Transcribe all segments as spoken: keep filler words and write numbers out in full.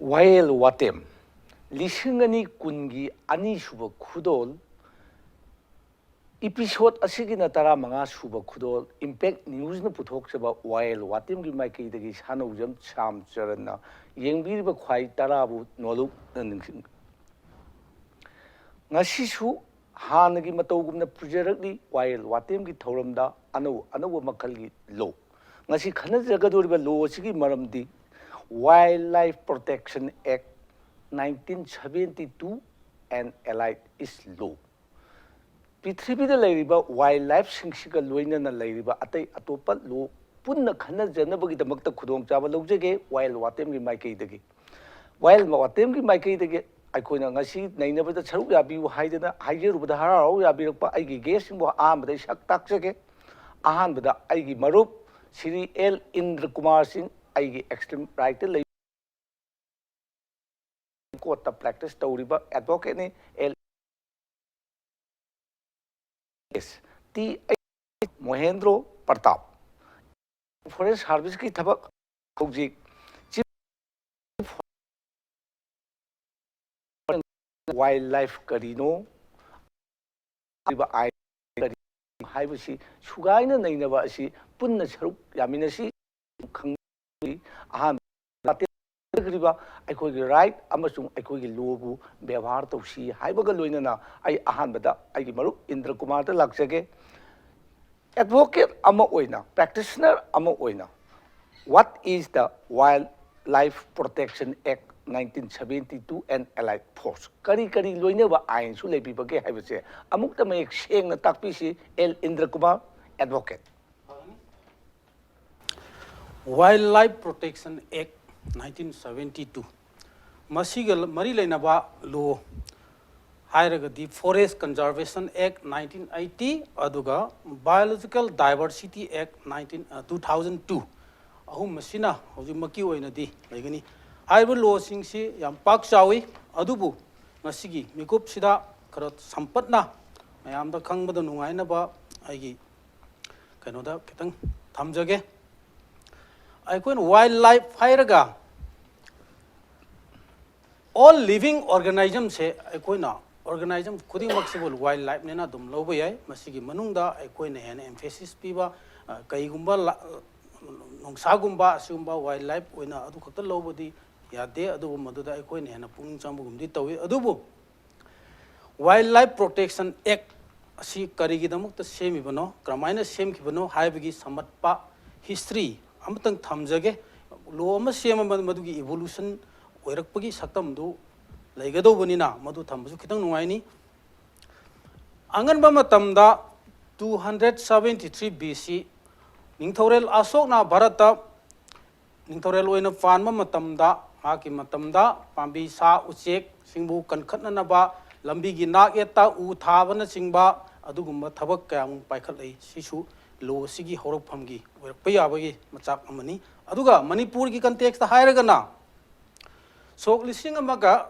ꯋꯥꯌꯦꯜ ꯋꯥꯇꯦꯝ, ꯂꯤꯁꯤꯡ ꯑꯅꯤ ꯀꯨꯟꯒꯤ ꯑꯅꯤꯁꯨꯕ ꯈꯨꯗꯣꯜ, episode ꯑꯁꯤꯒꯤꯅ ꯇꯔꯥꯃꯉꯥ ꯁꯨꯕ ꯈꯨꯗꯣꯜ, Impact Newsꯅ ꯄꯨꯊꯣꯛꯆꯕ ꯋꯥꯌꯦꯜ ꯋꯥꯇꯦꯝꯒꯤ ꯃꯥꯏꯀꯩꯗꯒꯤ ꯁꯥꯅꯧꯖꯝ ꯁ꯭ꯌꯥꯝ ꯆꯔꯟꯅ ꯌꯦꯡꯕꯤꯔꯤꯕ ꯈ꯭ꯋꯥꯏ ꯇꯔꯥꯕꯨ ꯅꯣꯂꯨꯛꯅ ꯅꯤꯡꯁꯤꯡ-, ꯉꯁꯤꯁꯨ ꯍꯥꯟꯅꯒꯤ ꯃꯇꯧꯒꯨꯝꯅ ꯄꯨꯖꯔꯛꯂꯤ ꯋꯥꯌꯦꯜ ꯋꯥꯇꯦꯝꯒꯤ ꯊꯧꯔꯝꯗ ꯑꯅꯧ ꯑꯅꯧꯕ ꯃꯈꯜꯒꯤ ꯂꯣ꯫ ꯉꯁꯤ ꯈꯟꯅꯖꯒꯗꯧꯔꯤꯕ ꯂꯣ ꯑꯁꯤꯒꯤ ꯃꯔꯝꯗꯤ Wildlife Protection Act nineteen seventy two and allied is law꯫ ꯄ꯭ꯔꯤꯊꯤꯕꯤꯗ ꯂꯩꯔꯤꯕ ꯋꯥꯏꯜ ꯂꯥꯏꯐꯁꯤꯡꯁꯤꯒ ꯂꯣꯏꯅꯅ ꯂꯩꯔꯤꯕ ꯑꯇꯩ ꯑꯇꯣꯞꯄ ꯂꯣ ꯄꯨꯟꯅ ꯈꯟꯅꯖꯅꯕꯒꯤꯗꯃꯛꯇ ꯈꯨꯗꯣꯡꯆꯥꯕ ꯂꯧꯖꯒꯦ ꯋꯥꯌꯦꯜ ꯋꯥꯇꯦꯝꯒꯤ ꯃꯥꯏꯀꯩꯗꯒꯤ꯫ ꯋꯥꯌꯦꯜ ꯋꯥꯇꯦꯝꯒꯤ ꯃꯥꯏꯀꯩꯗꯒꯤ ꯑꯩꯈꯣꯏꯅ ꯉꯁꯤ ꯅꯩꯅꯕꯗ ꯁꯔꯨꯛ ꯌꯥꯕꯤꯌꯨ ꯍꯥꯏꯗꯅ ꯍꯥꯏꯖꯔꯨꯕꯗ ꯍꯔꯥꯎ ꯍꯔꯥꯎ ꯌꯥꯕꯤꯔꯛꯄ ꯑꯩꯒꯤ ꯒꯦꯁꯁꯤꯡꯕꯨ ꯑꯍꯥꯟꯕꯗ ꯑꯩ ꯁꯛ ꯇꯥꯛꯆꯒꯦ꯫ ꯑꯍꯥꯟꯕꯗ ꯑꯩꯒꯤ ꯃꯔꯨꯞ ꯁ꯭ꯔꯤ ꯑꯦꯜ ꯏꯟꯗ꯭ꯔ ꯀꯨꯃꯥꯔ ꯁꯤꯡ, ꯑꯩꯒꯤ ꯑꯦꯛꯁꯇ꯭ꯔꯤꯝ ꯔꯥꯏꯠꯇ ꯂꯩ ꯀꯣꯔꯠꯇ ꯄ꯭ꯔꯦꯛꯇꯤꯁ ꯇꯧꯔꯤꯕ ꯑꯦꯗꯚꯣꯀꯦꯠꯅꯤ꯫ ꯑꯦꯜ ꯑꯦꯁ ꯇꯤ ꯃꯣꯍꯦꯟꯗ꯭ꯔꯣ ꯄ꯭ꯔꯇꯥꯞ, ꯐꯣꯔꯦꯁ ꯁꯥꯔꯚꯤꯁꯀꯤ ꯊꯕꯛ ꯍꯧꯖꯤꯛ ꯆꯤꯐ ꯋꯥꯏꯜ ꯂꯥꯏꯐ ꯀꯔꯤꯅꯣ, ꯍꯥꯏꯔꯤꯕ ꯑꯥꯏꯟ ꯀꯔꯤ ꯍꯥꯏꯕꯁꯤ ꯁꯨꯒꯥꯏꯅ ꯅꯩꯅꯕ ꯑꯁꯤ ꯄꯨꯟꯅ ꯁꯔꯨꯛ ꯌꯥꯃꯤꯟꯅꯁꯤ꯫ ꯈꯪ-, ꯑꯍꯥꯟꯕ ꯂꯥꯇꯦꯟ ꯆꯠꯈ꯭ꯔꯤꯕ ꯑꯩꯈꯣꯏꯒꯤ ꯔꯥꯏꯠ ꯑꯃꯁꯨꯡ ꯑꯩꯈꯣꯏꯒꯤ ꯂꯣꯕꯨ ꯕꯦꯕꯥꯔ ꯇꯧꯁꯤ ꯍꯥꯏꯕꯒ ꯂꯣꯏꯅꯅ ꯑꯩ ꯑꯍꯥꯟꯕꯗ ꯑꯩꯒꯤ ꯃꯔꯨꯞ ꯏꯟꯗ꯭ꯔ ꯀꯨꯃꯥꯔꯗ ꯂꯥꯛꯆꯒꯦ꯫ ꯑꯦꯗꯚꯣꯀꯦꯠ ꯑꯃ ꯑꯣꯏꯅ, ꯄ꯭ꯔꯦꯛꯇꯤꯁꯅꯔ ꯑꯃ ꯑꯣꯏꯅ, what is the Wildlife Protection Act nineteen seventy two and allied force? ꯀꯔꯤ ꯀꯔꯤ ꯂꯣꯏꯅꯕ ꯑꯥꯏꯟꯁꯨ ꯂꯩꯕꯤꯕꯒꯦ ꯍꯥꯏꯕꯁꯦ ꯑꯃꯨꯛꯇ ꯃꯌꯦꯛ ꯁꯦꯡꯅ ꯇꯥꯛꯄꯤꯁꯤ, L Indra Kumar, advocate. Wildlife Protection Act nineteen seventy two, ꯃꯁꯤꯒ ꯃꯔꯤ ꯂꯩꯅꯕ ꯂꯣ ꯍꯥꯏꯔꯒꯗꯤ Forest Conservation Act nineteen eighty ꯑꯗꯨꯒ Biological Diversity Act nineteen, two thousand two, ꯑꯍꯨꯝ ꯑꯁꯤꯅ ꯍꯧꯖꯤꯛꯃꯛꯀꯤ ꯑꯣꯏꯅꯗꯤ ꯂꯩꯒꯅꯤ꯫ ꯍꯥꯏꯔꯤꯕ ꯂꯣꯁꯤꯡꯁꯤ ꯌꯥꯝ ꯄꯥꯛ ꯆꯥꯎꯏ, ꯑꯗꯨꯕꯨ ꯉꯁꯤꯒꯤ ꯃꯤꯀꯨꯞꯁꯤꯗ ꯈꯔ ꯁꯝꯄꯠꯅ ꯃꯌꯥꯝꯗ ꯈꯪꯕꯗ ꯅꯨꯡꯉꯥꯏꯅꯕ ꯑꯩꯒꯤ ꯀꯩꯅꯣꯗ ꯈꯤꯇꯪ ꯊꯝꯖꯒꯦ꯫ ꯑꯩꯈꯣꯏꯅ ꯋꯥꯏꯜ ꯂꯥꯏꯐ ꯍꯥꯏꯔꯒ All living organismꯁꯦ ꯑꯩꯈꯣꯏꯅ organism ꯈꯨꯗꯤꯡꯃꯛꯁꯤꯕꯨ wild lifeꯅꯦꯅ ꯑꯗꯨꯝ ꯂꯧꯕ ꯌꯥꯏ꯫ ꯃꯁꯤꯒꯤ ꯃꯅꯨꯡꯗ ꯑꯩꯈꯣꯏꯅ ꯍꯦꯟꯅ emphasis ꯄꯤꯕ, ꯑ, ꯀꯩꯒꯨꯝꯕ ꯂ-, ꯅꯣꯡꯁꯥꯒꯨꯝꯕ ꯑꯁꯤꯒꯨꯝꯕ wild life ꯑꯣꯏꯅ ꯑꯗꯨ ꯈꯛꯇ ꯂꯧꯕꯗꯤ ꯌꯥꯗꯦ꯫ ꯑꯗꯨꯕꯨ ꯃꯗꯨꯗ ꯑꯩꯈꯣꯏꯅ ꯍꯦꯟꯅ ꯄꯨꯛꯅꯤꯡ ꯆꯪꯕꯒꯨꯝꯗꯤ ꯇꯧꯏ꯫ ꯑꯗꯨꯕꯨ Wildlife Protection Act ꯑꯁꯤ ꯀꯔꯤꯒꯤꯗꯃꯛꯇ ꯁꯦꯝꯃꯤꯕꯅꯣ, ꯀꯔꯝꯍꯥꯏꯅ ꯁꯦꯝꯈꯤꯕꯅꯣ ꯍꯥꯏꯕꯒꯤ ꯁꯝꯂꯞꯄ history ꯑꯃꯇꯪ ꯊꯝꯖꯒꯦ꯫ Law ꯑꯃ ꯁꯦꯝꯃꯕ ꯃꯗꯨꯒꯤ evolution ꯑꯣꯏꯔꯛꯄꯒꯤ ꯁꯛꯇꯝꯗꯨ ꯂꯩꯒꯗꯧꯕꯅꯤꯅ ꯃꯗꯨ ꯊꯝꯕꯁꯨ ꯈꯤꯇꯪ ꯅꯨꯡꯉꯥꯏꯅꯤ꯫ ꯑꯉꯟꯕ ꯃꯇꯝꯗ two hundred seventy three B C ꯅꯤꯡꯊꯧꯔꯦꯜ ꯑꯁꯣꯛꯅ ꯚꯥꯔꯠꯇ ꯅꯤꯡꯊꯧꯔꯦꯜ ꯑꯣꯏꯅ ꯄꯥꯟꯕ ꯃꯇꯝꯗ, ꯃꯍꯥꯛꯀꯤ ꯃꯇꯝꯗ ꯄꯥꯝꯕꯤ, ꯁꯥ, ꯎꯆꯦꯛꯁꯤꯡꯕꯨ ꯀꯟꯈꯠꯅꯅꯕ ꯂꯝꯕꯤꯒꯤ ꯅꯥꯛ ꯌꯦꯠꯇ ꯎ ꯊꯥꯕꯅꯆꯤꯡꯕ ꯑꯗꯨꯒꯨꯝꯕ ꯊꯕꯛ ꯀꯌꯥꯃꯨꯛ ꯄꯥꯏꯈꯠꯂꯛꯏ꯫ ꯁꯤꯁꯨ law ꯑꯁꯤꯒꯤ ꯍꯧꯔꯛꯐꯝꯒꯤ ꯑꯣꯏꯔꯛꯄ ꯌꯥꯕꯒꯤ ꯃꯆꯥꯛ ꯑꯃꯅꯤ꯫ ꯑꯗꯨꯒ ꯃꯅꯤꯄꯨꯔꯒꯤ contextꯇ ꯍꯥꯏꯔꯒꯅ, ꯁꯣꯛ ꯂꯤꯁꯤꯡ ꯑꯃꯒ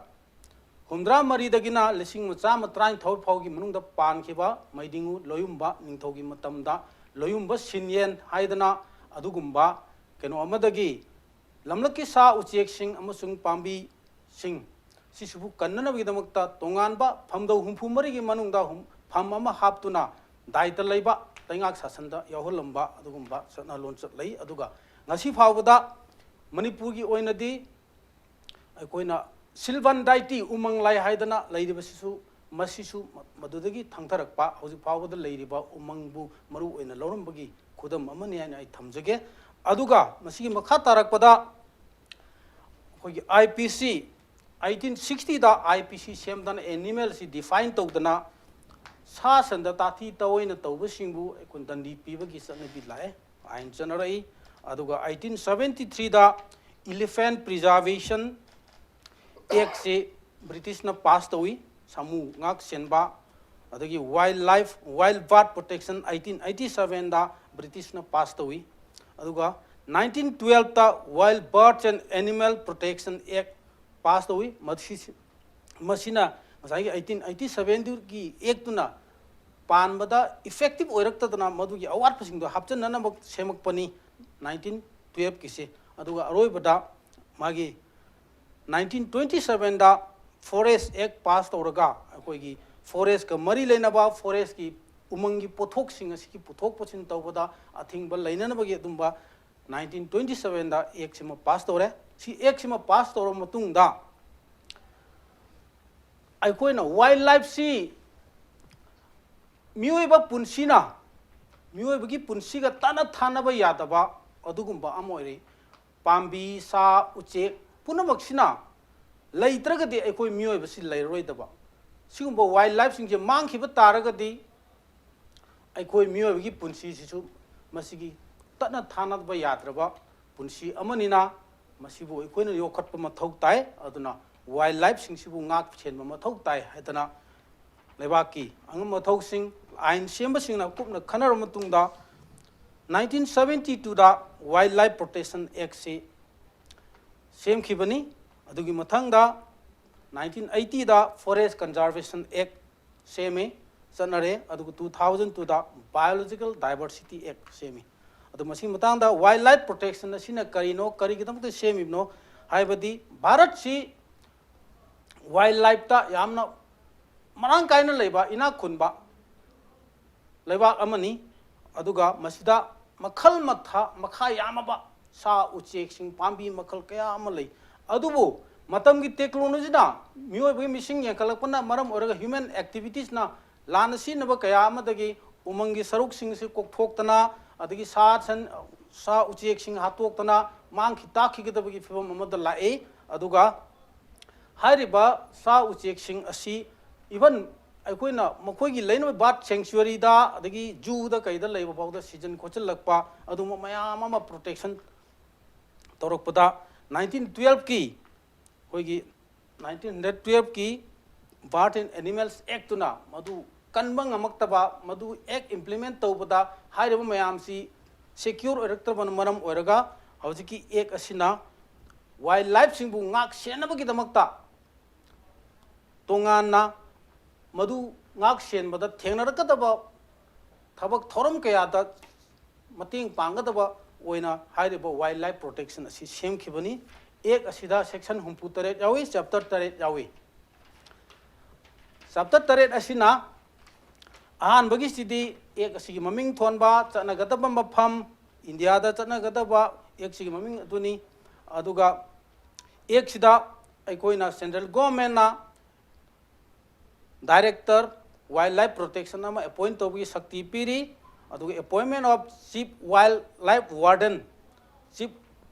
ꯍꯨꯝꯗ꯭ꯔꯥ ꯃꯔꯤꯗꯒꯤꯅ ꯂꯤꯁꯤꯡ ꯑꯃ ꯆꯥꯝꯃ ꯇꯔꯥꯅꯤꯊꯣꯏ ꯐꯥꯎꯒꯤ ꯃꯅꯨꯡꯗ ꯄꯥꯟꯈꯤꯕ ꯃꯩꯗꯤꯡꯉꯨ ꯂꯣꯌꯨꯝꯕ ꯅꯤꯡꯊꯧꯒꯤ ꯃꯇꯝꯗ ꯂꯣꯌꯨꯝꯕ ꯁꯤꯟꯌꯦꯟ ꯍꯥꯏꯗꯅ ꯑꯗꯨꯒꯨꯝꯕ ꯀꯩꯅꯣ ꯑꯃꯗꯒꯤ ꯂꯝꯂꯛꯀꯤ ꯁꯥ ꯎꯆꯦꯛꯁꯤꯡ ꯑꯃꯁꯨꯡ ꯄꯥꯝꯕꯤꯁꯤꯡ ꯁꯤꯁꯤꯕꯨ ꯀꯟꯅꯅꯕꯒꯤꯗꯃꯛꯇ ꯇꯣꯉꯥꯟꯕ ꯐꯝꯗꯧ ꯍꯨꯝꯐꯨ ꯃꯔꯤꯒꯤ ꯃꯅꯨꯡꯗ ꯍꯨꯝ-, ꯐꯝ ꯑꯃ ꯍꯥꯞꯇꯨꯅ ꯗꯥꯏꯇ ꯂꯩꯕ ꯂꯩꯉꯥꯛ ꯁꯥꯁꯟꯗ ꯌꯥꯎꯍꯜꯂꯝꯕ ꯑꯗꯨꯒꯨꯝꯕ ꯆꯠꯅ ꯂꯣꯟꯆꯠ ꯂꯩ꯫ ꯑꯗꯨꯒ ꯉꯁꯤ ꯐꯥꯎꯕꯗ ꯃꯅꯤꯄꯨꯔꯒꯤ ꯑꯣꯏꯅꯗꯤ ꯑꯩꯈꯣꯏꯅ ꯁꯤꯜꯚꯟ ꯗꯥꯏꯇꯤ, ꯎꯃꯪ ꯂꯥꯏ ꯍꯥꯏꯗꯅ ꯂꯩꯔꯤꯕꯁꯤꯁꯨ, ꯃꯁꯤꯁꯨ ꯃ-, ꯃꯗꯨꯗꯒꯤ ꯊꯪꯊꯔꯛꯄ ꯍꯧꯖꯤꯛ ꯐꯥꯎꯕꯗ ꯂꯩꯔꯤꯕ ꯎꯃꯪꯕꯨ ꯃꯔꯨ ꯑꯣꯏꯅ ꯂꯧꯔꯝꯕꯒꯤ ꯈꯨꯗꯝ ꯑꯃꯅꯤ ꯍꯥꯏꯅ ꯑꯩ ꯊꯝꯖꯒꯦ꯫ ꯑꯗꯨꯒ ꯃꯁꯤꯒꯤ ꯃꯈꯥ ꯇꯥꯔꯛꯄꯗ ꯑꯩꯈꯣꯏꯒꯤ I P C, eighteen sixtyꯗ I P C ꯁꯦꯝꯗꯅ animalꯁꯤ define ꯇꯧꯗꯅ ꯁꯥ ꯁꯟꯗ ꯇꯥꯊꯤ ꯇꯥꯑꯣꯏꯅ ꯇꯧꯕꯁꯤꯡꯕꯨ ꯑꯩꯈꯣꯏ ꯗꯟꯗꯤ ꯄꯤꯕꯒꯤ ꯆꯠꯅꯕꯤ ꯂꯥꯛꯑꯦ, ꯑꯥꯏꯟ ꯆꯠꯅꯔꯛꯏ꯫ ꯑꯗꯨꯒ eighteen seventy threeꯗ Elephant Preservation Actꯁꯤ ꯕ꯭ꯔꯤꯇꯤꯁꯅ ꯄꯥꯁ ꯇꯧꯏ, ꯁꯥꯃꯨ ꯉꯥꯛ ꯁꯦꯟꯕ꯫ ꯑꯗꯒꯤ Wildlife, Wild Bird Protection eighteen eighty sevenꯗ ꯕ꯭ꯔꯤꯇꯤꯁꯅ ꯄꯥꯁ ꯇꯧꯏ꯫ ꯑꯗꯨꯒ nineteen twelveꯇ Wild Birds and Animal Protection Act pass ꯇꯧꯏ꯫ ꯃꯁꯤ, ꯃꯁꯤꯅ ꯉꯁꯥꯏꯒꯤ eighteen eighty sevenꯗꯨꯒꯤ actꯇꯨꯅ ꯄꯥꯟꯕꯗ effective ꯑꯣꯏꯔꯛꯇꯗꯅ ꯃꯗꯨꯒꯤ ꯑꯋꯥꯠꯄꯁꯤꯡꯗꯣ ꯍꯥꯞꯆꯤꯟꯅꯅꯕ ꯁꯦꯝꯃꯛꯄꯅꯤ nineteen twelveꯀꯤꯁꯦ꯫ ꯑꯗꯨꯒ ꯑꯔꯣꯏꯕꯗ ꯃꯥꯒꯤ ꯅꯥꯏꯟꯇꯤꯟ ꯇ꯭ꯋꯦꯟꯇꯤ ꯁꯕꯦꯟꯗ Forest Act pass ꯇꯧꯔꯒ ꯑꯩꯈꯣꯏꯒꯤ forestꯀ ꯃꯔꯤ ꯂꯩꯅꯕ forestꯀꯤ ꯎꯃꯪꯒꯤ ꯄꯣꯠꯊꯣꯛꯁꯤꯡ ꯑꯁꯤꯒꯤ ꯄꯨꯊꯣꯛ ꯄꯨꯁꯤꯟ ꯇꯧꯕꯗ ꯑꯊꯤꯡꯕ ꯂꯩꯅꯅꯕꯒꯤ ꯑꯗꯨꯝꯕ ꯅꯥꯏꯟꯇꯤꯟ ꯇ꯭ꯋꯦꯟꯇꯤ ꯁꯕꯦꯟꯗ Actꯁꯤꯃ pass ꯇꯧꯔꯦ꯫ ꯁꯤ Actꯁꯤꯃ pass ꯇꯧꯔꯕ ꯃꯇꯨꯡꯗ ꯑꯩꯈꯣꯏꯅ wildlifeꯁꯤ ꯃꯤꯑꯣꯏꯕ ꯄꯨꯟꯁꯤꯅ ꯃꯤꯑꯣꯏꯕꯒꯤ ꯄꯨꯟꯁꯤꯒ ꯇꯠꯅ ꯊꯥꯅꯕ ꯌꯥꯗꯕ ꯑꯗꯨꯒꯨꯝꯕ ꯑꯃ ꯑꯣꯏꯔꯦ꯫ ꯄꯥꯝꯕꯤ, ꯁꯥ, ꯎꯆꯦꯛ ꯄꯨꯝꯅꯃꯛꯁꯤꯅ ꯂꯩꯇ꯭ꯔꯒꯗꯤ ꯑꯩꯈꯣꯏ ꯃꯤꯑꯣꯏꯕꯁꯤ ꯂꯩꯔꯔꯣꯏꯗꯕ꯫ ꯁꯤꯒꯨꯝꯕ wildlifeꯁꯤꯡꯁꯦ ꯃꯥꯡꯈꯤꯕ ꯇꯥꯔꯒꯗꯤ ꯑꯩꯈꯣꯏ ꯃꯤꯑꯣꯏꯕꯒꯤ ꯄꯨꯟꯁꯤꯁꯤꯁꯨ ꯃꯁꯤꯒꯤ ꯇꯠꯅ ꯊꯥꯅꯕ ꯌꯥꯗ꯭ꯔꯕ ꯄꯨꯟꯁꯤ ꯑꯃꯅꯤꯅ ꯃꯁꯤꯕꯨ ꯑꯩꯈꯣꯏꯅ ꯌꯣꯛꯈꯠꯄ ꯃꯊꯧ ꯇꯥꯏ꯫ ꯑꯗꯨꯅ wildlifeꯁꯤꯡꯁꯤꯕꯨ ꯉꯥꯛ ꯁꯦꯟꯕ ꯃꯊꯧ ꯇꯥꯏ ꯍꯥꯏꯗꯅ ꯂꯩꯕꯥꯛꯀꯤ ꯑꯉꯝꯕ ꯃꯊꯧꯁꯤꯡ, ꯑꯥꯏꯟ ꯁꯦꯝꯕꯁꯤꯡꯅ ꯀꯨꯞꯅ ꯈꯟꯅꯔꯕ ꯃꯇꯨꯡꯗ ꯅꯥꯏꯟꯇꯤꯟ ꯁꯕꯦꯟꯇꯤ ꯇꯨꯗ Wildlife Protection Actꯁꯤ ꯁꯦꯝꯈꯤꯕꯅꯤ꯫ ꯑꯗꯨꯒꯤ ꯃꯊꯪꯗ ꯅꯥꯏꯟꯇꯤꯟ ꯑꯩꯠꯇꯤꯗ Forest Conservation Act ꯁꯦꯝꯃꯤ, ꯆꯠꯅꯔꯦ꯫ ꯑꯗꯨꯒ ꯇꯨ ꯊꯥꯎꯖꯟ ꯇꯨꯗ Biological Diversity Act ꯁꯦꯝꯃꯤ꯫ ꯑꯗꯣ ꯃꯁꯤꯒꯤ ꯃꯇꯥꯡꯗ wildlife protection ꯑꯁꯤꯅ ꯀꯔꯤꯅꯣ, ꯀꯔꯤꯒꯤꯗꯃꯛꯇ ꯁꯦꯝꯃꯤꯕꯅꯣ ꯍꯥꯏꯕꯗꯤ ꯚꯥꯔꯠꯁꯤ wildlifeꯇ ꯌꯥꯝꯅ ꯃꯔꯥꯡ ꯀꯥꯏꯅ ꯂꯩꯕ ꯏꯅꯥꯛ ꯈꯨꯟꯕ ꯂꯩꯕꯥꯛ ꯑꯃꯅꯤ꯫ ꯑꯗꯨꯒ ꯃꯁꯤꯗ ꯃꯈꯜ ꯃꯊꯥ ꯃꯈꯥ ꯌꯥꯝꯃꯕ ꯁꯥ ꯎꯆꯦꯛꯁꯤꯡ ꯄꯥꯝꯕꯤ ꯃꯈꯜ ꯀꯌꯥ ꯑꯃ ꯂꯩ꯫ ꯑꯗꯨꯕꯨ ꯃꯇꯝꯒꯤ technologyꯅ ꯃꯤꯑꯣꯏꯕꯒꯤ ꯃꯤꯁꯤꯡ ꯌꯥꯝꯈꯠꯂꯛꯄꯅ ꯃꯔꯝ ꯑꯣꯏꯔꯒ human activitiesꯅ ꯂꯥꯟꯅ ꯁꯤꯖꯤꯟꯅꯕ ꯀꯌꯥ ꯑꯃꯗꯒꯤ ꯎꯃꯪꯒꯤ ꯁꯔꯨꯛꯁꯤꯡꯁꯤ ꯀꯣꯛꯊꯣꯛꯇꯅ ꯑꯗꯒꯤ ꯁꯥ ꯁꯟ ꯁꯥ ꯎꯆꯦꯛꯁꯤꯡ ꯍꯥꯠꯇꯣꯛꯇꯅ ꯃꯥꯡꯈꯤ ꯇꯥꯛꯈꯤꯒꯗꯕꯒꯤ ꯐꯤꯕꯝ ꯑꯃꯗ ꯂꯥꯛꯏ꯫ ꯑꯗꯨꯒ ꯍꯥꯏꯔꯤꯕ ꯁꯥ ꯎꯆꯦꯛꯁꯤꯡ ꯑꯁꯤ even ꯑꯩꯈꯣꯏꯅ ꯃꯈꯣꯏꯒꯤ ꯂꯩꯅꯕ bird sanctuaryꯗ ꯑꯗꯒꯤ zooꯗ ꯀꯩꯗ ꯂꯩꯕ ꯐꯥꯎꯗ ꯁꯤꯖꯤꯟ ꯈꯣꯠꯆꯤꯜꯂꯛꯄ ꯑꯗꯨꯒꯨꯝꯕ ꯃꯌꯥꯝ ꯑꯃ protection ꯇꯧꯔꯛꯄꯗ ꯅꯥꯏꯟꯇꯤꯟ ꯇꯨꯌꯦꯜꯐꯀꯤ ꯑꯩꯈꯣꯏꯒꯤ ꯅꯥꯏꯟꯇꯤꯟ ꯍꯟꯗ꯭ꯔꯦꯠ ꯇꯨꯌꯦꯜꯐꯀꯤ Birds and Animals Actꯇꯨꯅ ꯃꯗꯨ ꯀꯟꯕ ꯉꯝꯃꯛꯇꯕ, ꯃꯗꯨ Act implement ꯇꯧꯕꯗ ꯍꯥꯏꯔꯤꯕ ꯃꯌꯥꯝꯁꯤ secure ꯑꯣꯏꯔꯛꯇ꯭ꯔꯕꯅ ꯃꯔꯝ ꯑꯣꯏꯔꯒ ꯍꯧꯖꯤꯛꯀꯤ Act ꯑꯁꯤꯅ wildlifeꯁꯤꯡꯕꯨ ꯉꯥꯛ ꯁꯦꯟꯅꯕꯒꯤꯗꯃꯛꯇ ꯇꯣꯉꯥꯟꯅ ꯃꯗꯨ ꯉꯥꯛ ꯁꯦꯟꯕꯗ ꯊꯦꯡꯅꯔꯛꯀꯗꯕ ꯊꯕꯛ ꯊꯧꯔꯝ ꯀꯌꯥꯗ ꯃꯇꯦꯡ ꯄꯥꯡꯒꯗꯕ ꯑꯣꯏꯅ ꯍꯥꯏꯔꯤꯕ Wildlife Protection ꯑꯁꯤ ꯁꯦꯝꯈꯤꯕꯅꯤ꯫ ꯑꯦꯛ ꯑꯁꯤꯗ ꯁꯦꯛꯁꯟ ꯍꯨꯝꯐꯨ ꯇꯔꯦꯠ ꯌꯥꯎꯏ, ꯆꯦꯞꯇꯔ ꯇꯔꯦꯠ ꯌꯥꯎꯏ꯫ ꯆꯦꯞꯇꯔ ꯇꯔꯦꯠ ꯑꯁꯤꯅ ꯑꯍꯥꯟꯕꯒꯤꯁꯤꯗꯤ ꯑꯦꯛ ꯑꯁꯤꯒꯤ ꯃꯃꯤꯡ ꯊꯣꯟꯕ, ꯆꯠꯅꯒꯗꯕ ꯃꯐꯝ, ꯏꯟꯗꯤꯌꯥꯗ ꯆꯠꯅꯒꯗꯕ ꯑꯦꯛꯁꯤꯒꯤ ꯃꯃꯤꯡ ꯑꯗꯨꯅꯤ꯫ ꯑꯗꯨꯒ ꯑꯦꯛꯁꯤꯗ ꯑꯩꯈꯣꯏꯅ ꯁꯦꯟꯇ꯭ꯔꯦꯜ ꯒꯣꯔꯃꯦꯟꯅ ꯗꯥꯏꯔꯦꯛꯇꯔ ꯋꯥꯏꯜ ꯂꯥꯏꯐ ꯄ꯭ꯔꯣꯇꯦꯛꯁꯟ ꯑꯃ ꯑꯦꯄꯣꯏꯟ ꯇꯧꯕꯒꯤ ꯁꯛꯇꯤ ꯄꯤꯔꯤ꯫ ꯑꯗꯨꯒ appointment of chief wildlife warden, chief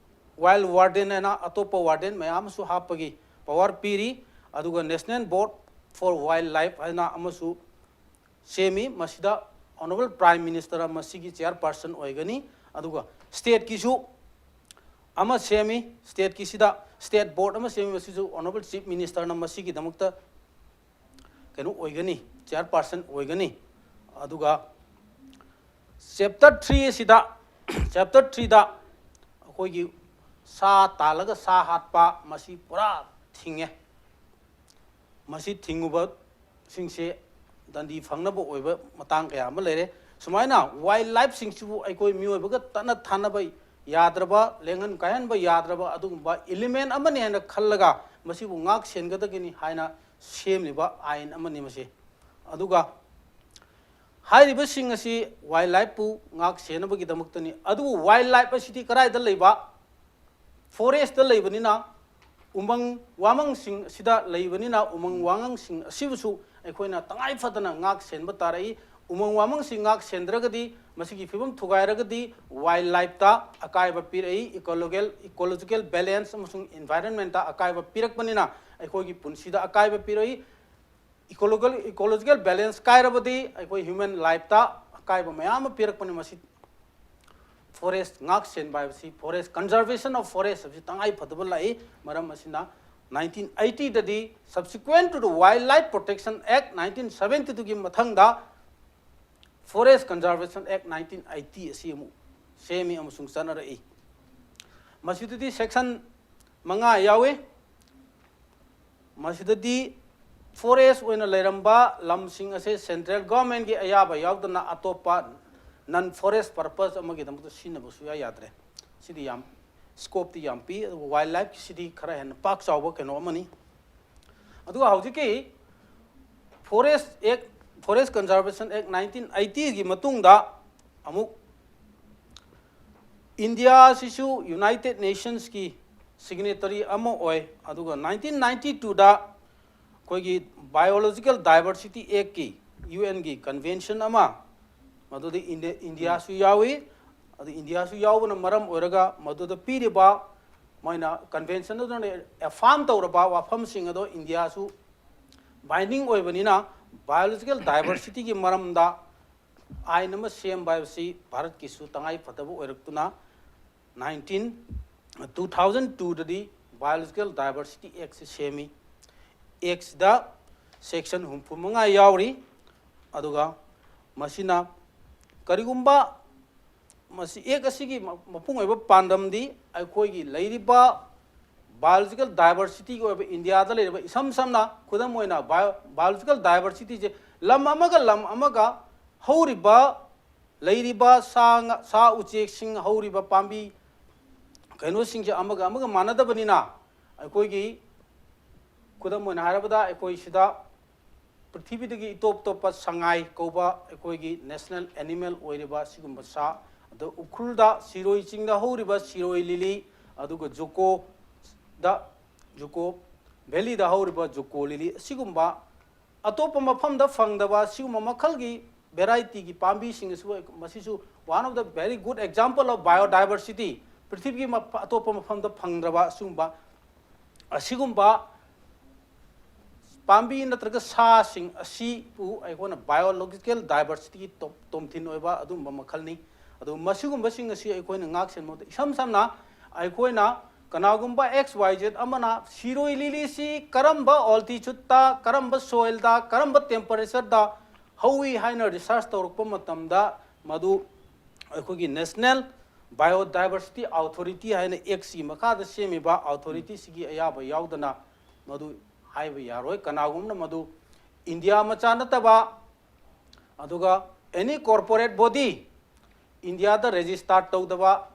wild warden ꯍꯥꯏꯅ ꯑꯇꯣꯞꯄ ꯋꯥꯔꯗꯦꯟ ꯃꯌꯥꯝ ꯑꯃꯁꯨ ꯍꯥꯞꯄꯒꯤ ꯄꯋꯥꯔ ꯄꯤꯔꯤ꯫ ꯑꯗꯨꯒ National Board for Wildlife ꯍꯥꯏꯅ ꯑꯃꯁꯨ ꯁꯦꯝꯃꯤ꯫ ꯃꯁꯤꯗ ꯑꯣꯅꯔꯦꯕꯜ ꯄ꯭ꯔꯥꯏꯝ ꯃꯤꯅꯤꯁꯇꯔ ꯃꯁꯤꯒꯤ ꯆꯤꯌꯥꯔ ꯄꯥꯔꯁꯟ ꯑꯣꯏꯒꯅꯤ꯫ ꯑꯗꯨꯒ ꯁ꯭ꯇꯦꯠꯀꯤꯁꯨ ꯑꯃ ꯁꯦꯝꯃꯤ, ꯁ꯭ꯇꯦꯠꯀꯤꯁꯤꯗ ꯁ꯭ꯇꯦꯠ ꯕꯣꯔꯗ ꯑꯃ ꯁꯦꯝꯃꯤ꯫ ꯃꯁꯤꯁꯨ ꯑꯣꯅꯔꯦꯕꯜ ꯆꯤꯐ ꯃꯤꯅꯤꯁꯇꯔꯅ ꯃꯁꯤꯒꯤꯗꯃꯛꯇ ꯀꯩꯅꯣ ꯑꯣꯏꯒꯅꯤ, ꯆꯤꯌꯥꯔ ꯄꯥꯔꯁꯟ ꯑꯣꯏꯒꯅꯤ꯫ ꯑꯗꯨꯒ ꯆꯦꯞꯇꯔ ꯊ꯭ꯔꯤ ꯑꯁꯤꯗ, ꯆꯦꯞꯇꯔ ꯊ꯭ꯔꯤꯗ ꯑꯩꯈꯣꯏꯒꯤ ꯁꯥ ꯇꯥꯜꯂꯒ ꯁꯥ ꯍꯥꯠꯄ, ꯃꯁꯤ ꯄꯨꯔꯥ ꯊꯤꯡꯉꯦ꯫ ꯃꯁꯤ ꯊꯤꯡꯉꯨꯕꯁꯤꯡꯁꯦ ꯗꯟꯗꯤ ꯐꯪꯅꯕ ꯑꯣꯏꯕ ꯃꯇꯥꯡ ꯀꯌꯥ ꯑꯃ ꯂꯩꯔꯦ꯫ ꯁꯨꯃꯥꯏꯅ ꯋꯥꯏꯜ ꯂꯥꯏꯐꯁꯤꯡꯁꯤꯕꯨ ꯑꯩꯈꯣꯏ ꯃꯤꯑꯣꯏꯕꯒ ꯇꯠꯅ ꯊꯥꯅꯕ ꯌꯥꯗ꯭ꯔꯕ, ꯂꯦꯡꯍꯟ ꯀꯥꯏꯍꯟꯕ ꯌꯥꯗ꯭ꯔꯕ ꯑꯗꯨꯒꯨꯝꯕ ꯏꯂꯤꯃꯦꯟ ꯑꯃꯅꯤ ꯍꯥꯏꯅ ꯈꯜꯂꯒ ꯃꯁꯤꯕꯨ ꯉꯥꯛ ꯁꯦꯟꯒꯗꯒꯅꯤ ꯍꯥꯏꯅ ꯁꯦꯝꯂꯤꯕ ꯑꯥꯏꯟ ꯑꯃꯅꯤ ꯃꯁꯤ꯫ ꯑꯗꯨꯒ ꯍꯥꯏꯔꯤꯕꯁꯤꯡ ꯑꯁꯤ ꯋꯥꯏꯜ ꯂꯥꯏꯐꯄꯨ ꯉꯥꯛ ꯁꯦꯟꯅꯕꯒꯤꯗꯃꯛꯇꯅꯤ꯫ ꯑꯗꯨꯕꯨ ꯋꯥꯏꯜ ꯂꯥꯏꯐ ꯑꯁꯤꯗꯤ ꯀꯗꯥꯏꯗ ꯂꯩꯕ? ꯐꯣꯔꯦꯁꯇ ꯂꯩꯕꯅꯤꯅ, ꯎꯃꯪ ꯋꯥꯃꯪꯁꯤꯡ ꯑꯁꯤꯗ ꯂꯩꯕꯅꯤꯅ, ꯎꯃꯪ ꯋꯥꯃꯪꯁꯤꯡ ꯑꯁꯤꯕꯨꯁꯨ ꯑꯩꯈꯣꯏꯅ ꯇꯉꯥꯏ ꯐꯗꯅ ꯉꯥꯛ ꯁꯦꯟꯕ ꯇꯥꯔꯛꯏ꯫ ꯎꯃꯪ ꯋꯥꯃꯪꯁꯤꯡ ꯉꯥꯛ ꯁꯦꯟꯗ꯭ꯔꯒꯗꯤ ꯃꯁꯤꯒꯤ ꯐꯤꯕꯝ ꯊꯨꯒꯥꯏꯔꯒꯗꯤ ꯋꯥꯏꯜ ꯂꯥꯏꯐꯇ ꯑꯀꯥꯏꯕ ꯄꯤꯔꯛꯏ, ꯏꯀꯣꯂꯣꯒꯦꯜ, ꯏꯀꯣꯂꯣꯖꯤꯀꯦꯜ ꯕꯦꯂꯦꯟꯁ ꯑꯃꯁꯨꯡ ꯏꯟꯚꯥꯏꯔꯟꯃꯦꯟꯇ ꯑꯀꯥꯏꯕ ꯄꯤꯔꯛꯄꯅꯤꯅ ꯑꯩꯈꯣꯏꯒꯤ ꯄꯨꯟꯁꯤꯗ ꯑꯀꯥꯏꯕ ꯄꯤꯔꯛꯏ꯫ ꯏꯀꯣꯂꯣꯀꯦꯜ, ꯏꯀꯣꯂꯣꯖꯤꯀꯦꯜ ꯕꯦꯂꯦꯟꯁ ꯀꯥꯏꯔꯕꯗꯤ ꯑꯩꯈꯣꯏ ꯍ꯭ꯌꯨꯃꯦꯟ ꯂꯥꯏꯐꯇ ꯑꯀꯥꯏꯕ ꯃꯌꯥꯝ ꯑꯃ ꯄꯤꯔꯛꯄꯅꯤ꯫ ꯃꯁꯤ ꯐꯣꯔꯦꯁ ꯉꯥꯛ ꯁꯦꯟꯕ ꯍꯥꯏꯕꯁꯤ, ꯐꯣꯔꯦꯁ, conservation of forest ꯍꯥꯏꯕꯁꯤ ꯇꯉꯥꯏ ꯐꯗꯕ ꯂꯥꯛꯏ꯫ ꯃꯔꯝ ꯑꯁꯤꯅ nineteen eighty ꯗꯗꯤ, subsequent to the Wildlife Protection Act nineteen seventy two ꯒꯤ ꯃꯊꯪꯗ Forest Conservation Act nineteen eighty ꯑꯁꯤ ꯑꯃꯨꯛ ꯁꯦꯝꯃꯤ ꯑꯃꯁꯨꯡ ꯆꯠꯅꯔꯛꯏ꯫ ꯃꯁꯤꯗꯗꯤ ꯁꯦꯛꯁꯟ ꯃꯉꯥ ꯌꯥꯎꯏ꯫ ꯃꯁꯤꯗꯗꯤ ꯐꯣꯔꯦꯁ ꯑꯣꯏꯅ ꯂꯩꯔꯝꯕ ꯂꯝꯁꯤꯡ ꯑꯁꯦ ꯁꯦꯟꯇ꯭ꯔꯦꯜ ꯒꯣꯔꯃꯦꯟꯒꯤ ꯑꯌꯥꯕ ꯌꯥꯎꯗꯅ ꯑꯇꯣꯞꯄ non forest purpose ꯑꯃꯒꯤꯗꯃꯛꯇ ꯁꯤꯖꯤꯟꯅꯕ ꯁꯨꯡꯌꯥ ꯌꯥꯗ꯭ꯔꯦ꯫ ꯁꯤꯗꯤ ꯌꯥꯝ scopeꯇꯤ ꯌꯥꯝ ꯄꯤ, ꯑꯗꯨꯒ wildlifeꯀꯤꯁꯤꯗꯤ ꯈꯔ ꯍꯦꯟꯅ ꯄꯥꯛ ꯆꯥꯎꯕ ꯀꯩꯅꯣ ꯑꯃꯅꯤ꯫ ꯑꯗꯨꯒ ꯍꯧꯖꯤꯛꯀꯤ Forest Act, Forest Conservation Act nineteen eightyꯒꯤ ꯃꯇꯨꯡꯗ ꯑꯃꯨꯛ ꯏꯟꯗꯤꯌꯥꯁꯤꯁꯨ United Nationsꯀꯤ signatory ꯑꯃ ꯑꯣꯏ꯫ ꯑꯗꯨꯒ nineteen ninety twoꯗ ꯑꯩꯈꯣꯏꯒꯤ Biological Diversity Actꯀꯤ, UNꯒꯤ convention ꯑꯃ, ꯃꯗꯨꯗ ꯏꯟꯗꯤ-, ꯏꯟꯗꯤꯌꯥꯁꯨ ꯌꯥꯎꯏ꯫ ꯑꯗꯨ ꯏꯟꯗꯤꯌꯥꯁꯨ ꯌꯥꯎꯕꯅ ꯃꯔꯝ ꯑꯣꯏꯔꯒ ꯃꯗꯨꯗ ꯄꯤꯔꯤꯕ ꯃꯣꯏꯅ convention ꯑꯗꯨꯅ affirm ꯇꯧꯔꯕ ꯋꯥꯐꯝꯁꯤꯡ ꯑꯗꯣ ꯏꯟꯗꯤꯌꯥꯁꯨ binding ꯑꯣꯏꯕꯅꯤꯅ, biological diversityꯒꯤ ꯃꯔꯝꯗ ꯑꯥꯏꯟ ꯑꯃ ꯁꯦꯝꯕ ꯍꯥꯏꯕꯁꯤ ꯚꯥꯔꯠꯀꯤꯁꯨ ꯇꯉꯥꯏ ꯐꯗꯕ ꯑꯣꯏꯔꯛꯇꯨꯅ, nineteen, two thousand twoꯗꯗꯤ Biological Diversity Actꯁꯤ ꯁꯦꯝꯃꯤ꯫ Actꯁꯤꯗ section ꯍꯨꯝꯐꯨ ꯃꯉꯥ ꯌꯥꯎꯔꯤ꯫ ꯑꯗꯨꯒ ꯃꯁꯤꯅ ꯀꯔꯤꯒꯨꯝꯕ ꯃꯁꯤ Act ꯑꯁꯤꯒꯤ ꯃ-, ꯃꯄꯨꯡ ꯑꯣꯏꯕ ꯄꯥꯟꯗꯝꯗꯤ ꯑꯩꯈꯣꯏꯒꯤ ꯂꯩꯔꯤꯕ biological diversityꯒꯤ ꯑꯣꯏꯕ ꯏꯟꯗꯤꯌꯥꯗ ꯂꯩꯔꯤꯕ, ꯏꯁꯝ ꯁꯝꯅ ꯈꯨꯗꯝ ꯑꯣꯏꯅ bio-, biological diversityꯁꯦ ꯂꯝ ꯑꯃꯒ ꯂꯝ ꯑꯃꯒ ꯍꯧꯔꯤꯕ, ꯂꯩꯔꯤꯕ ꯁꯥ ꯉꯥ, ꯁꯥ ꯎꯆꯦꯛꯁꯤꯡ, ꯍꯧꯔꯤꯕ ꯄꯥꯝꯕꯤ, ꯀꯩꯅꯣꯁꯤꯡꯁꯦ ꯑꯃꯒ ꯑꯃꯒ ꯃꯥꯟꯅꯗꯕꯅꯤꯅ, ꯑꯩꯈꯣꯏꯒꯤ ꯈꯨꯗꯝ ꯑꯣꯏꯅ ꯍꯥꯏꯔꯕꯗ, ꯑꯩꯈꯣꯏ ꯁꯤꯗ ꯄ꯭ꯔꯤꯊꯤꯕꯤꯗꯒꯤ ꯏꯇꯣꯞ ꯇꯣꯞꯄ ꯁꯉꯥꯏ ꯀꯧꯕ ꯑꯩꯈꯣꯏꯒꯤ national animal ꯑꯣꯏꯔꯤꯕ ꯁꯤꯒꯨꯝꯕ ꯁꯥ, ꯑꯗꯣ ꯎꯈ꯭ꯔꯨꯜꯗ ꯁꯤꯔꯣꯏ ꯆꯤꯡꯗ ꯍꯧꯔꯤꯕ ꯁꯤꯔꯣꯏ ꯂꯤꯂꯤ, ꯑꯗꯨꯒ ꯖꯨꯀꯣꯗ, ꯖꯨꯀꯣ valleyꯗ ꯍꯧꯔꯤꯕ ꯖꯨꯀꯣ ꯂꯤꯂꯤ, ꯑꯁꯤꯒꯨꯝꯕ ꯑꯇꯣꯞꯄ ꯃꯐꯝꯗ ꯐꯪꯗꯕ ꯁꯤꯒꯨꯝꯕ ꯃꯈꯜꯒꯤ varietyꯒꯤ ꯄꯥꯝꯕꯤꯁꯤꯡ ꯑꯁꯤꯕꯨ, ꯃꯁꯤꯁꯨ one of the very good example of biodiversity, ꯄ꯭ꯔꯤꯊꯤꯕꯤꯒꯤ ꯃꯐ-, ꯑꯇꯣꯞꯄ ꯃꯐꯝꯗ ꯐꯪꯗ꯭ꯔꯕ ꯑꯁꯤꯒꯨꯝꯕ, ꯑꯁꯤꯒꯨꯝꯕ ꯄꯥꯝꯕꯤ ꯅꯠꯇ꯭ꯔꯒ ꯁꯥꯁꯤꯡ ꯑꯁꯤꯕꯨ ꯑꯩꯈꯣꯏꯅ biological diversityꯒꯤ ꯇꯣꯞ-, ꯇꯣꯝꯊꯤꯟ ꯑꯣꯏꯕ ꯑꯗꯨꯒꯨꯝꯕ ꯃꯈꯜꯅꯤ꯫ ꯑꯗꯨ ꯃꯁꯤꯒꯨꯝꯕꯁꯤꯡ ꯑꯁꯤ ꯑꯩꯈꯣꯏꯅ ꯉꯥꯛ ꯁꯦꯟꯕꯗ, ꯏꯁꯝ ꯁꯝꯅ ꯑꯩꯈꯣꯏꯅ ꯀꯅꯥꯒꯨꯝꯕ X Y Z ꯑꯃꯅ ꯁꯤꯔꯣꯏ ꯂꯤꯂꯤꯁꯤ ꯀꯔꯝꯕ altitudeꯇ, ꯀꯔꯝꯕ soilꯗ, ꯀꯔꯝꯕ temperatureꯗ ꯍꯧꯏ ꯍꯥꯏꯅ research ꯇꯧꯔꯛꯄ ꯃꯇꯝꯗ, ꯃꯗꯨ ꯑꯩꯈꯣꯏꯒꯤ National Biodiversity Authority ꯍꯥꯏꯅ Actꯁꯤꯒꯤ ꯃꯈꯥꯗ ꯁꯦꯝꯃꯤꯕ authorityꯁꯤꯒꯤ ꯑꯌꯥꯕ ꯌꯥꯎꯗꯅ ꯃꯗꯨ ꯍꯥꯏꯕ ꯌꯥꯔꯣꯏ꯫ ꯀꯅꯥꯒꯨꯝꯕꯅ ꯃꯗꯨ ꯏꯟꯗꯤꯌꯥ ꯃꯆꯥ ꯅꯠꯇꯕ, ꯑꯗꯨꯒ any corporate body, ꯏꯟꯗꯤꯌꯥꯗ register ꯇꯧꯗꯕ,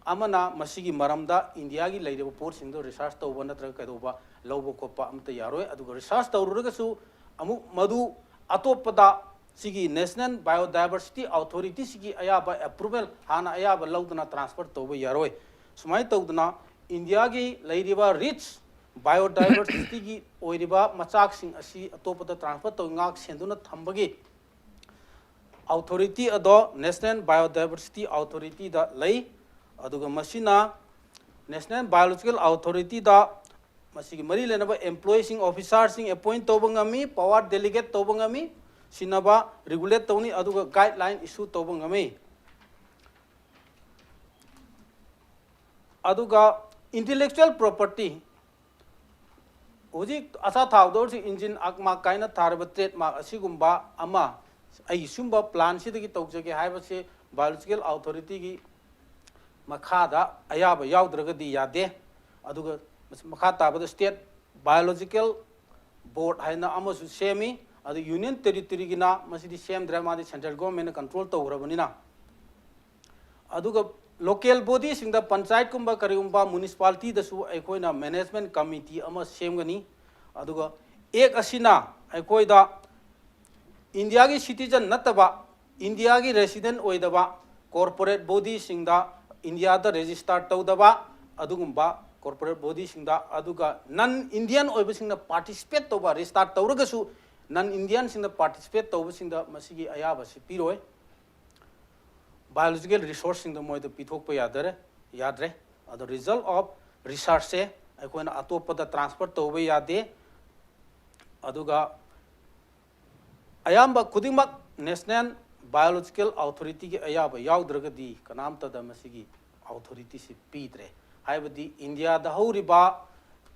ꯑꯃꯅ ꯃꯁꯤꯒꯤ ꯃꯔꯝꯗ ꯏꯟꯗꯤꯌꯥꯒꯤ ꯂꯩꯔꯤꯕ ꯄꯣꯠꯁꯤꯡꯗꯣ ꯔꯤꯁꯥꯔꯁ ꯇꯧꯕ ꯅꯠꯇ꯭ꯔꯒ ꯀꯩꯗꯧꯕ, ꯂꯧꯕ ꯈꯣꯠꯄ ꯑꯃꯠꯇ ꯌꯥꯔꯣꯏ꯫ ꯑꯗꯨꯒ ꯔꯤꯁꯥꯔꯁ ꯇꯧꯔꯨꯔꯒꯁꯨ ꯑꯃꯨꯛ ꯃꯗꯨ ꯑꯇꯣꯞꯄꯗ, ꯁꯤꯒꯤ National Biodiversity Authority ꯁꯤꯒꯤ ꯑꯌꯥꯕ ꯑꯦꯄ꯭ꯔꯨꯕꯦꯜ ꯍꯥꯟꯅ ꯑꯌꯥꯕ ꯂꯧꯗꯅ ꯇ꯭ꯔꯥꯟꯁꯐꯔ ꯇꯧꯕ ꯌꯥꯔꯣꯏ꯫ ꯁꯨꯃꯥꯏꯅ ꯇꯧꯗꯅ ꯏꯟꯗꯤꯌꯥꯒꯤ ꯂꯩꯔꯤꯕ ꯔꯤꯆ ꯕꯥꯏꯑꯣꯗꯥꯏꯕꯔꯁꯤꯇꯤꯒꯤ ꯑꯣꯏꯔꯤꯕ ꯃꯆꯥꯛꯁꯤꯡ ꯑꯁꯤ ꯑꯇꯣꯞꯄꯗ ꯇ꯭ꯔꯥꯟꯁꯐꯔ ꯇꯧ ꯉꯥꯛ ꯁꯦꯟꯗꯨꯅ ꯊꯝꯕꯒꯤ ꯑꯣꯊꯣꯔꯤꯇꯤ ꯑꯗꯣ National Biodiversity Authority ꯗ ꯂꯩ꯫ ꯑꯗꯨꯒ ꯃꯁꯤꯅ National Biological Authority ꯗ ꯃꯁꯤꯒꯤ ꯃꯔꯤ ꯂꯩꯅꯕ ꯑꯦꯝꯄ꯭ꯂꯣꯌꯤꯁꯤꯡ, ꯑꯣꯐꯤꯁꯥꯔꯁꯤꯡ ꯑꯦꯄꯣꯏꯟ ꯇꯧꯕ ꯉꯝꯃꯤ, ꯄꯋꯥꯔ ꯗꯦꯂꯤꯒꯦꯠ ꯇꯧꯕ ꯉꯝꯃꯤ, ꯁꯤꯟꯅꯕ, ꯔꯤꯒꯨꯂꯦꯠ ꯇꯧꯅꯤ, ꯑꯗꯨꯒ ꯒꯥꯏꯗꯂꯥꯏꯟ ꯏꯁꯨ ꯇꯧꯕ ꯉꯝꯃꯤ꯫ ꯑꯗꯨꯒ ꯏꯟꯇꯦꯂꯦꯛꯆꯨꯋꯦꯜ ꯄ꯭ꯔꯣꯄꯔꯇꯤ, ꯍꯧꯖꯤꯛ ꯑꯆꯥꯊꯥꯎꯗ ꯑꯣꯏꯔꯁꯨ ꯏꯟꯖꯤꯟ ꯑꯛꯃꯥ ꯀꯥꯏꯅ ꯊꯥꯔꯤꯕ ꯇ꯭ꯔꯦꯗꯃꯥꯔꯛ ꯑꯁꯤꯒꯨꯝꯕ ꯑꯃ, ꯑꯩ ꯁꯨꯝꯕ ꯄ꯭ꯂꯥꯟꯁꯤꯗꯒꯤ ꯇꯧꯖꯒꯦ ꯍꯥꯏꯕꯁꯦ ꯕꯥꯏꯑꯣꯂꯣꯖꯤꯀꯦꯜ ꯑꯣꯊꯣꯔꯤꯇꯤꯒꯤ ꯃꯈꯥꯗ ꯑꯌꯥꯕ ꯌꯥꯎꯗ꯭ꯔꯒꯗꯤ ꯌꯥꯗꯦ꯫ ꯑꯗꯨꯒ ꯃꯈꯥ ꯇꯥꯕꯗ ꯁ꯭ꯇꯦꯠ ꯕꯥꯏꯑꯣꯂꯣꯖꯤꯀꯦꯜ ꯕꯣꯔꯗ ꯍꯥꯏꯅ ꯑꯃꯁꯨ ꯁꯦꯝꯃꯤ꯫ ꯑꯗꯨ ꯌꯨꯅꯤꯌꯟ ꯇꯦꯔꯤꯇꯣꯔꯤꯒꯤꯅ ꯃꯁꯤꯗꯤ ꯁꯦꯝꯗ꯭ꯔꯦ, ꯃꯥꯗꯤ ꯁꯦꯟꯇ꯭ꯔꯦꯜ ꯒꯣꯔꯃꯦꯟꯅ ꯀꯟꯇ꯭ꯔꯣꯜ ꯇꯧꯈ꯭ꯔꯕꯅꯤꯅ꯫ ꯑꯗꯨꯒ ꯂꯣꯀꯦꯜ ꯕꯣꯗꯤꯁꯤꯡꯗ, ꯄꯟꯆꯥꯌꯠꯀꯨꯝꯕ ꯀꯔꯤꯒꯨꯝꯕ ꯃ꯭ꯌꯨꯅꯤꯁꯤꯄꯥꯂꯤꯇꯤꯗꯁꯨ ꯑꯩꯈꯣꯏꯅ ꯃꯦꯅꯦꯖꯃꯦꯟ ꯀꯃꯤꯇꯤ ꯑꯃ ꯁꯦꯝꯒꯅꯤ꯫ ꯑꯗꯨꯒ ꯑꯦꯛ ꯑꯁꯤꯅ ꯑꯩꯈꯣꯏꯗ ꯏꯟꯗꯤꯌꯥꯒꯤ ꯁꯤꯇꯤꯖꯟ ꯅꯠꯇꯕ, ꯏꯟꯗꯤꯌꯥꯒꯤ ꯔꯦꯁꯤꯗꯦꯟ ꯑꯣꯏꯗꯕ ꯀꯣꯔꯄꯣꯔꯦꯠ ꯕꯣꯗꯤꯁꯤꯡꯗ, ꯏꯟꯗꯤꯌꯥꯗ ꯔꯦꯖꯤꯁꯇꯥꯔ ꯇꯧꯗꯕ ꯑꯗꯨꯒꯨꯝꯕ ꯀꯣꯔꯄꯣꯔꯦꯠ ꯕꯣꯗꯤꯁꯤꯡꯗ, ꯑꯗꯨꯒ ꯅꯟ ꯏꯟꯗꯤꯌꯟ ꯑꯣꯏꯕꯁꯤꯡꯅ ꯄꯥꯔꯇꯤꯁꯤꯄꯦꯠ ꯇꯧꯕ, ꯔꯦꯖꯤꯁꯇꯥꯔ ꯇꯧꯔꯒꯁꯨ ꯅꯟ ꯏꯟꯗꯤꯌꯟꯁꯤꯡꯅ ꯄꯥꯔꯇꯤꯁꯤꯄꯦꯠ ꯇꯧꯕꯁꯤꯡꯗ ꯃꯁꯤꯒꯤ ꯑꯌꯥꯕꯁꯤ ꯄꯤꯔꯣꯏ꯫ ꯕꯥꯏꯑꯣꯂꯣꯖꯤꯀꯦꯜ ꯔꯤꯁꯣꯔꯁꯁꯤꯡꯗꯣ ꯃꯣꯏꯗ ꯄꯤꯊꯣꯛꯄ ꯌꯥꯗꯔꯦ, ꯌꯥꯗ꯭ꯔꯦ꯫ ꯑꯗꯣ ꯔꯤꯖꯜ ꯑꯣꯐ ꯔꯤꯁꯥꯔꯆꯁꯦ ꯑꯩꯈꯣꯏꯅ ꯑꯇꯣꯞꯄꯗ ꯇ꯭ꯔꯥꯟꯁꯐꯔ ꯇꯧꯕ ꯌꯥꯗꯦ꯫ ꯑꯗꯨꯒ ꯑꯌꯥꯝꯕ ꯈꯨꯗꯤꯡꯃꯛ ꯅꯦꯁꯅꯦꯜ ꯕꯥꯏꯑꯣꯂꯣꯖꯤꯀꯦꯜ ꯑꯣꯊꯣꯔꯤꯇꯤꯒꯤ ꯑꯌꯥꯕ ꯌꯥꯎꯗ꯭ꯔꯒꯗꯤ ꯀꯅꯥꯝꯇꯗ ꯃꯁꯤꯒꯤ ꯑꯣꯊꯣꯔꯤꯇꯤꯁꯤ ꯄꯤꯗ꯭ꯔꯦ꯫ ꯍꯥꯏꯕꯗꯤ ꯏꯟꯗꯤꯌꯥꯗ ꯍꯧꯔꯤꯕ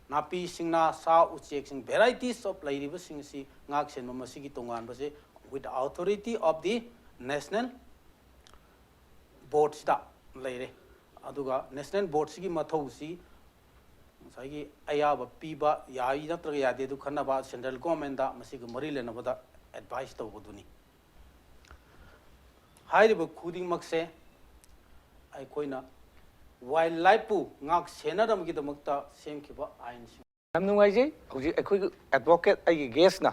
ꯅꯥꯄꯤ ꯁꯤꯡꯅꯥ, ꯁꯥ ꯎꯆꯦꯛꯁꯤꯡ, ꯚꯦꯔꯥꯏꯇꯤꯁ ꯑꯣꯐ ꯂꯩꯔꯤꯕꯁꯤꯡ ꯑꯁꯤ ꯉꯥꯛ ꯁꯦꯟꯕ ꯃꯁꯤꯒꯤ ꯇꯣꯉꯥꯟꯕꯁꯦ with authority of the national ꯕꯣꯔꯗꯁꯤꯗ ꯂꯩꯔꯦ꯫ ꯑꯗꯨꯒ ꯅꯦꯁꯅꯦꯜ ꯕꯣꯔꯗꯁꯤꯒꯤ ꯃꯊꯧꯁꯤ ꯉꯁꯥꯏꯒꯤ ꯑꯌꯥꯕ ꯄꯤꯕ ꯌꯥꯏ ꯅꯠꯇ꯭ꯔꯒ ꯌꯥꯗꯦ ꯑꯗꯨ ꯈꯟꯅꯕ, ꯁꯦꯟꯇ꯭ꯔꯦꯜ ꯒꯣꯔꯃꯦꯟꯗ ꯃꯁꯤꯒ ꯃꯔꯤ ꯂꯩꯅꯕꯗ ꯑꯦꯗꯚꯥꯏꯁ ꯇꯧꯕꯗꯨꯅꯤ꯫ ꯍꯥꯏꯔꯤꯕ ꯈꯨꯗꯤꯡꯃꯛꯁꯦ ꯑꯩꯈꯣꯏꯅ ꯋꯥꯏꯜ ꯂꯥꯏꯐꯄꯨ ꯉꯥꯛ ꯁꯦꯟꯅꯅꯕꯒꯤꯗꯃꯛꯇ ꯁꯦꯝꯈꯤꯕ ꯑꯥꯏꯟꯁꯤꯡ꯫ ꯌꯥꯝ ꯅꯨꯡꯉꯥꯏꯖꯩ꯫ ꯍꯧꯖꯤꯛ ꯑꯩꯈꯣꯏꯒꯤ ꯑꯦꯗꯚꯣꯀꯦꯠ ꯑꯩꯒꯤ ꯒꯦꯁꯅ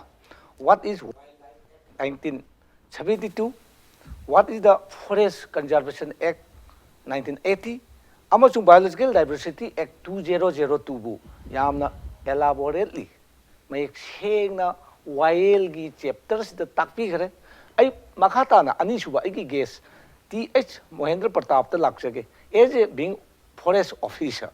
What is Wildlife Act nineteen seventy two, What is the Forest Conservation Act nineteen eighty ꯑꯃꯁꯨꯡ Biological Diversity Act two thousand two ꯕꯨ ꯌꯥꯝꯅ elaborately, ꯃꯌꯦꯛ ꯁꯦꯡꯅ ꯋꯥꯌꯦꯜꯒꯤ ꯆꯦꯞꯇꯔꯁꯤꯗ ꯇꯥꯛꯄꯤꯈ꯭ꯔꯦ꯫ ꯑꯩ ꯃꯈꯥ ꯇꯥꯅ ꯑꯅꯤꯁꯨꯕ ꯑꯩꯒꯤ ꯒꯦꯁ ꯇꯤ ꯑꯩꯆ ꯃꯣꯍꯦꯟꯗ꯭ꯔ ꯄ꯭ꯔꯇꯥꯞꯇ ꯂꯥꯛꯆꯒꯦ꯫ As a being forest officer,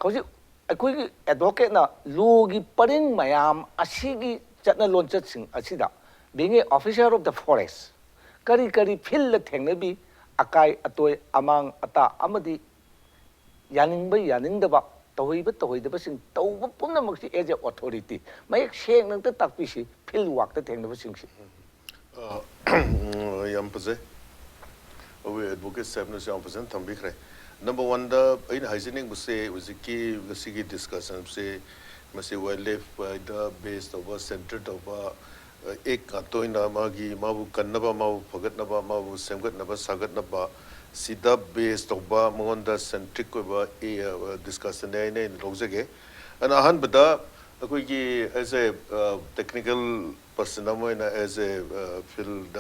ꯍꯧꯖꯤꯛ ꯑꯩꯈꯣꯏꯒꯤ ꯑꯦꯗꯚꯣꯀꯦꯠꯅ ꯂꯣꯒꯤ ꯄꯔꯤꯡ ꯃꯌꯥꯝ ꯑꯁꯤꯒꯤ ꯆꯠꯅ ꯂꯣꯟꯆꯠꯁꯤꯡ ꯑꯁꯤꯗ, being a officer of the forest, ꯀꯔꯤ ꯀꯔꯤ ꯐꯤꯜꯗ ꯊꯦꯡꯅꯕꯤ? ꯑꯀꯥꯏ ꯑꯇꯣꯏ, ꯑꯃꯥꯡ ꯑꯇꯥ ꯑꯃꯗꯤ ꯌꯥꯅꯤꯡꯕ ꯌꯥꯅꯤꯡꯗꯕ, ꯇꯧꯍꯩꯕ ꯇꯧꯍꯩꯗꯕꯁꯤꯡ ꯇꯧꯕ ꯄꯨꯝꯅꯃꯛꯁꯤ as a authority ꯃꯌꯦꯛ ꯁꯦꯡꯅ ꯑꯝꯇ ꯇꯥꯛꯄꯤꯁꯤ, ꯐꯤꯜ ꯋꯥꯛꯇ ꯊꯦꯡꯅꯕꯁꯤꯡꯁꯤ꯫ ꯑ, ꯌꯥꯝ ꯐꯖꯩ꯫ ꯑꯩꯈꯣꯏ ꯑꯦꯗꯚꯣꯀꯦꯠ ꯁꯥꯍꯦꯕꯅꯁꯨ ꯌꯥꯝ ꯐꯖꯅ ꯊꯝꯕꯤꯈ꯭ꯔꯦ꯫ ꯅꯝꯕꯔ ꯋꯥꯟꯗ ꯑꯩꯅ ꯍꯥꯏꯖꯅꯤꯡꯕꯁꯦ, ꯍꯧꯖꯤꯛꯀꯤ ꯉꯁꯤꯒꯤ ꯗꯤꯁꯀꯁꯟꯁꯦ, ꯃꯁꯤ ꯋꯥꯏꯜ ꯂꯥꯏꯐꯇ ꯕꯦꯁ ꯇꯧꯕ, ꯁꯦꯟꯇꯔ ꯇꯧꯕ, ꯑ, ꯑꯦꯛ ꯉꯥꯛꯇ ꯑꯣꯏꯅ ꯃꯥꯒꯤ, ꯃꯥꯕꯨ ꯀꯟꯅꯕ, ꯃꯥꯕꯨ ꯐꯒꯠꯅꯕ, ꯃꯥꯕꯨ ꯁꯦꯝꯒꯠꯅꯕ, ꯁꯥꯒꯠꯅꯕ, ꯁꯤꯗ ꯕꯦꯁ ꯇꯧꯕ, ꯃꯉꯣꯟꯗ ꯁꯦꯟꯇ꯭ꯔꯤꯛ ꯑꯣꯏꯕ, ꯑꯦ, ꯑ, ꯗꯤꯁꯀꯁꯟꯅꯦ ꯍꯥꯏꯅ ꯑꯩꯅ ꯂꯧꯖꯒꯦ꯫ ꯑꯗꯨꯅ ꯑꯍꯥꯟꯕꯗ ꯑꯩꯈꯣꯏꯒꯤ as a, ꯑ, technical person ꯑꯃ ꯑꯣꯏꯅ, as a, ꯑ, field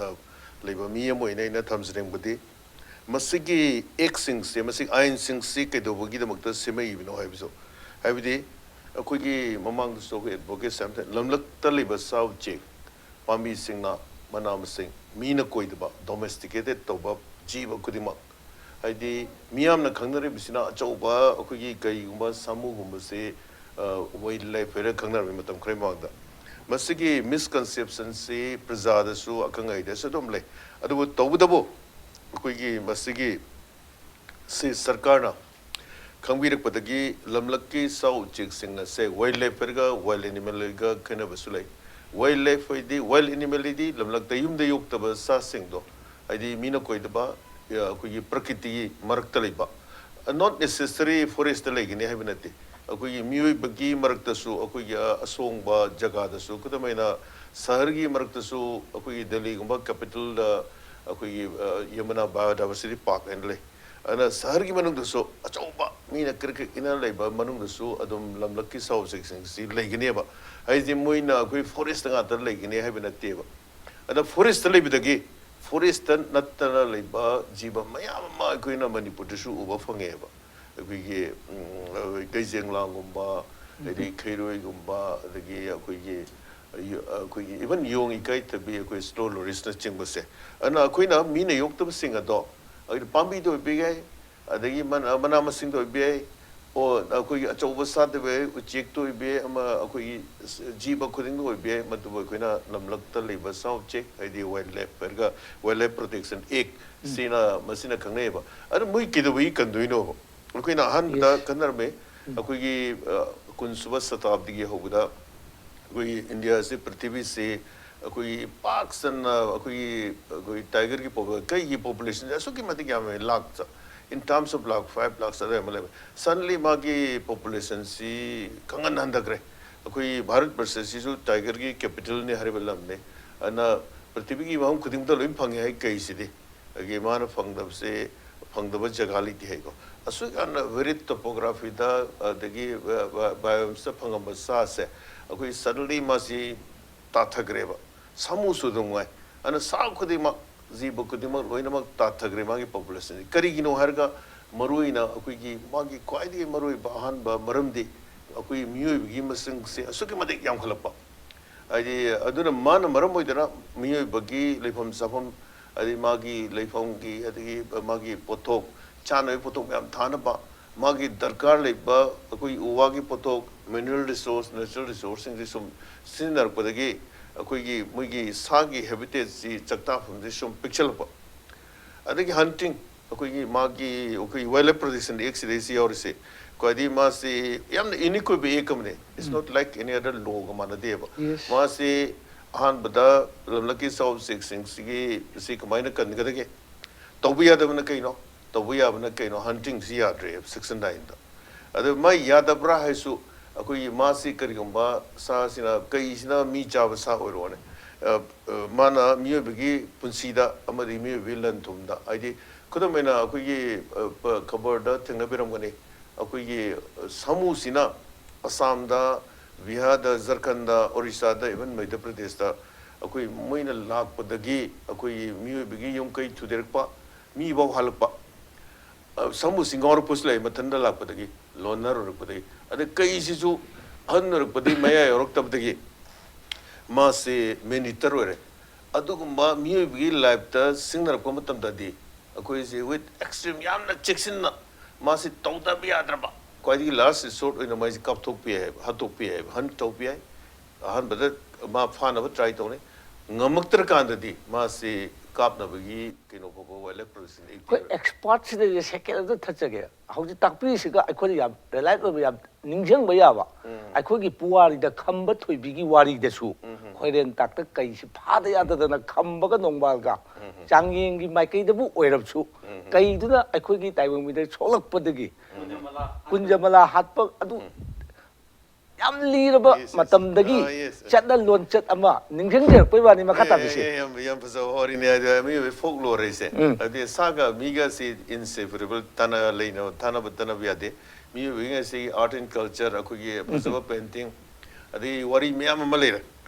ꯂꯩꯕ ꯃꯤ ꯑꯃ ꯑꯣꯏꯅ ꯑꯩꯅ ꯊꯝꯖꯅꯤꯡꯕꯗꯤ, ꯃꯁꯤꯒꯤ ꯑꯦꯛꯁꯤꯡꯁꯦ, ꯃꯁꯤꯒꯤ ꯑꯥꯏꯟꯁꯤꯡꯁꯤ ꯀꯩꯗꯧꯕꯒꯤꯗꯃꯛꯇ ꯁꯦꯝꯃꯛꯏꯕꯅꯣ ꯍꯥꯏꯕꯁꯨ, ꯍꯥꯏꯕꯗꯤ ꯑꯩꯈꯣꯏꯒꯤ ꯃꯃꯥꯡꯗꯁꯨ ꯑꯩꯈꯣꯏ ꯑꯦꯗꯚꯣꯀꯦꯠ ꯁꯥꯍꯦꯕꯅ ꯂꯝꯂꯛꯇ ꯂꯩꯕ ꯁꯥ ꯎꯆꯦꯛ, ꯄꯥꯝꯕꯤꯁꯤꯡꯅ, ꯃꯅꯥ ꯃꯁꯤꯡ, ꯃꯤꯅ ꯀꯣꯏꯗꯕ, ꯗꯣꯃꯦꯁꯇꯤꯀꯦꯇꯦꯠ ꯇꯧꯕ ꯖꯤꯕ ꯈꯨꯗꯤꯡꯃꯛ, ꯍꯥꯏꯗꯤ ꯃꯤꯌꯥꯝꯅ ꯈꯪꯅꯔꯤꯕꯁꯤꯅ ꯑꯆꯧꯕ ꯑꯩꯈꯣꯏꯒꯤ ꯀꯩꯒꯨꯝꯕ ꯁꯥꯃꯨꯒꯨꯝꯕꯁꯤ, ꯑ, ꯋꯥꯏꯜ ꯂꯥꯏꯐ ꯍꯥꯏꯔꯒ ꯈꯪꯅꯔꯝꯃꯤ ꯃꯇꯝ ꯈꯔꯒꯤ ꯃꯃꯥꯡꯗ꯫ ꯃꯁꯤꯒꯤ ꯃꯤꯁꯀꯟꯁꯦꯞꯁꯟꯁꯤ ꯄ꯭ꯔꯖꯥꯗꯁꯨ, ꯑꯈꯪ ꯑꯍꯩꯗꯁꯨ ꯑꯗꯨꯝ ꯂꯩ꯫ ꯑꯗꯨꯕꯨ ꯇꯧꯕꯇꯕꯨ ꯑꯩꯈꯣꯏꯒꯤ ꯃꯁꯤꯒꯤ ꯁꯤ ꯁꯔꯀꯥꯔꯅ ꯈꯪꯕꯤꯔꯛꯄꯗꯒꯤ ꯂꯝꯂꯛꯀꯤ ꯁꯥ ꯎꯆꯦꯛꯁꯤꯡ ꯑꯁꯦ ꯋꯥꯏꯜ ꯂꯥꯏꯐ ꯍꯥꯏꯔꯒ ꯋꯥꯏꯜ ꯑꯦꯅꯤꯃꯦꯜꯒ ꯈꯦꯠꯅꯕꯁꯨ ꯂꯩ꯫ ꯋꯥꯏꯜ ꯂꯥꯏꯐ ꯍꯥꯏꯗꯤ, ꯋꯥꯏꯜ ꯑꯦꯅꯤꯃꯦꯜ ꯍꯥꯏꯗꯤ ꯂꯝꯂꯛꯇ ꯌꯨꯝꯗ ꯌꯣꯛꯇꯕ ꯁꯥꯁꯤꯡꯗꯣ, ꯍꯥꯏꯗꯤ ꯃꯤꯅ ꯀꯣꯏꯗꯕ, ꯑ, ꯑꯩꯈꯣꯏꯒꯤ ꯄ꯭ꯔꯀꯤꯇꯤꯒꯤ ꯃꯔꯛꯇ ꯂꯩꯕ, not necessary ꯐꯣꯔꯦꯁꯇ ꯂꯩꯒꯅꯤ ꯍꯥꯏꯕ ꯅꯠꯇꯦ꯫ ꯑꯩꯈꯣꯏꯒꯤ ꯃꯤꯑꯣꯏꯕꯒꯤ ꯃꯔꯛꯇꯁꯨ, ꯑꯩꯈꯣꯏꯒꯤ, ꯑ, ꯑꯁꯣꯡꯕ ꯖꯒꯥꯗꯁꯨ, ꯈꯨꯗꯝ ꯑꯣꯏꯅ ꯁꯍꯔꯒꯤ ꯃꯔꯛꯇꯁꯨ, ꯑꯩꯈꯣꯏꯒꯤ ꯗꯦꯜꯂꯤꯒꯨꯝꯕ ꯀꯦꯄꯤꯇꯦꯜꯗ ꯑꯩꯈꯣꯏꯒꯤ, ꯑ, ꯌꯃꯨꯅꯥ ꯕꯥꯏꯑꯣꯗꯥꯏꯕꯔꯁꯤꯇꯤ ꯄꯥꯔꯛ ꯍꯥꯏꯅ ꯂꯩ꯫ ꯑꯗꯨꯅ ꯁꯍꯔꯒꯤ ꯃꯅꯨꯡꯗꯁꯨ ꯑꯆꯧꯕ ꯃꯤꯅ ꯀ꯭ꯔꯤꯛ ꯀ꯭ꯔꯤꯛ ꯏꯟꯅ ꯂꯩꯕ ꯃꯅꯨꯡꯗꯁꯨ ꯑꯗꯨꯝ ꯂꯝꯂꯛꯀꯤ ꯁꯥ ꯎꯆꯦꯛꯁꯤꯡꯁꯤ ꯂꯩꯒꯅꯦꯕ꯫ ꯍꯥꯏꯗꯤ ꯃꯣꯏꯅ ꯑꯩꯈꯣꯏ ꯐꯣꯔꯦꯁꯇ ꯉꯥꯛꯇ ꯂꯩꯒꯅꯤ ꯍꯥꯏꯕ ꯅꯠꯇꯦꯕ꯫ ꯑꯗ ꯐꯣꯔꯦꯁꯇ ꯂꯩꯕꯗꯒꯤ ꯐꯣꯔꯦꯁꯇ ꯅꯠꯇꯅ ꯂꯩꯕ ꯖꯤꯕ ꯃꯌꯥꯝ ꯑꯃ ꯑꯩꯈꯣꯏꯅ ꯃꯅꯤꯄꯨꯔꯗꯁꯨ ꯎꯕ ꯐꯪꯉꯦꯕ꯫ ꯑꯩꯈꯣꯏꯒꯤ ꯎꯝ, ꯑꯩꯈꯣꯏ ꯀꯩꯖꯦꯡꯂꯥꯡꯒꯨꯝꯕ, ꯑꯗꯩ ꯈꯩꯔꯣꯏꯒꯨꯝꯕ, ꯑꯗꯒꯤ ꯑꯩꯈꯣꯏꯒꯤ ꯑꯩꯈꯣꯏꯒꯤ ꯏꯚꯟ ꯌꯣꯡ ꯏꯀꯥꯏꯊꯕꯤ, ꯑꯩꯈꯣꯏ ꯁ꯭ꯅꯣ ꯂꯣꯔꯤꯁꯅꯆꯤꯡꯕꯁꯦ꯫ ꯑꯗꯨꯅ ꯑꯩꯈꯣꯏꯅ ꯃꯤꯅ ꯌꯣꯛꯇꯕꯁꯤꯡ ꯑꯗꯣ ꯑꯩꯈꯣꯏ ꯄꯥꯝꯕꯤꯗ ꯑꯣꯏꯕ ꯌꯥꯏ, ꯑꯗꯒꯤ ꯃꯅꯥ ꯃꯅꯥ ꯃꯁꯤꯡꯗ ꯑꯣꯏꯕ ꯌꯥꯏ, ꯑꯣ ꯑꯩꯈꯣꯏꯒꯤ ꯑꯆꯧꯕ ꯁꯥꯗ ꯑꯣꯏꯕ ꯌꯥꯏ, ꯎꯆꯦꯛꯇ ꯑꯣꯏꯕ ꯌꯥꯏ, ꯑꯃ ꯑꯩꯈꯣꯏꯒꯤ ꯖꯤꯕ ꯈꯨꯗꯤꯡꯗ ꯑꯣꯏꯕ ꯌꯥꯏ, ꯃꯗꯨꯕꯨ ꯑꯩꯈꯣꯏꯅ ꯂꯝꯂꯛꯇ ꯂꯩꯕ ꯁꯥ ꯎꯆꯦꯛ, ꯍꯥꯏꯗꯤ ꯋꯥꯏꯜ ꯂꯥꯏꯐ ꯍꯥꯏꯔꯒ ꯋꯥꯏꯜ ꯂꯥꯏꯐ ꯄ꯭ꯔꯣꯇꯦꯛꯁꯟ ꯑꯦꯛ ꯁꯤꯅ ꯃꯁꯤꯅ ꯈꯪꯅꯩꯑꯕ꯫ ꯑꯗꯨ ꯃꯣꯏ ꯀꯩꯗꯧꯕꯒꯤ ꯀꯟꯗꯣꯏꯅꯣꯕ? ꯑꯩꯈꯣꯏꯅ ꯑꯍꯥꯟꯕꯗ ꯈꯟꯅꯔꯝꯃꯤ, ꯑꯩꯈꯣꯏꯒꯤ ꯑ, ꯀꯨꯟꯁꯨꯕ ꯁꯇꯥꯕꯗꯤꯒꯤ ꯍꯧꯕꯗ ꯑꯩꯈꯣꯏꯒꯤ ꯏꯟꯗꯤꯌꯥꯁꯤ, ꯄ꯭ꯔꯤꯊꯤꯕꯤꯁꯤ ꯑꯩꯈꯣꯏꯒꯤ ꯄꯥꯛ ꯆꯟꯅ ꯑꯩꯈꯣꯏꯒꯤ ꯑꯩꯈꯣꯏ ꯇꯥꯏꯒꯔꯒꯤ ꯄꯣꯄꯨ-, ꯀꯩꯒꯤ ꯄꯣꯄꯨꯂꯦꯁꯟꯁꯦ ꯑꯁꯨꯛꯀꯤ ꯃꯇꯤꯛ ꯌꯥꯝꯃꯦ, lakh, in terms of lakh five lakh ꯑꯗꯨꯋꯥꯏ ꯑꯃ ꯂꯩꯕ꯫ ꯁꯗꯟꯂꯤ ꯃꯥꯒꯤ ꯄꯣꯄꯨꯂꯦꯁꯟꯁꯤ ꯈꯪꯍꯟ ꯍꯟꯊꯈ꯭ꯔꯦ꯫ ꯑꯩꯈꯣꯏ ꯚꯥꯔꯠ ꯕꯔꯁꯁꯤꯁꯨ ꯇꯥꯏꯒꯔꯒꯤ ꯀꯦꯄꯤꯇꯦꯜꯅꯤ ꯍꯥꯏꯔꯤꯕ ꯂꯝꯅꯤ꯫ ꯑꯗꯨꯅ ꯄ꯭ꯔꯤꯊꯤꯕꯤꯒꯤ ꯃꯐꯝ ꯈꯨꯗꯤꯡꯃꯛꯇ ꯂꯣꯏ ꯐꯪꯉꯦ ꯍꯥꯏ ꯀꯩꯁꯤꯗꯤ꯫ ꯑꯗꯒꯤ ꯃꯥꯅ ꯐꯪꯗꯕꯁꯦ, ꯐꯪꯗꯕ ꯖꯒꯥ ꯂꯩꯇꯦ ꯍꯥꯏꯀꯣ꯫ ꯑꯁꯨꯛ ꯌꯥꯝꯅ ꯋꯦꯔꯤꯠ ꯇꯣꯄꯣꯒ꯭ꯔꯥꯐꯤꯗ, ꯑꯗꯒꯤ ꯕꯥꯏꯑꯣꯝꯁꯇ ꯐꯪꯉꯝꯕ ꯁꯥꯁꯦ ꯑꯩꯈꯣꯏ ꯁꯗꯟꯂꯤ ꯃꯥꯁꯤ ꯇꯥꯊꯈ꯭ꯔꯦꯕ꯫ ꯁꯥꯃꯨꯁꯨ ꯑꯗꯨꯝ ꯉꯥꯏ꯫ ꯑꯗꯨꯅ ꯁꯥ ꯈꯨꯗꯤꯡꯃꯛ, ꯖꯤꯕ ꯈꯨꯗꯤꯡꯃꯛ ꯂꯣꯏꯅꯃꯛ ꯇꯥꯊꯈ꯭ꯔꯦ ꯃꯥꯒꯤ ꯄꯣꯄꯨꯂꯦꯁꯟꯁꯤ꯫ ꯀꯔꯤꯒꯤꯅꯣ ꯍꯥꯏꯔꯒ, ꯃꯔꯨꯑꯣꯏꯅ ꯑꯩꯈꯣꯏꯒꯤ ꯃꯥꯒꯤ ꯈ꯭ꯋꯥꯏꯗꯒꯤ ꯃꯔꯨꯑꯣꯏꯕ ꯑꯍꯥꯟꯕ ꯃꯔꯝꯗꯤ ꯑꯩꯈꯣꯏ ꯃꯤꯑꯣꯏꯕꯒꯤ ꯃꯁꯤꯡꯁꯦ ꯑꯁꯨꯛꯀꯤ ꯃꯇꯤꯛ ꯌꯥꯝꯈꯠꯂꯛꯄ꯫ ꯍꯥꯏꯗꯤ ꯑꯗꯨꯅ ꯃꯥꯅ ꯃꯔꯝ ꯑꯣꯏꯗꯅ ꯃꯤꯑꯣꯏꯕꯒꯤ ꯂꯩꯐꯝ ꯆꯥꯐꯝ, ꯑꯗꯩ ꯃꯥꯒꯤ ꯂꯩꯐꯝꯒꯤ, ꯑꯗꯒꯤ ꯃꯥꯒꯤ ꯄꯣꯠꯊꯣꯛ, ꯆꯥꯅꯕꯒꯤ ꯄꯣꯠꯊꯣꯛ ꯃꯌꯥꯝ ꯊꯥꯅꯕ, ꯃꯥꯒꯤ ꯗꯔꯀꯥꯔ ꯂꯩꯕ ꯑꯩꯈꯣꯏ ꯎ ꯋꯥꯒꯤ ꯄꯣꯠꯊꯣꯛ, ꯃꯤꯅꯔꯦꯜ ꯔꯤꯁꯣꯔꯁ, ꯅꯦꯆꯔꯦꯜ ꯔꯤꯁꯣꯔꯁꯁꯤꯡꯁꯤ ꯁꯨꯝ ꯁꯤꯖꯤꯟꯅꯔꯛꯄꯗꯒꯤ ꯑꯩꯈꯣꯏꯒꯤ ꯃꯣꯏꯒꯤ ꯁꯥꯒꯤ ꯍꯦꯕꯤꯇꯦꯠꯁꯤ, ꯆꯥꯛꯇꯥꯐꯝꯁꯤ ꯁꯨꯝ ꯄꯤꯛꯁꯜꯂꯛꯄ꯫ ꯑꯗꯒꯤ ꯍꯟꯇꯤꯡ, ꯑꯩꯈꯣꯏꯒꯤ ꯃꯥꯒꯤ, ꯑꯩꯈꯣꯏ ꯋꯥꯏꯜ ꯂꯥꯏꯐ ꯄ꯭ꯔꯣꯇꯦꯛꯁꯟ ꯑꯦꯛ ꯁꯤꯗꯩꯁꯤ ꯌꯥꯎꯔꯤꯁꯦ꯫ ꯈ꯭ꯋꯥꯏꯗꯒꯤ ꯃꯥꯁꯤ ꯌꯥꯝꯅ ꯌꯨꯅꯤꯛ ꯑꯣꯏꯕ ꯑꯦꯛ ꯑꯃꯅꯦ꯫ It's not like any other ꯂꯣꯒ ꯃꯥꯟꯅꯗꯦꯕ꯫ ꯃꯥꯁꯤ ꯑꯍꯥꯟꯕꯗ ꯂꯝꯂꯛꯀꯤ ꯁꯥ ꯎꯆꯦꯛꯁꯤꯡꯁꯤꯒꯤ, ꯁꯤ ꯀꯃꯥꯏꯅ ꯀꯟꯒꯗꯒꯦ? ꯇꯧꯕ ꯌꯥꯗꯕꯅ ꯀꯩꯅꯣ? ꯇꯧꯕ ꯌꯥꯕꯅ ꯀꯩꯅꯣ? ꯍꯟꯇꯤꯡꯁꯤ ꯌꯥꯗ꯭ꯔꯦꯕ ꯁꯦꯛꯁꯟ ꯅꯥꯏꯟꯗ꯫ ꯑꯗꯨ ꯃꯥ ꯌꯥꯗꯕ꯭ꯔꯥ ꯍꯥꯏꯁꯨ, ꯑꯩꯈꯣꯏꯒꯤ ꯃꯥꯁꯤ ꯀꯔꯤꯒꯨꯝꯕ ꯁꯥꯁꯤꯅ, ꯀꯩꯁꯤꯅ ꯃꯤ ꯆꯥꯕ ꯁꯥ ꯑꯣꯏꯔꯣꯅꯦ, ꯑ, ꯑ, ꯃꯥꯅ ꯃꯤꯑꯣꯏꯕꯒꯤ ꯄꯨꯟꯁꯤꯗ ꯑꯃꯗꯤ ꯃꯤꯑꯣꯏꯕꯒꯤ ꯂꯟ ꯊꯨꯝꯗ, ꯍꯥꯏꯗꯤ ꯈꯨꯗꯝ ꯑꯣꯏꯅ ꯑꯩꯈꯣꯏꯒꯤ, ꯑ, ꯄ-, ꯈꯕꯔꯗ ꯊꯦꯡꯅꯕꯤꯔꯝꯒꯅꯤ꯫ ꯑꯩꯈꯣꯏꯒꯤ, ꯑ, ꯁꯥꯃꯨꯁꯤꯅ ꯑꯁꯥꯝꯗ, ꯕꯤꯍꯥꯔꯗ, ꯖꯔꯈꯟꯗ, ꯑꯣꯔꯤꯁꯥꯗ, even ꯃꯙ꯭ꯌ ꯄ꯭ꯔꯗꯦꯁꯇ ꯑꯩꯈꯣꯏ ꯃꯣꯏꯅ ꯂꯥꯛꯄꯗꯒꯤ ꯑꯩꯈꯣꯏꯒꯤ ꯃꯤꯑꯣꯏꯕꯒꯤ ꯌꯨꯝ ꯀꯩ ꯊꯨꯗꯦꯛꯄ, ꯃꯤꯐꯥꯎ ꯍꯥꯠꯂꯛꯄ, ꯑ, ꯁꯥꯃꯨꯁꯤ ꯉꯥꯎꯔꯛꯄꯁꯨ ꯂꯩ, ꯃꯊꯟꯇ ꯂꯥꯛꯄꯗꯒꯤ, ꯂꯣꯟꯅꯔꯨꯔꯛꯄꯗꯒꯤ꯫ ꯑꯗꯩ ꯀꯩꯁꯤꯁꯨ ꯑꯍꯟ ꯑꯣꯏꯔꯛꯄꯗꯒꯤ, ꯃꯌꯥ ꯌꯧꯔꯛꯇꯕꯗꯒꯤ ꯃꯥꯁꯤ ꯃꯦꯟ ꯏꯇꯔ ꯑꯣꯏꯔꯦ꯫ ꯑꯗꯨꯒꯨꯝꯕ ꯃꯤꯑꯣꯏꯕꯒꯤ ꯂꯥꯏꯐꯇ ꯁꯤꯡꯅꯔꯛꯄ ꯃꯇꯝꯗꯗꯤ ꯑꯩꯈꯣꯏꯁꯦ with extreme, ꯌꯥꯝꯅ ꯆꯦꯛꯁꯤꯟꯅ ꯃꯥꯁꯤ ꯇꯧꯗꯕ ꯌꯥꯗ꯭ꯔꯕ, ꯈ꯭ꯋꯥꯏꯗꯒꯤ ꯂꯥꯁ ꯔꯤꯁꯣꯔꯠ ꯑꯣꯏꯅ ꯃꯥꯏꯁꯦ ꯀꯥꯞꯊꯣꯛꯄ ꯌꯥꯏ ꯍꯥꯏꯕ, ꯍꯥꯠꯇꯣꯛꯄ ꯌꯥꯏ ꯍꯥꯏꯕ, ꯍꯟ ꯇꯧꯕ ꯌꯥꯏ꯫ ꯑꯍꯥꯟꯕꯗ ꯃꯥ ꯐꯥꯅꯕ ꯇ꯭ꯔꯥꯏ ꯇꯧꯅꯤ꯫ ꯉꯝꯃꯛꯇ꯭ꯔꯀꯥꯟꯗꯗꯤ ꯃꯥꯁꯤ ꯀꯥꯞꯅꯕꯒꯤ ꯀꯩꯅꯣ ꯐꯥꯎꯕ ꯋꯥꯏꯜ ꯂꯥꯏꯐ ꯄ꯭ꯔꯣꯇꯦꯛꯁꯟ ꯑꯦꯛ ꯑꯩꯈꯣꯏ ꯄꯤꯔꯦ꯫ ꯑꯦꯛꯁꯄꯥꯔꯠꯁꯤꯗ ꯁꯦꯀꯦꯟ ꯑꯗꯨ ꯊꯠꯆꯒꯦ꯫ ꯍꯧꯖꯤꯛ ꯇꯥꯛꯄꯤꯔꯤꯁꯤꯒ ꯑꯩꯈꯣꯏꯅ ꯌꯥꯝ ꯔꯤꯂꯥꯏꯠ ꯑꯣꯏꯕ, ꯌꯥꯝ ꯅꯤꯡꯁꯤꯡꯕ ꯌꯥꯕ꯫ ꯑꯩꯈꯣꯏꯒꯤ ꯄꯨꯋꯥꯔꯤꯗ ꯈꯝꯕ ꯊꯣꯏꯕꯤꯒꯤ ꯋꯥꯔꯤꯗꯁꯨ ꯍꯣꯏꯔꯦꯟ ꯇꯥꯛꯇ ꯀꯩꯁꯤ ꯐꯥꯗ ꯌꯥꯗꯗꯅ ꯈꯝꯕꯒ ꯅꯣꯡꯕꯥꯜꯒ ꯆꯥꯡꯌꯦꯡꯒꯤ ꯃꯥꯏꯀꯩꯗꯕꯨ ꯑꯣꯏꯔꯕꯁꯨ, ꯀꯩꯗꯨꯅ ꯑꯩꯈꯣꯏꯒꯤ ꯇꯥꯏꯕꯪ ꯃꯤꯗ ꯁꯣꯛꯂꯛꯄꯗꯒꯤ ꯀꯨꯟꯖꯃꯂꯥ ꯍꯥꯠꯄ ꯑꯗꯨ ꯌꯥꯝ ꯂꯤꯔꯕ Yes, yes. ꯃꯇꯝꯗꯒꯤ Ah, yes, yes. ꯆꯠꯅ ꯂꯣꯟꯆꯠ ꯑꯃ ꯅꯤꯡꯁꯤꯡꯖꯔꯛꯄꯩ ꯋꯥꯅꯤ꯫ ꯃꯈꯥ ꯑꯦ, ꯇꯥꯕꯤꯁꯤ꯫ ꯑꯦ, ꯌꯥꯝ, ꯌꯥꯝ ꯐꯖꯕ ꯋꯥꯔꯤꯅꯦ꯫ ꯍꯥꯏꯗꯤ ꯃꯤꯑꯣꯏꯕ ꯐꯣꯛ ꯂꯣꯔ ꯍꯥꯏꯁꯦ, ꯎꯝ꯫ ꯍꯥꯏꯗꯤ ꯁꯥꯒ ꯃꯤꯒꯁꯤ ꯏꯟꯁꯦꯄꯔꯦꯕꯜ, ꯊꯥꯅ ꯂꯩꯅꯕ, ꯊꯥꯅꯕ ꯇꯠꯅꯕ ꯌꯥꯗꯦ꯫ ꯃꯤꯑꯣꯏꯕꯒꯤ ꯉꯁꯤꯒꯤ ꯑꯥꯔꯠ ꯑꯦꯟ ꯀꯜꯆꯔ, ꯑꯩꯈꯣꯏꯒꯤ ꯐꯖꯕ ꯄꯦꯟꯇꯤꯡ, ꯑꯗꯒꯤ ꯋꯥꯔꯤ ꯃꯌꯥꯝ ꯑꯃ ꯂꯩꯔꯦ꯫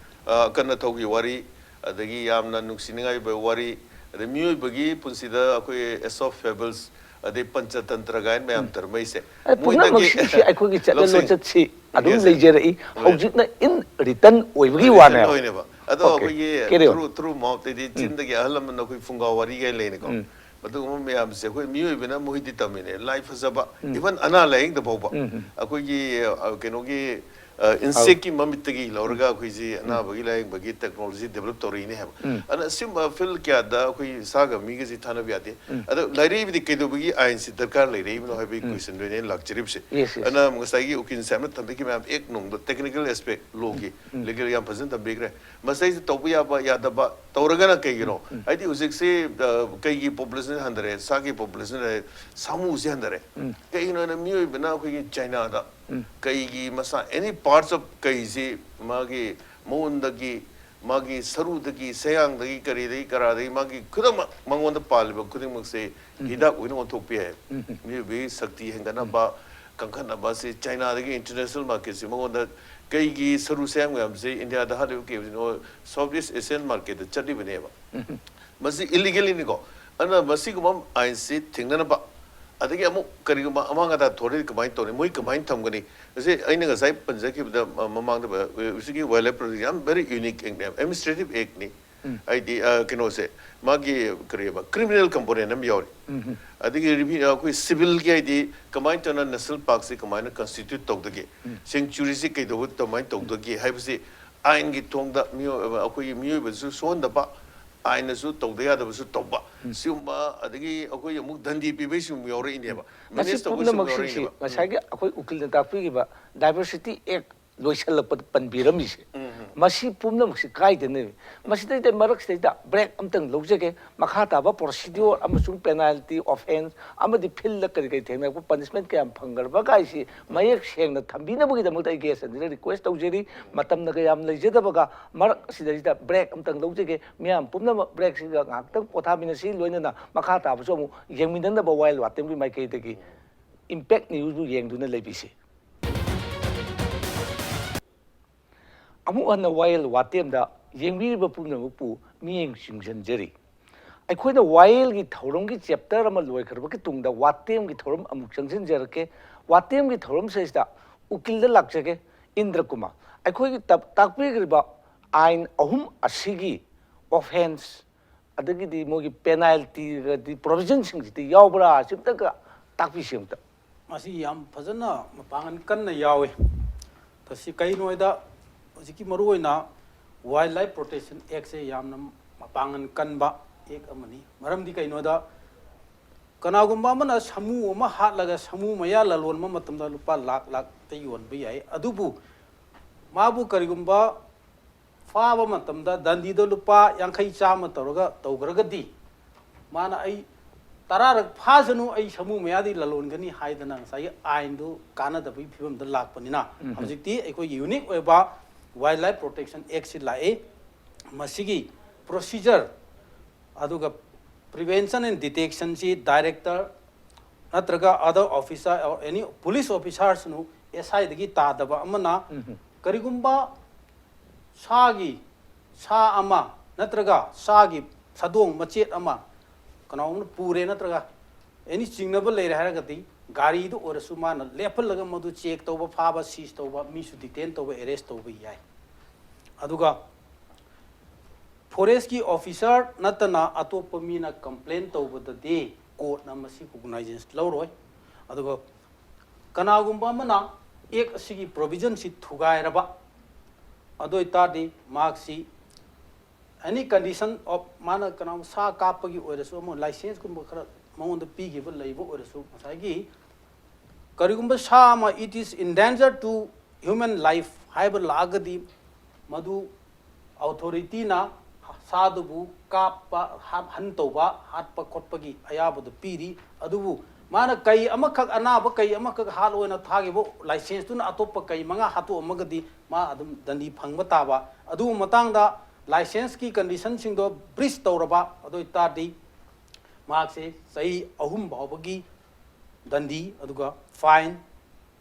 ꯑ, ꯑꯀꯟ ꯑꯊꯧꯒꯤ ꯋꯥꯔꯤ, ꯑꯗꯒꯤ ꯌꯥꯝꯅ ꯅꯨꯡꯁꯤꯅꯤꯡꯉꯥꯏ ꯑꯣꯏꯕ ꯋꯥꯔꯤ, ꯑꯗꯩ ꯃꯤꯑꯣꯏꯕꯒꯤ ꯄꯨꯟꯁꯤꯗ ꯑꯩꯈꯣꯏ ꯑꯦꯁ ꯑꯣꯐ ꯐꯦꯕꯜꯁ, ꯑꯗꯩ ꯄꯟꯆꯇꯟꯇ꯭ꯔ ꯀꯥꯏꯅ ꯃꯌꯥꯝ ꯇꯔꯝꯃꯩꯁꯦ꯫ ꯑꯗ ꯄꯨꯝꯅꯃꯛꯁꯤꯡꯁꯤ ꯑꯩꯈꯣꯏꯒꯤ ꯆꯠꯅ ꯂꯧꯁꯤꯡ꯫ ꯂꯣꯟꯆꯠꯁꯤ ꯑꯗꯨꯝ Yes, yes. ꯂꯩꯖꯔꯛꯏ꯫ ꯍꯣꯏ꯫ ꯍꯧꯖꯤꯛꯅ ꯏꯟ ꯔꯤꯇꯟ ꯑꯣꯏꯕꯒꯤ ꯋꯥꯅꯦꯕ꯫ ꯑꯣꯏꯅꯦꯕ꯫ ꯑꯗꯣ Okay. ꯑꯩꯈꯣꯏꯒꯤ Carry on. through, through mouth ꯍꯥꯏꯗꯤ ꯆꯤꯟꯗꯒꯤ ꯑꯍꯜ ꯂꯃꯟꯅ ꯑꯩꯈꯣꯏ ꯐꯨꯡꯒꯥ ꯋꯥꯔꯤ ꯀꯥꯏꯅ ꯂꯩꯅꯤꯀꯣ꯫ ꯎꯝ꯫ ꯃꯗꯨꯒꯨꯝꯕ ꯃꯌꯥꯝꯁꯦ ꯑꯩꯈꯣꯏ ꯃꯤꯑꯣꯏꯕꯅ ꯃꯍꯩꯗꯤ ꯇꯝꯃꯤꯅꯦ꯫ ꯂꯥꯏ ꯐꯖꯕ, even ꯑꯅꯥ ꯂꯥꯏꯌꯦꯡꯗ ꯐꯥꯎꯕ꯫ ꯎꯝ, ꯎꯝ꯫ ꯑꯩꯈꯣꯏꯒꯤ, ꯑ, ꯀꯩꯅꯣꯒꯤ, ꯑ, ꯏꯟꯁꯦꯛꯀꯤ ꯃꯃꯤꯠꯇꯒꯤ ꯂꯧꯔꯒ ꯑꯩꯈꯣꯏꯁꯤ ꯑꯅꯥꯕꯒꯤ ꯂꯥꯏꯌꯦꯡꯕꯒꯤ ꯇꯦꯛꯅꯣꯂꯣꯖꯤ ꯗꯦꯕꯂꯞ ꯇꯧꯔꯛꯏꯅꯦ ꯍꯥꯏꯕ꯫ ꯎꯝ꯫ ꯑꯗꯨꯅ ꯑꯁꯤꯒꯨꯝꯕ ꯐꯤꯜ ꯀꯌꯥꯗ ꯑꯩꯈꯣꯏ ꯁꯥꯒ ꯃꯤꯒꯁꯤ ꯊꯥꯅꯕ ꯌꯥꯗꯦ꯫ ꯎꯝ꯫ ꯑꯗꯣ ꯂꯩꯔꯛꯏꯕꯗꯤ ꯀꯩꯗꯧꯕꯒꯤ ꯑꯥꯏꯟꯁꯤ ꯗꯔꯀꯥꯔ ꯂꯩꯔꯛꯏꯕꯅꯣ ꯍꯥꯏꯕꯒꯤ ꯀꯣꯏꯁꯟꯗꯨꯅꯦ ꯑꯩꯅ ꯂꯥꯛꯆꯔꯤꯕꯁꯦ꯫ Yes, yes. ꯑꯗꯨꯅ ꯉꯁꯥꯏꯒꯤ ꯎꯀꯤꯜ ꯁꯥꯍꯦꯕꯅ ꯊꯝꯕꯤꯈꯤꯕ ꯃꯌꯥꯝ ꯑꯦꯛ ꯅꯨꯡꯗꯣ, ꯇꯦꯛꯅꯤꯀꯦꯜ ꯑꯦꯁꯄꯦꯛ, ꯂꯣꯒꯤ, ꯂꯤꯒꯦꯜ ꯌꯥꯝ ꯐꯖꯅ ꯊꯝꯕꯤꯈ꯭ꯔꯦ꯫ ꯃꯁꯤꯗꯩꯁꯤꯗ ꯇꯧꯕ ꯌꯥꯕ ꯌꯥꯗꯕ ꯇꯧꯔꯒꯅ ꯀꯩꯒꯤꯅꯣ? ꯍꯥꯏꯗꯤ ꯍꯧꯖꯤꯛꯁꯤ, ꯑ, ꯀꯩꯒꯤ ꯄꯣꯄꯨꯂꯦꯁꯟ ꯍꯟꯊꯔꯦ, ꯁꯥꯒꯤ ꯄꯣꯄꯨꯂꯦꯁꯟ ꯍꯟꯊꯔꯦ, ꯁꯥꯃꯨꯁꯤ ꯍꯟꯊꯔꯦ꯫ ꯀꯩꯒꯤꯅꯣ ꯍꯥꯏꯅ ꯃꯤꯑꯣꯏꯕꯅ ꯑꯩꯈꯣꯏꯒꯤ ꯆꯥꯏꯅꯥꯗ ꯀꯩꯒꯤ ꯃꯁꯥ, any parts of ꯀꯩꯁꯤ ꯃꯥꯒꯤ ꯃꯉꯣꯟꯗꯒꯤ ꯃꯥꯒꯤ ꯁꯔꯨꯗꯒꯤ, ꯁꯌꯥꯡꯗꯒꯤ, ꯀꯔꯤꯗꯒꯤ, ꯀꯔꯥꯗꯒꯤ, ꯃꯥꯒꯤ ꯈꯨꯗꯤꯡꯃꯛ, ꯃꯉꯣꯟꯗ ꯄꯥꯜꯂꯤꯕ ꯈꯨꯗꯤꯡꯃꯛꯁꯦ ꯍꯤꯗꯥꯛ ꯑꯣꯏꯅ ꯑꯣꯟꯊꯣꯛꯄ ꯌꯥꯏ꯫ ꯃꯤꯑꯣꯏꯕꯒꯤ ꯁꯛꯇꯤ ꯍꯦꯟꯒꯠꯅꯕ, ꯀꯟꯈꯠꯅꯕ, ꯁꯤ ꯆꯥꯏꯅꯥꯗꯒꯤ international marketꯁꯤ ꯃꯉꯣꯟꯗ, ꯀꯩꯒꯤ ꯁꯔꯨ ꯁꯌꯥꯡ ꯃꯌꯥꯝꯁꯦ ꯏꯟꯗꯤꯌꯥꯗ ꯍꯥꯠꯂꯤꯕ ꯀꯩꯒꯤꯅꯣ, South East Asian marketꯇ ꯆꯠꯂꯤꯕꯅꯦꯕ꯫ ꯃꯁꯤ illegallyꯅꯤꯀꯣ꯫ ꯑꯗꯨꯅ ꯃꯁꯤꯒꯨꯝꯕ ꯑꯥꯏꯟꯁꯤ ꯊꯤꯡꯅꯅꯕ, ꯑꯗꯒꯤ ꯑꯃꯨꯛ ꯀꯔꯤꯒꯨꯝꯕ ꯑꯃꯥꯡ ꯑꯇꯥ ꯊꯣꯛꯂꯗꯤ ꯀꯃꯥꯏꯅ ꯇꯧꯅꯤ? ꯃꯣꯏ ꯀꯃꯥꯏꯅ ꯊꯝꯒꯅꯤ? ꯃꯁꯤ ꯑꯩꯅ ꯉꯁꯥꯏ ꯄꯟꯖꯈꯤꯕꯗ, ꯃ-, ꯃꯃꯥꯡꯗ, ꯑ, ꯍꯧꯖꯤꯛꯀꯤ wildlife protection ꯌꯥꯝ very unique actꯅꯦ, administrative actꯅꯤ꯫ ꯍꯥꯏꯗꯤ, ꯑ, ꯀꯩꯅꯣꯁꯦ, ꯃꯥꯒꯤ ꯀꯔꯤꯕ, criminal component ꯑꯃ ꯌꯥꯎꯔꯤ꯫ ꯑꯗꯒꯤ revi-, ꯑꯩꯈꯣꯏ civilꯒꯤ, ꯍꯥꯏꯗꯤ ꯀꯃꯥꯏꯅ ꯇꯧꯅ national parkꯁꯤ ꯀꯃꯥꯏꯅ constitute ꯇꯧꯗꯒꯦ, sanctuaryꯁꯤ ꯀꯩꯗꯧꯕ, ꯀꯃꯥꯏꯅ ꯇꯧꯗꯒꯦ ꯍꯥꯏꯕꯁꯤ ꯑꯥꯏꯟꯒꯤ ꯊꯣꯡꯗ ꯃꯤꯑꯣꯏ-, ꯑꯩꯈꯣꯏꯒꯤ ꯃꯤꯑꯣꯏꯕꯁꯨ ꯁꯣꯛꯍꯟꯗꯕ, ꯑꯥꯏꯟꯅꯁꯨ ꯇꯧꯗ ꯌꯥꯗꯕꯁꯨ ꯇꯧꯕ, ꯁꯤꯒꯨꯝꯕ, ꯑꯗꯒꯤ ꯑꯩꯈꯣꯏ ꯑꯃꯨꯛ ꯗꯟꯗꯤ ꯄꯤꯕꯩꯁꯨ ꯑꯃꯨꯛ ꯌꯥꯎꯔꯛꯏꯅꯦꯕ, ꯃꯁꯤ manage ꯇꯧꯕꯩꯁꯨ ꯑꯃꯨꯛ ꯄꯨꯝꯅꯃꯛꯁꯤꯡꯁꯤ ꯌꯥꯎꯔꯛꯏꯅꯦꯕ꯫ ꯉꯁꯥꯏꯒꯤ ꯑꯩꯈꯣꯏ ꯎꯀꯤꯜꯅ ꯇꯥꯛꯄꯤꯈꯤꯕ Diversity Act ꯂꯣꯏꯁꯤꯜꯂꯛꯄꯗ ꯄꯟꯕꯤꯔꯝꯃꯤꯁꯦ, ꯃꯁꯤ ꯄꯨꯝꯅꯃꯛꯁꯤ ꯀꯥꯏꯗꯅ? ꯃꯁꯤꯗꯩꯗ, ꯃꯔꯛꯁꯤꯗꯩꯗ break ꯑꯝꯇꯪ ꯂꯧꯖꯒꯦ꯫ ꯃꯈꯥ ꯇꯥꯕ procedure ꯑꯃꯁꯨꯡ penalty, offence ꯑꯃꯗꯤ fieldꯗ ꯀꯔꯤ ꯀꯔꯤ ꯊꯦꯡꯅꯔꯛꯄ, punishment ꯀꯌꯥꯝ ꯐꯪꯈ꯭ꯔꯕ ꯀꯥꯏꯁꯤ ꯃꯌꯦꯛ ꯁꯦꯡꯅ ꯊꯝꯕꯤꯅꯕꯒꯤꯗꯃꯛꯇ ꯑꯩ guest ꯑꯁꯤꯗ request ꯇꯧꯖꯔꯤ꯫ ꯃꯇꯝꯅ ꯀꯌꯥꯝ ꯂꯩꯖꯗꯕꯒ, ꯃꯔꯛ ꯑꯁꯤꯗꯩꯁꯤꯗ break ꯑꯝꯇꯪ ꯂꯧꯖꯒꯦ꯫ ꯃꯤꯌꯥꯝ ꯄꯨꯝꯅꯃꯛ breakꯁꯤꯒ ꯉꯥꯏꯍꯥꯛꯇꯪ ꯄꯣꯊꯥꯃꯤꯟꯅꯁꯤ, ꯂꯣꯏꯅꯅ ꯃꯈꯥ ꯇꯥꯕꯁꯨ ꯑꯃꯨꯛ ꯌꯦꯡꯃꯤꯟꯅꯅꯕ ꯋꯥꯌꯦꯜ ꯋꯥꯇꯦꯝꯒꯤ ꯃꯥꯏꯀꯩꯗꯒꯤ Impact Newsꯕꯨ ꯌꯦꯡꯗꯨꯅ ꯂꯩꯕꯤꯁꯤ꯫ ꯑꯃꯨꯛ ꯍꯟꯅ ꯋꯥꯌꯦꯜ ꯋꯥꯇꯦꯝꯗ ꯌꯦꯡꯕꯤꯔꯤꯕ ꯄꯨꯝꯅꯃꯛꯄꯨ ꯃꯤꯠꯌꯦꯡ ꯆꯤꯡꯁꯤꯟꯖꯔꯤ꯫ ꯑꯩꯈꯣꯏꯅ ꯋꯥꯌꯦꯜꯒꯤ ꯊꯧꯔꯝꯒꯤ chapter ꯑꯃ ꯂꯣꯏꯈ꯭ꯔꯕꯒꯤ ꯇꯨꯡꯗ ꯋꯥꯇꯦꯝꯒꯤ ꯊꯧꯔꯝ ꯑꯃꯨꯛ ꯆꯪꯁꯤꯟꯖꯔꯛꯀꯦ꯫ ꯋꯥꯇꯦꯝꯒꯤ ꯊꯧꯔꯝꯁꯤꯗꯩꯁꯤꯗ ꯎꯀꯤꯜꯗ ꯂꯥꯛꯆꯒꯦ, ꯏꯟꯗ꯭ꯔ ꯀꯨꯃꯥꯔ꯫ ꯑꯩꯈꯣꯏꯒꯤ ꯇꯞ-, ꯇꯥꯛꯄꯤꯈ꯭ꯔꯤꯕ ꯑꯥꯏꯟ ꯑꯍꯨꯝ ꯑꯁꯤꯒꯤ offence ꯑꯗꯒꯤꯗꯤ ꯃꯣꯏꯒꯤ penaltyꯒꯗꯤ provisionꯁꯤꯡꯁꯤꯗꯤ ꯌꯥꯎꯕ꯭ꯔꯥ? ꯑꯁꯤ ꯑꯝꯇꯒ ꯇꯥꯛꯄꯤꯁꯤ ꯑꯝꯇ꯫ ꯃꯁꯤ ꯌꯥꯝ ꯐꯖꯅ ꯃꯄꯥꯡꯒꯜ ꯀꯟꯅ ꯌꯥꯎꯏ꯫ ꯃꯁꯤ ꯀꯩꯅꯣ ꯍꯥꯏꯗ, ꯍꯧꯖꯤꯛꯀꯤ ꯃꯔꯨꯑꯣꯏꯅ Wildlife Protection Actꯁꯦ ꯌꯥꯝꯅ ꯃꯄꯥꯡꯒꯜ ꯀꯟꯕ act ꯑꯃꯅꯤ꯫ ꯃꯔꯝꯗꯤ ꯀꯩꯅꯣꯗ, ꯀꯅꯥꯒꯨꯝꯕ ꯑꯃꯅ ꯁꯥꯃꯨ ꯑꯃ ꯍꯥꯠꯂꯒ ꯁꯥꯃꯨ ꯃꯌꯥ ꯂꯂꯣꯟꯕ ꯃꯇꯝꯗ ꯂꯨꯄꯥ ꯂꯥꯛ ꯂꯥꯛꯇ ꯌꯣꯟꯕ ꯌꯥꯏ꯫ ꯑꯗꯨꯕꯨ ꯃꯥꯕꯨ ꯀꯔꯤꯒꯨꯝꯕ ꯐꯥꯕ ꯃꯇꯝꯗ ꯗꯟꯗꯤꯗ ꯂꯨꯄꯥ ꯌꯥꯡꯈꯩ ꯆꯥꯝꯃ ꯇꯧꯔꯒ ꯇꯧꯈ꯭ꯔꯒꯗꯤ, ꯃꯥꯅ ꯑꯩ ꯇꯔꯥꯔꯛ ꯐꯥꯁꯅꯨ, ꯑꯩ ꯁꯥꯃꯨ ꯃꯌꯥꯗꯤ ꯂꯂꯣꯟꯒꯅꯤ ꯍꯥꯏꯗꯅ ꯉꯁꯥꯏꯒꯤ ꯑꯥꯏꯟꯗꯨ ꯀꯥꯟꯅꯗꯕꯒꯤ ꯐꯤꯕꯝꯗ ꯂꯥꯛꯄꯅꯤꯅ, ꯍꯧꯖꯤꯛꯇꯤ ꯑꯩꯈꯣꯏꯒꯤ unique ꯑꯣꯏꯕ Wildlife Protection Actꯁꯤ ꯂꯥꯛꯑꯦ꯫ ꯃꯁꯤꯒꯤ procedure ꯑꯗꯨꯒ prevention and detectionꯁꯤ director ꯅꯠꯇ꯭ꯔꯒ other officer or any police officerꯁꯅꯨ S Iꯗꯒꯤ ꯇꯥꯗꯕ ꯑꯃꯅ ꯀꯔꯤꯒꯨꯝꯕ ꯁꯥꯒꯤ ꯁꯥ ꯑꯃ ꯅꯠꯇ꯭ꯔꯒ ꯁꯥꯒꯤ ꯁꯥꯗꯣꯡ ꯃꯆꯦꯠ ꯑꯃ ꯀꯅꯥꯒꯨꯝꯕꯅ ꯄꯨꯔꯦ ꯅꯠꯇ꯭ꯔꯒ any ꯆꯤꯡꯅꯕ ꯂꯩꯔꯦ ꯍꯥꯏꯔꯒꯗꯤ ꯒꯥꯔꯤꯗ ꯑꯣꯏꯔꯁꯨ ꯃꯥꯅ ꯂꯦꯞꯍꯜꯂꯒ ꯃꯗꯨ check ꯇꯧꯕ, ꯐꯥꯕ, seize ꯇꯧꯕ, ꯃꯤꯁꯨ detain ꯇꯧꯕ, arrest ꯇꯧꯕ ꯌꯥꯏ꯫ ꯑꯗꯨꯒ forestꯀꯤ officer ꯅꯠꯇꯅ ꯑꯇꯣꯞꯄ ꯃꯤꯅ complain ꯇꯧꯕꯗꯗꯤ courtꯅ ꯃꯁꯤ cognizance ꯂꯧꯔꯣꯏ꯫ ꯑꯗꯨꯒ ꯀꯅꯥꯒꯨꯝꯕ ꯑꯃꯅ act ꯑꯁꯤꯒꯤ provisionꯁꯤ ꯊꯨꯒꯥꯏꯔꯕ ꯑꯗꯨ ꯑꯣꯏꯇꯥꯔꯗꯤ ꯃꯍꯥꯛꯁꯤ any condition of ꯃꯥꯅ ꯀꯅꯥꯒꯨꯝꯕ ꯁꯥ ꯀꯥꯞꯄꯒꯤ ꯑꯣꯏꯔꯁꯨ ꯑꯃ licenseꯀꯨꯝꯕ ꯈꯔ ꯃꯉꯣꯟꯗ ꯄꯤꯈꯤꯕ ꯂꯩꯕ ꯑꯣꯏꯔꯁꯨ ꯉꯁꯥꯏꯒꯤ ꯀꯔꯤꯒꯨꯝꯕ ꯁꯥ ꯑꯃ it is in danger to human life ꯍꯥꯏꯕ ꯂꯥꯛꯑꯒꯗꯤ ꯃꯗꯨ authorityꯅ ꯁꯥꯗꯨꯕꯨ ꯀꯥꯞꯄ, ꯍꯥꯠꯍꯟ ꯇꯧꯕ, ꯍꯥꯠꯄ ꯈꯣꯠꯄꯒꯤ ꯑꯌꯥꯕꯗꯨ ꯄꯤꯔꯤ꯫ ꯑꯗꯨꯕꯨ ꯃꯥꯅ ꯀꯩ ꯑꯃꯈꯛ, ꯑꯅꯥꯕ ꯀꯩ ꯑꯃꯈꯛ ꯍꯥꯠꯂꯣꯅ ꯊꯥꯈꯤꯕ licenseꯇꯨꯅ ꯑꯇꯣꯞꯄ ꯀꯩ ꯃꯉꯥ ꯍꯥꯠꯇꯣꯛꯑꯝꯃꯒꯗꯤ ꯃꯥ ꯑꯗꯨꯝ ꯗꯟꯗꯤ ꯐꯪꯕ ꯇꯥꯕ꯫ ꯑꯗꯨꯒꯨꯝꯕ ꯃꯇꯥꯡꯗ licenseꯀꯤ conditionꯁꯤꯡꯗꯣ breach ꯇꯧꯔꯕ ꯑꯗꯨ ꯑꯣꯏꯇꯥꯔꯗꯤ ꯃꯍꯥꯛꯁꯦ ꯆꯍꯤ ꯑꯍꯨꯝ ꯐꯥꯎꯕꯒꯤ ꯗꯟꯗꯤ, ꯑꯗꯨꯒ fine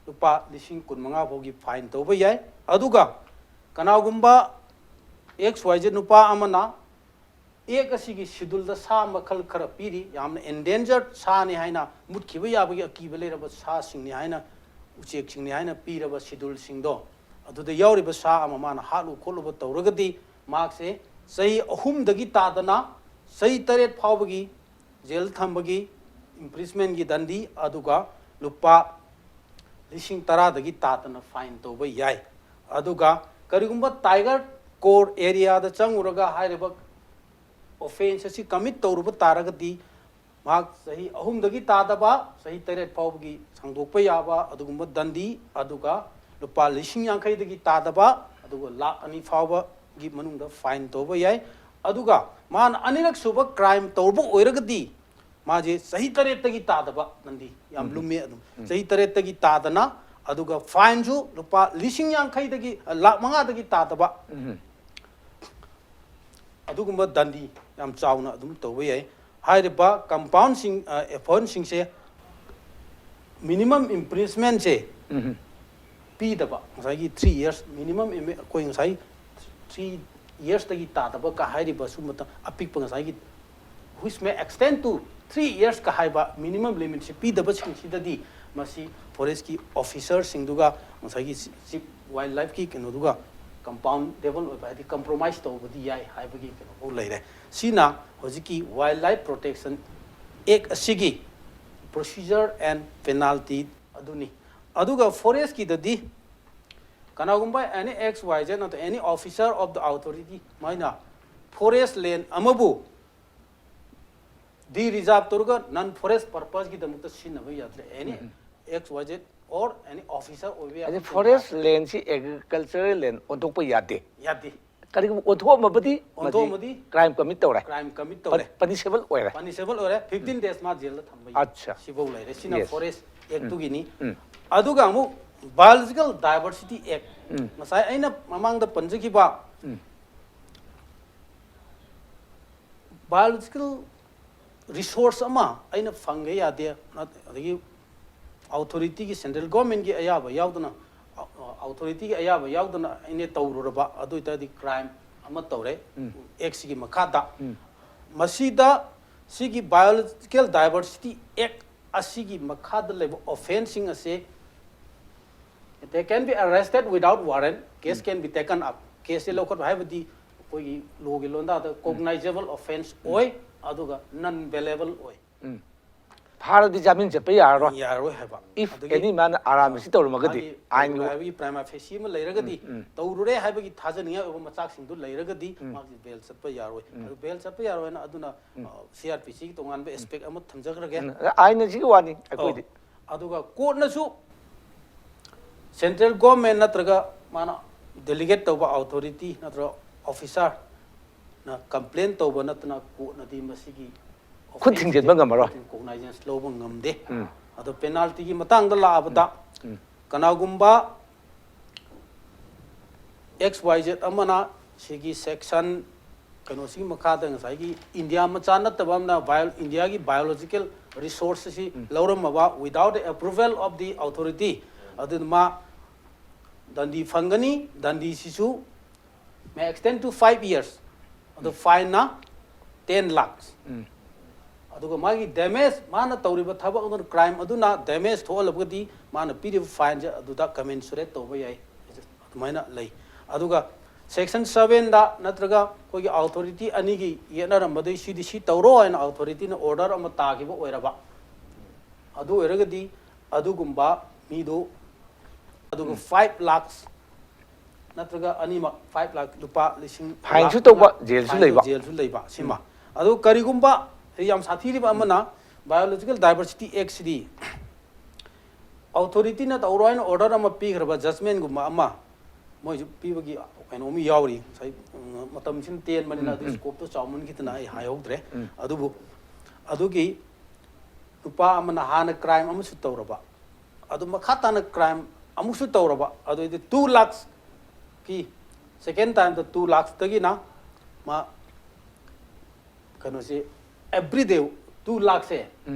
ꯂꯨꯄꯥ ꯂꯤꯁꯤꯡ ꯀꯨꯟꯃꯉꯥ ꯐꯥꯎꯒꯤ fine ꯇꯧꯕ ꯌꯥꯏ꯫ ꯑꯗꯨꯒ ꯀꯅꯥꯒꯨꯝꯕ X Y Z ꯅꯨꯄꯥ ꯑꯃꯅ act ꯑꯁꯤꯒꯤ scheduleꯗ ꯁꯥ ꯃꯈꯜ ꯈꯔ ꯄꯤꯔꯤ, ꯌꯥꯝꯅ endangered ꯁꯥꯅꯤ ꯍꯥꯏꯅ, ꯃꯨꯠꯈꯤꯕ ꯌꯥꯕꯒꯤ ꯑꯀꯤꯕ ꯂꯩꯔꯕ ꯁꯥꯁꯤꯡꯅꯤ ꯍꯥꯏꯅ, ꯎꯆꯦꯛꯁꯤꯡꯅꯤ ꯍꯥꯏꯅ ꯄꯤꯔꯕ scheduleꯁꯤꯡꯗꯣ, ꯑꯗꯨꯗ ꯌꯥꯎꯔꯤꯕ ꯁꯥ ꯑꯃ ꯃꯥꯅ ꯍꯥꯠꯂꯨ ꯈꯣꯠꯂꯨꯕ ꯇꯧꯔꯒꯗꯤ ꯃꯍꯥꯛꯁꯦ ꯆꯍꯤ ꯑꯍꯨꯝꯗꯒꯤ ꯇꯥꯗꯅ ꯆꯍꯤ ꯇꯔꯦꯠ ꯐꯥꯎꯕꯒꯤ ꯖꯦꯜ ꯊꯝꯕꯒꯤ imprisonmentꯀꯤ ꯗꯟꯗꯤ, ꯑꯗꯨꯒ ꯂꯨꯄꯥ ꯂꯤꯁꯤꯡ ꯇꯔꯥꯗꯒꯤ ꯇꯥꯗꯅ fine ꯇꯧꯕ ꯌꯥꯏ꯫ ꯑꯗꯨꯒ ꯀꯔꯤꯒꯨꯝꯕ tiger core areaꯗ ꯆꯪꯉꯨꯔꯒ ꯍꯥꯏꯔꯤꯕ offence ꯑꯁꯤ commit ꯇꯧꯔꯨꯕ ꯇꯥꯔꯒꯗꯤ ꯃꯍꯥꯛ ꯆꯍꯤ ꯑꯍꯨꯝꯗꯒꯤ ꯇꯥꯗꯕ ꯆꯍꯤ ꯇꯔꯦꯠ ꯐꯥꯎꯕꯒꯤ ꯁꯥꯡꯗꯣꯛꯄ ꯌꯥꯕ ꯑꯗꯨꯒꯨꯝꯕ ꯗꯟꯗꯤ, ꯑꯗꯨꯒ ꯂꯨꯄꯥ ꯂꯤꯁꯤꯡ ꯌꯥꯡꯈꯩꯗꯒꯤ ꯇꯥꯗꯕ, ꯑꯗꯨꯒ ꯂꯥꯈ ꯑꯅꯤ ꯐꯥꯎꯕꯒꯤ ꯃꯅꯨꯡꯗ fine ꯇꯧꯕ ꯌꯥꯏ꯫ ꯑꯗꯨꯒ ꯃꯥꯅ ꯑꯅꯤꯔꯛ ꯁꯨꯕ crime ꯇꯧꯔꯨꯕ ꯑꯣꯏꯔꯒꯗꯤ ꯃꯥꯁꯦ ꯆꯍꯤ ꯇꯔꯦꯠꯇꯒꯤ ꯇꯥꯗꯕ ꯗꯟꯗꯤ, ꯌꯥꯝ ꯂꯨꯝꯃꯦ ꯑꯗꯨꯝ, ꯆꯍꯤ ꯇꯔꯦꯠꯇꯒꯤ ꯇꯥꯗꯅ, ꯑꯗꯨꯒ fineꯁꯨ ꯂꯨꯄꯥ ꯂꯤꯁꯤꯡ ꯌꯥꯡꯈꯩꯗꯒꯤ, ꯑ, ꯂꯥꯈ ꯃꯉꯥꯗꯒꯤ ꯇꯥꯗꯕ꯫ ꯑꯗꯨꯒꯨꯝꯕ ꯗꯟꯗꯤ ꯌꯥꯝ ꯆꯥꯎꯅ ꯑꯗꯨꯝ ꯇꯧꯕ ꯌꯥꯏ꯫ ꯍꯥꯏꯔꯤꯕ ꯀꯝꯄꯥꯎꯟꯁꯤꯡ, ꯑꯣꯐꯦꯟꯁꯁꯤꯡꯁꯦ, ꯃꯤꯅꯤꯃꯝ ꯏꯝꯄ꯭ꯔꯤꯖꯃꯦꯟꯁꯦ ꯄꯤꯗꯕ, ꯉꯁꯥꯏꯒꯤ ꯊ꯭ꯔꯤ ꯏꯌꯔꯁ ꯃꯤꯅꯤꯃꯝ, ꯑꯩꯈꯣꯏ ꯉꯁꯥꯏ ꯊ꯭ꯔꯤ ꯏꯌꯔꯁꯇꯒꯤ ꯇꯥꯗꯕ ꯀ ꯍꯥꯏꯔꯤꯕ ꯁꯨꯝꯕ ꯑꯄꯤꯛꯄ, ꯉꯁꯥꯏꯒꯤ which may extend to three years ꯀ ꯍꯥꯏꯕ ꯃꯤꯅꯤꯃꯝ ꯂꯤꯃꯤꯠꯁꯤ ꯄꯤꯗꯕꯁꯤꯡꯁꯤꯗꯗꯤ ꯃꯁꯤ ꯐꯣꯔꯦꯁꯀꯤ ꯑꯣꯐꯤꯁꯔꯁꯤꯡꯗꯨꯒ ꯉꯁꯥꯏꯒꯤ ꯆꯤꯞ ꯋꯥꯏꯜ ꯂꯥꯏꯐꯀꯤ ꯀꯩꯅꯣꯗꯨꯒ ꯀꯝꯄꯥꯎꯟꯗꯦꯕꯜ ꯑꯣꯏꯕ, ꯍꯥꯏꯗꯤ ꯀꯝꯄ꯭ꯔꯣꯃꯥꯏꯁ ꯇꯧꯕꯗꯤ ꯌꯥꯏ ꯍꯥꯏꯕꯒꯤ ꯀꯩꯅꯣꯐꯥꯎ ꯂꯩꯔꯦ꯫ ꯁꯤꯅ ꯍꯧꯖꯤꯛꯀꯤ ꯋꯥꯏꯜ ꯂꯥꯏꯐ ꯄ꯭ꯔꯣꯇꯦꯛꯁꯟ ꯑꯦꯛ ꯑꯁꯤꯒꯤ ꯄ꯭ꯔꯣꯁꯤꯖꯔ ꯑꯦꯟ ꯄꯦꯅꯥꯜꯇꯤ ꯑꯗꯨꯅꯤ꯫ ꯑꯗꯨꯒ ꯐꯣꯔꯦꯁꯀꯤꯗꯗꯤ ꯀꯅꯥꯒꯨꯝꯕ any X Y Z ꯅꯠꯇ꯭ꯔ any officer of the authority ꯃꯣꯏꯅ ꯐꯣꯔꯦꯁ ꯂꯦꯟ ꯑꯃꯕꯨ ꯗꯤ ꯔꯤꯖꯥꯔꯚ ꯇꯧꯔꯒ ꯅꯟ ꯐꯣꯔꯦꯁ ꯄꯔꯄꯁꯀꯤꯗꯃꯛꯇ ꯁꯤꯖꯤꯟꯅꯕ ꯌꯥꯗ꯭ꯔꯦ꯫ Any X Y Z or any officer ꯑꯣꯏꯕ ꯌꯥꯏ꯫ ꯑꯗꯩ ꯐꯣꯔꯦꯁ ꯂꯦꯟꯁꯤ ꯑꯦꯒ꯭ꯔꯤꯀꯜꯆꯔꯦꯜ ꯂꯦꯟ ꯑꯣꯟꯊꯣꯛꯄ ꯌꯥꯗꯦ꯫ ꯌꯥꯗꯦ꯫ ꯀꯔꯤꯒꯨꯝꯕ ꯑꯣꯟꯊꯣꯛꯑꯝꯃꯕꯗꯤ ꯃꯗꯤ ꯑꯣꯟꯊꯣꯛꯑꯝꯃꯗꯤ ꯀ꯭ꯔꯥꯏꯝ ꯀꯃꯤꯠ ꯇꯧꯔꯦ꯫ ꯀ꯭ꯔꯥꯏꯝ ꯀꯃꯤꯠ ꯇꯧꯔꯦ꯫ ꯄꯅꯤꯁꯦꯕꯜ ꯑꯣꯏꯔꯦ꯫ ꯄꯅꯤꯁꯦꯕꯜ ꯑꯣꯏꯔꯦ꯫ ꯐꯤꯐꯇꯤꯟ ꯗꯦꯖ ꯃꯥ ꯖꯦꯜꯗ ꯊꯝꯕ ꯌꯥꯏ꯫ ꯑꯠꯆꯥ꯫ ꯁꯤꯐꯧ ꯂꯩꯔꯦ꯫ ꯁꯤꯅ Yes. ꯐꯣꯔꯦꯁ ꯎꯝ꯫ ꯑꯦꯛꯇꯨꯒꯤꯅꯤ꯫ ꯑꯗꯨꯒ ꯑꯃꯨꯛ ꯕꯥꯏꯑꯣꯂꯣꯖꯤꯀꯦꯜ ꯗꯥꯏꯕꯔꯁꯤꯇꯤ ꯑꯦꯛ, ꯎꯝ꯫ ꯉꯁꯥꯏ ꯑꯩꯅ ꯃꯃꯥꯡꯗ ꯄꯟꯖꯈꯤꯕ ꯎꯝ꯫ ꯕꯥꯏꯑꯣꯂꯣꯖꯤꯀꯦꯜ ꯔꯤꯁꯣꯔꯁ ꯑꯃ ꯑꯩꯅ ꯐꯪꯒꯦ ꯌꯥꯗꯦ, ꯑꯗꯒꯤ ꯑꯣꯊꯣꯔꯤꯇꯤꯒꯤ, ꯁꯦꯟꯇ꯭ꯔꯦꯜ ꯒꯣꯔꯃꯦꯟꯒꯤ ꯑꯌꯥꯕ ꯌꯥꯎꯗꯅ, ꯑꯣꯊꯣꯔꯤꯇꯤꯒꯤ ꯑꯌꯥꯕ ꯌꯥꯎꯗꯅ ꯑꯩꯅ ꯇꯧꯔꯨꯔꯕ, ꯑꯗꯨ ꯑꯣꯏꯇꯥꯔꯗꯤ ꯀ꯭ꯔꯥꯏꯝ ꯑꯃ ꯇꯧꯔꯦ꯫ ꯎꯝ꯫ ꯑꯦꯛꯁꯤꯒꯤ ꯃꯈꯥꯗ꯫ ꯎꯝ꯫ ꯃꯁꯤꯗ ꯁꯤꯒꯤ ꯕꯥꯏꯑꯣꯂꯣꯖꯤꯀꯦꯜ ꯗꯥꯏꯕꯔꯁꯤꯇꯤ ꯑꯦꯛ ꯑꯁꯤꯒꯤ ꯃꯈꯥꯗ ꯂꯩꯕ ꯑꯣꯐꯦꯟꯁꯁꯤꯡ ꯑꯁꯤ they can be arrested without warrant, case can be taken up꯫ ꯀꯦꯁꯁꯦ ꯂꯧꯈꯠꯄ ꯍꯥꯏꯕꯗꯤ ꯑꯩꯈꯣꯏꯒꯤ ꯂꯣꯒꯤ ꯂꯣꯟꯗꯥꯗ ꯀꯣꯒꯅꯥꯏꯖꯦꯕꯜ ꯑꯣꯐꯦꯟꯁ ꯑꯣꯏ, ꯑꯗꯨꯒ ꯅꯟ ꯕꯦꯂꯦꯕꯜ ꯑꯣꯏ꯫ ꯎꯝ꯫ ꯐꯥꯔꯗꯤ ꯖꯥꯃꯤꯟ ꯆꯠꯄ ꯌꯥꯔꯔꯣꯏ꯫ ꯌꯥꯔꯣꯏ ꯍꯥꯏꯕ꯫ If ꯑꯗꯒꯤ any ꯃꯥꯅ ꯑꯔꯥꯟꯕꯁꯤ ꯇꯧꯔꯝꯃꯒꯗꯤ ꯃꯥꯒꯤ ꯑꯥꯏꯟꯒꯤ ꯇꯧꯔꯝꯃꯦ ꯍꯥꯏꯕꯒꯤ ꯄ꯭ꯔꯥꯏꯃꯥ ꯐꯦꯁꯤ ꯑꯃ ꯂꯩꯔꯒꯗꯤ, ꯎꯝ, ꯎꯝ꯫ ꯇꯧꯔꯨꯔꯦ ꯍꯥꯏꯕꯒꯤ ꯊꯥꯖꯅꯤꯡꯉꯥꯏ ꯑꯣꯏꯕ ꯃꯆꯥꯛꯁꯤꯡꯗꯨ ꯂꯩꯔꯒꯗꯤ ꯎꯝ꯫ ꯃꯥꯒꯤ ꯕꯦꯜ ꯆꯠꯄ ꯌꯥꯔꯣꯏ꯫ ꯑꯗꯨ ꯕꯦꯜ ꯆꯠꯄ ꯌꯥꯔꯣꯏꯅ ꯑꯗꯨꯅ ꯁꯤ ꯑꯥꯔ ꯄꯤ ꯁꯤꯒꯤ ꯇꯣꯉꯥꯟꯕ ꯑꯦꯁꯄꯦꯛ ꯑꯃ ꯊꯝꯖꯈ꯭ꯔꯒꯦ꯫ ꯎꯝ, ꯑꯥꯏꯟ ꯑꯁꯤꯒꯤ ꯋꯥꯅꯤ ꯑꯩꯈꯣꯏꯗꯤ꯫ ꯑꯣ꯫ ꯑꯗꯨꯒ ꯀꯣꯔꯠꯅꯁꯨ ꯁꯦꯟꯇ꯭ꯔꯦꯜ ꯒꯣꯔꯃꯦꯟ ꯅꯠꯇ꯭ꯔꯒ ꯃꯥꯅ ꯗꯦꯂꯤꯒꯦꯠ ꯇꯧꯕ ꯑꯣꯊꯣꯔꯤꯇꯤ ꯅꯠꯇ꯭ꯔꯒ ꯑꯣꯐꯤꯁꯥꯔꯅ ꯀꯝꯄ꯭ꯂꯦꯟ ꯇꯧꯕ ꯅꯠꯇꯅ ꯀꯣꯔꯠꯅꯗꯤ ꯃꯁꯤꯒꯤ ꯈꯨꯠ ꯊꯤꯡꯖꯤꯟꯕ ꯉꯝꯃꯔꯣꯏ꯫ ꯀꯣꯒꯅꯥꯏꯖꯦꯟꯁ ꯂꯧꯕ ꯉꯝꯗꯦ꯫ ꯎꯝ꯫ ꯑꯗꯣ ꯄꯦꯅꯥꯜꯇꯤꯒꯤ ꯃꯇꯥꯡꯗ ꯂꯥꯛꯑꯕꯗ, ꯎꯝ꯫ ꯀꯅꯥꯒꯨꯝꯕ ꯑꯦꯛꯁ ꯋꯥꯏ ꯖꯦꯠ ꯑꯃꯅ ꯁꯤꯒꯤ ꯁꯦꯛꯁꯟ ꯀꯩꯅꯣꯁꯤꯒꯤ ꯃꯈꯥꯗ ꯉꯁꯥꯏꯒꯤ ꯏꯟꯗꯤꯌꯥ ꯃꯆꯥ ꯅꯠꯇꯕ ꯑꯃꯅ ꯕꯥꯏꯑꯣ ꯏꯟꯗꯤꯌꯥꯒꯤ ꯕꯥꯏꯑꯣꯂꯣꯖꯤꯀꯦꯜ ꯔꯤꯁꯣꯔꯁ ꯑꯁꯤ ꯂꯧꯔꯝꯃꯕ without the approval of the authority, ꯑꯗꯨꯅ ꯃꯥ ꯗꯟꯗꯤ ꯐꯪꯒꯅꯤ꯫ ꯗꯟꯗꯤꯁꯤꯁꯨ may extend to five years, ꯑꯗꯣ ꯐꯥꯏꯟꯅ ten lakhs꯫ ꯑꯗꯨꯒ ꯃꯥꯒꯤ ꯗꯦꯃꯦꯖ, ꯃꯥꯅ ꯇꯧꯔꯤꯕ ꯊꯕꯛ ꯑꯗꯨꯅ, ꯀ꯭ꯔꯥꯏꯝ ꯑꯗꯨꯅ ꯗꯦꯃꯦꯖ ꯊꯣꯛꯍꯜꯂꯕꯒꯗꯤ ꯃꯥꯅ ꯄꯤꯔꯤꯕ ꯐꯥꯏꯟꯁꯦ ꯑꯗꯨꯗ ꯀꯃꯦꯟꯁꯨꯔꯦꯠ ꯇꯧꯕ ꯌꯥꯏ꯫ ꯑꯗꯨꯃꯥꯏꯅ ꯂꯩ꯫ ꯑꯗꯨꯒ ꯁꯦꯛꯁꯟ ꯁꯕꯦꯟꯗ ꯅꯠꯇ꯭ꯔꯒ ꯑꯩꯈꯣꯏꯒꯤ ꯑꯣꯊꯣꯔꯤꯇꯤ ꯑꯅꯤꯒꯤ ꯌꯦꯠꯅꯔꯝꯕꯗꯒꯤ ꯁꯤꯗꯤ ꯁꯤ ꯇꯧꯔꯣ ꯍꯥꯏꯅ ꯑꯣꯊꯣꯔꯤꯇꯤꯅ ꯑꯣꯔꯗꯔ ꯑꯃ ꯇꯥꯈꯤꯕ ꯑꯣꯏꯔꯕ, ꯑꯗꯨ ꯑꯣꯏꯔꯒꯗꯤ ꯑꯗꯨꯒꯨꯝꯕ ꯃꯤꯗꯨ, ꯑꯗꯨꯒ five lakhs ꯅꯠꯇ꯭ꯔꯒ ꯑꯅꯤꯃꯛ, five lakh, ꯂꯨꯄꯥ ꯂꯤꯁꯤꯡ, ꯐꯥꯏꯟꯁꯨ ꯂꯥꯈ ꯇꯧꯕ, ꯑꯃ, ꯖꯦꯜꯁꯨ ꯐꯥꯏꯟꯁꯨ ꯂꯩꯕ꯫ ꯖꯦꯜꯁꯨ ꯂꯩꯕ, ꯁꯤꯃ꯫ ꯑꯗꯨ ꯀꯔꯤꯒꯨꯝꯕ ꯌꯥꯝ ꯁꯥꯊꯤꯔꯤꯕ ꯑꯃꯅ ꯕꯥꯏꯑꯣꯂꯣꯖꯤꯀꯦꯜ ꯗꯥꯏꯕꯔꯁꯤꯇꯤ ꯑꯦꯛꯁꯤꯗꯤ ꯑꯣꯊꯣꯔꯤꯇꯤꯅ ꯇꯧꯔꯣ ꯍꯥꯏꯅ ꯑꯣꯔꯗꯔ ꯑꯃ ꯄꯤꯈ꯭ꯔꯕ, ꯖꯖꯃꯦꯟꯒꯨꯝꯕ ꯑꯃ ꯃꯣꯏꯁꯨ ꯄꯤꯕꯒꯤ ꯀꯩꯅꯣ ꯑꯃ ꯌꯥꯎꯔꯤ꯫ ꯉꯁꯥꯏ, ꯎꯝ, ꯃꯇꯝꯁꯤꯅ ꯇꯦꯟꯕꯅꯤꯅ ꯑꯗꯨ ꯁ꯭ꯀꯣꯞꯇꯣ ꯆꯥꯎꯃꯟꯈꯤꯗꯅ ꯑꯩ ꯍꯥꯏꯍꯧꯗ꯭ꯔꯦ꯫ ꯑꯗꯨꯕꯨ ꯑꯗꯨꯒꯤ ꯅꯨꯄꯥ ꯑꯃꯅ ꯍꯥꯟꯅ ꯀ꯭ꯔꯥꯏꯝ ꯑꯃꯁꯨ ꯇꯧꯔꯕ, ꯑꯗꯨ ꯃꯈꯥ ꯇꯥꯅ ꯀ꯭ꯔꯥꯏꯝ ꯑꯃꯨꯛꯁꯨ ꯇꯧꯔꯕ, ꯑꯗꯨꯗꯤ two lakhsꯀꯤ, second timeꯗ two lakhsꯇꯒꯤꯅ ꯃꯥ ꯀꯩꯅꯣꯁꯤ, everyday two lakhsꯁꯦ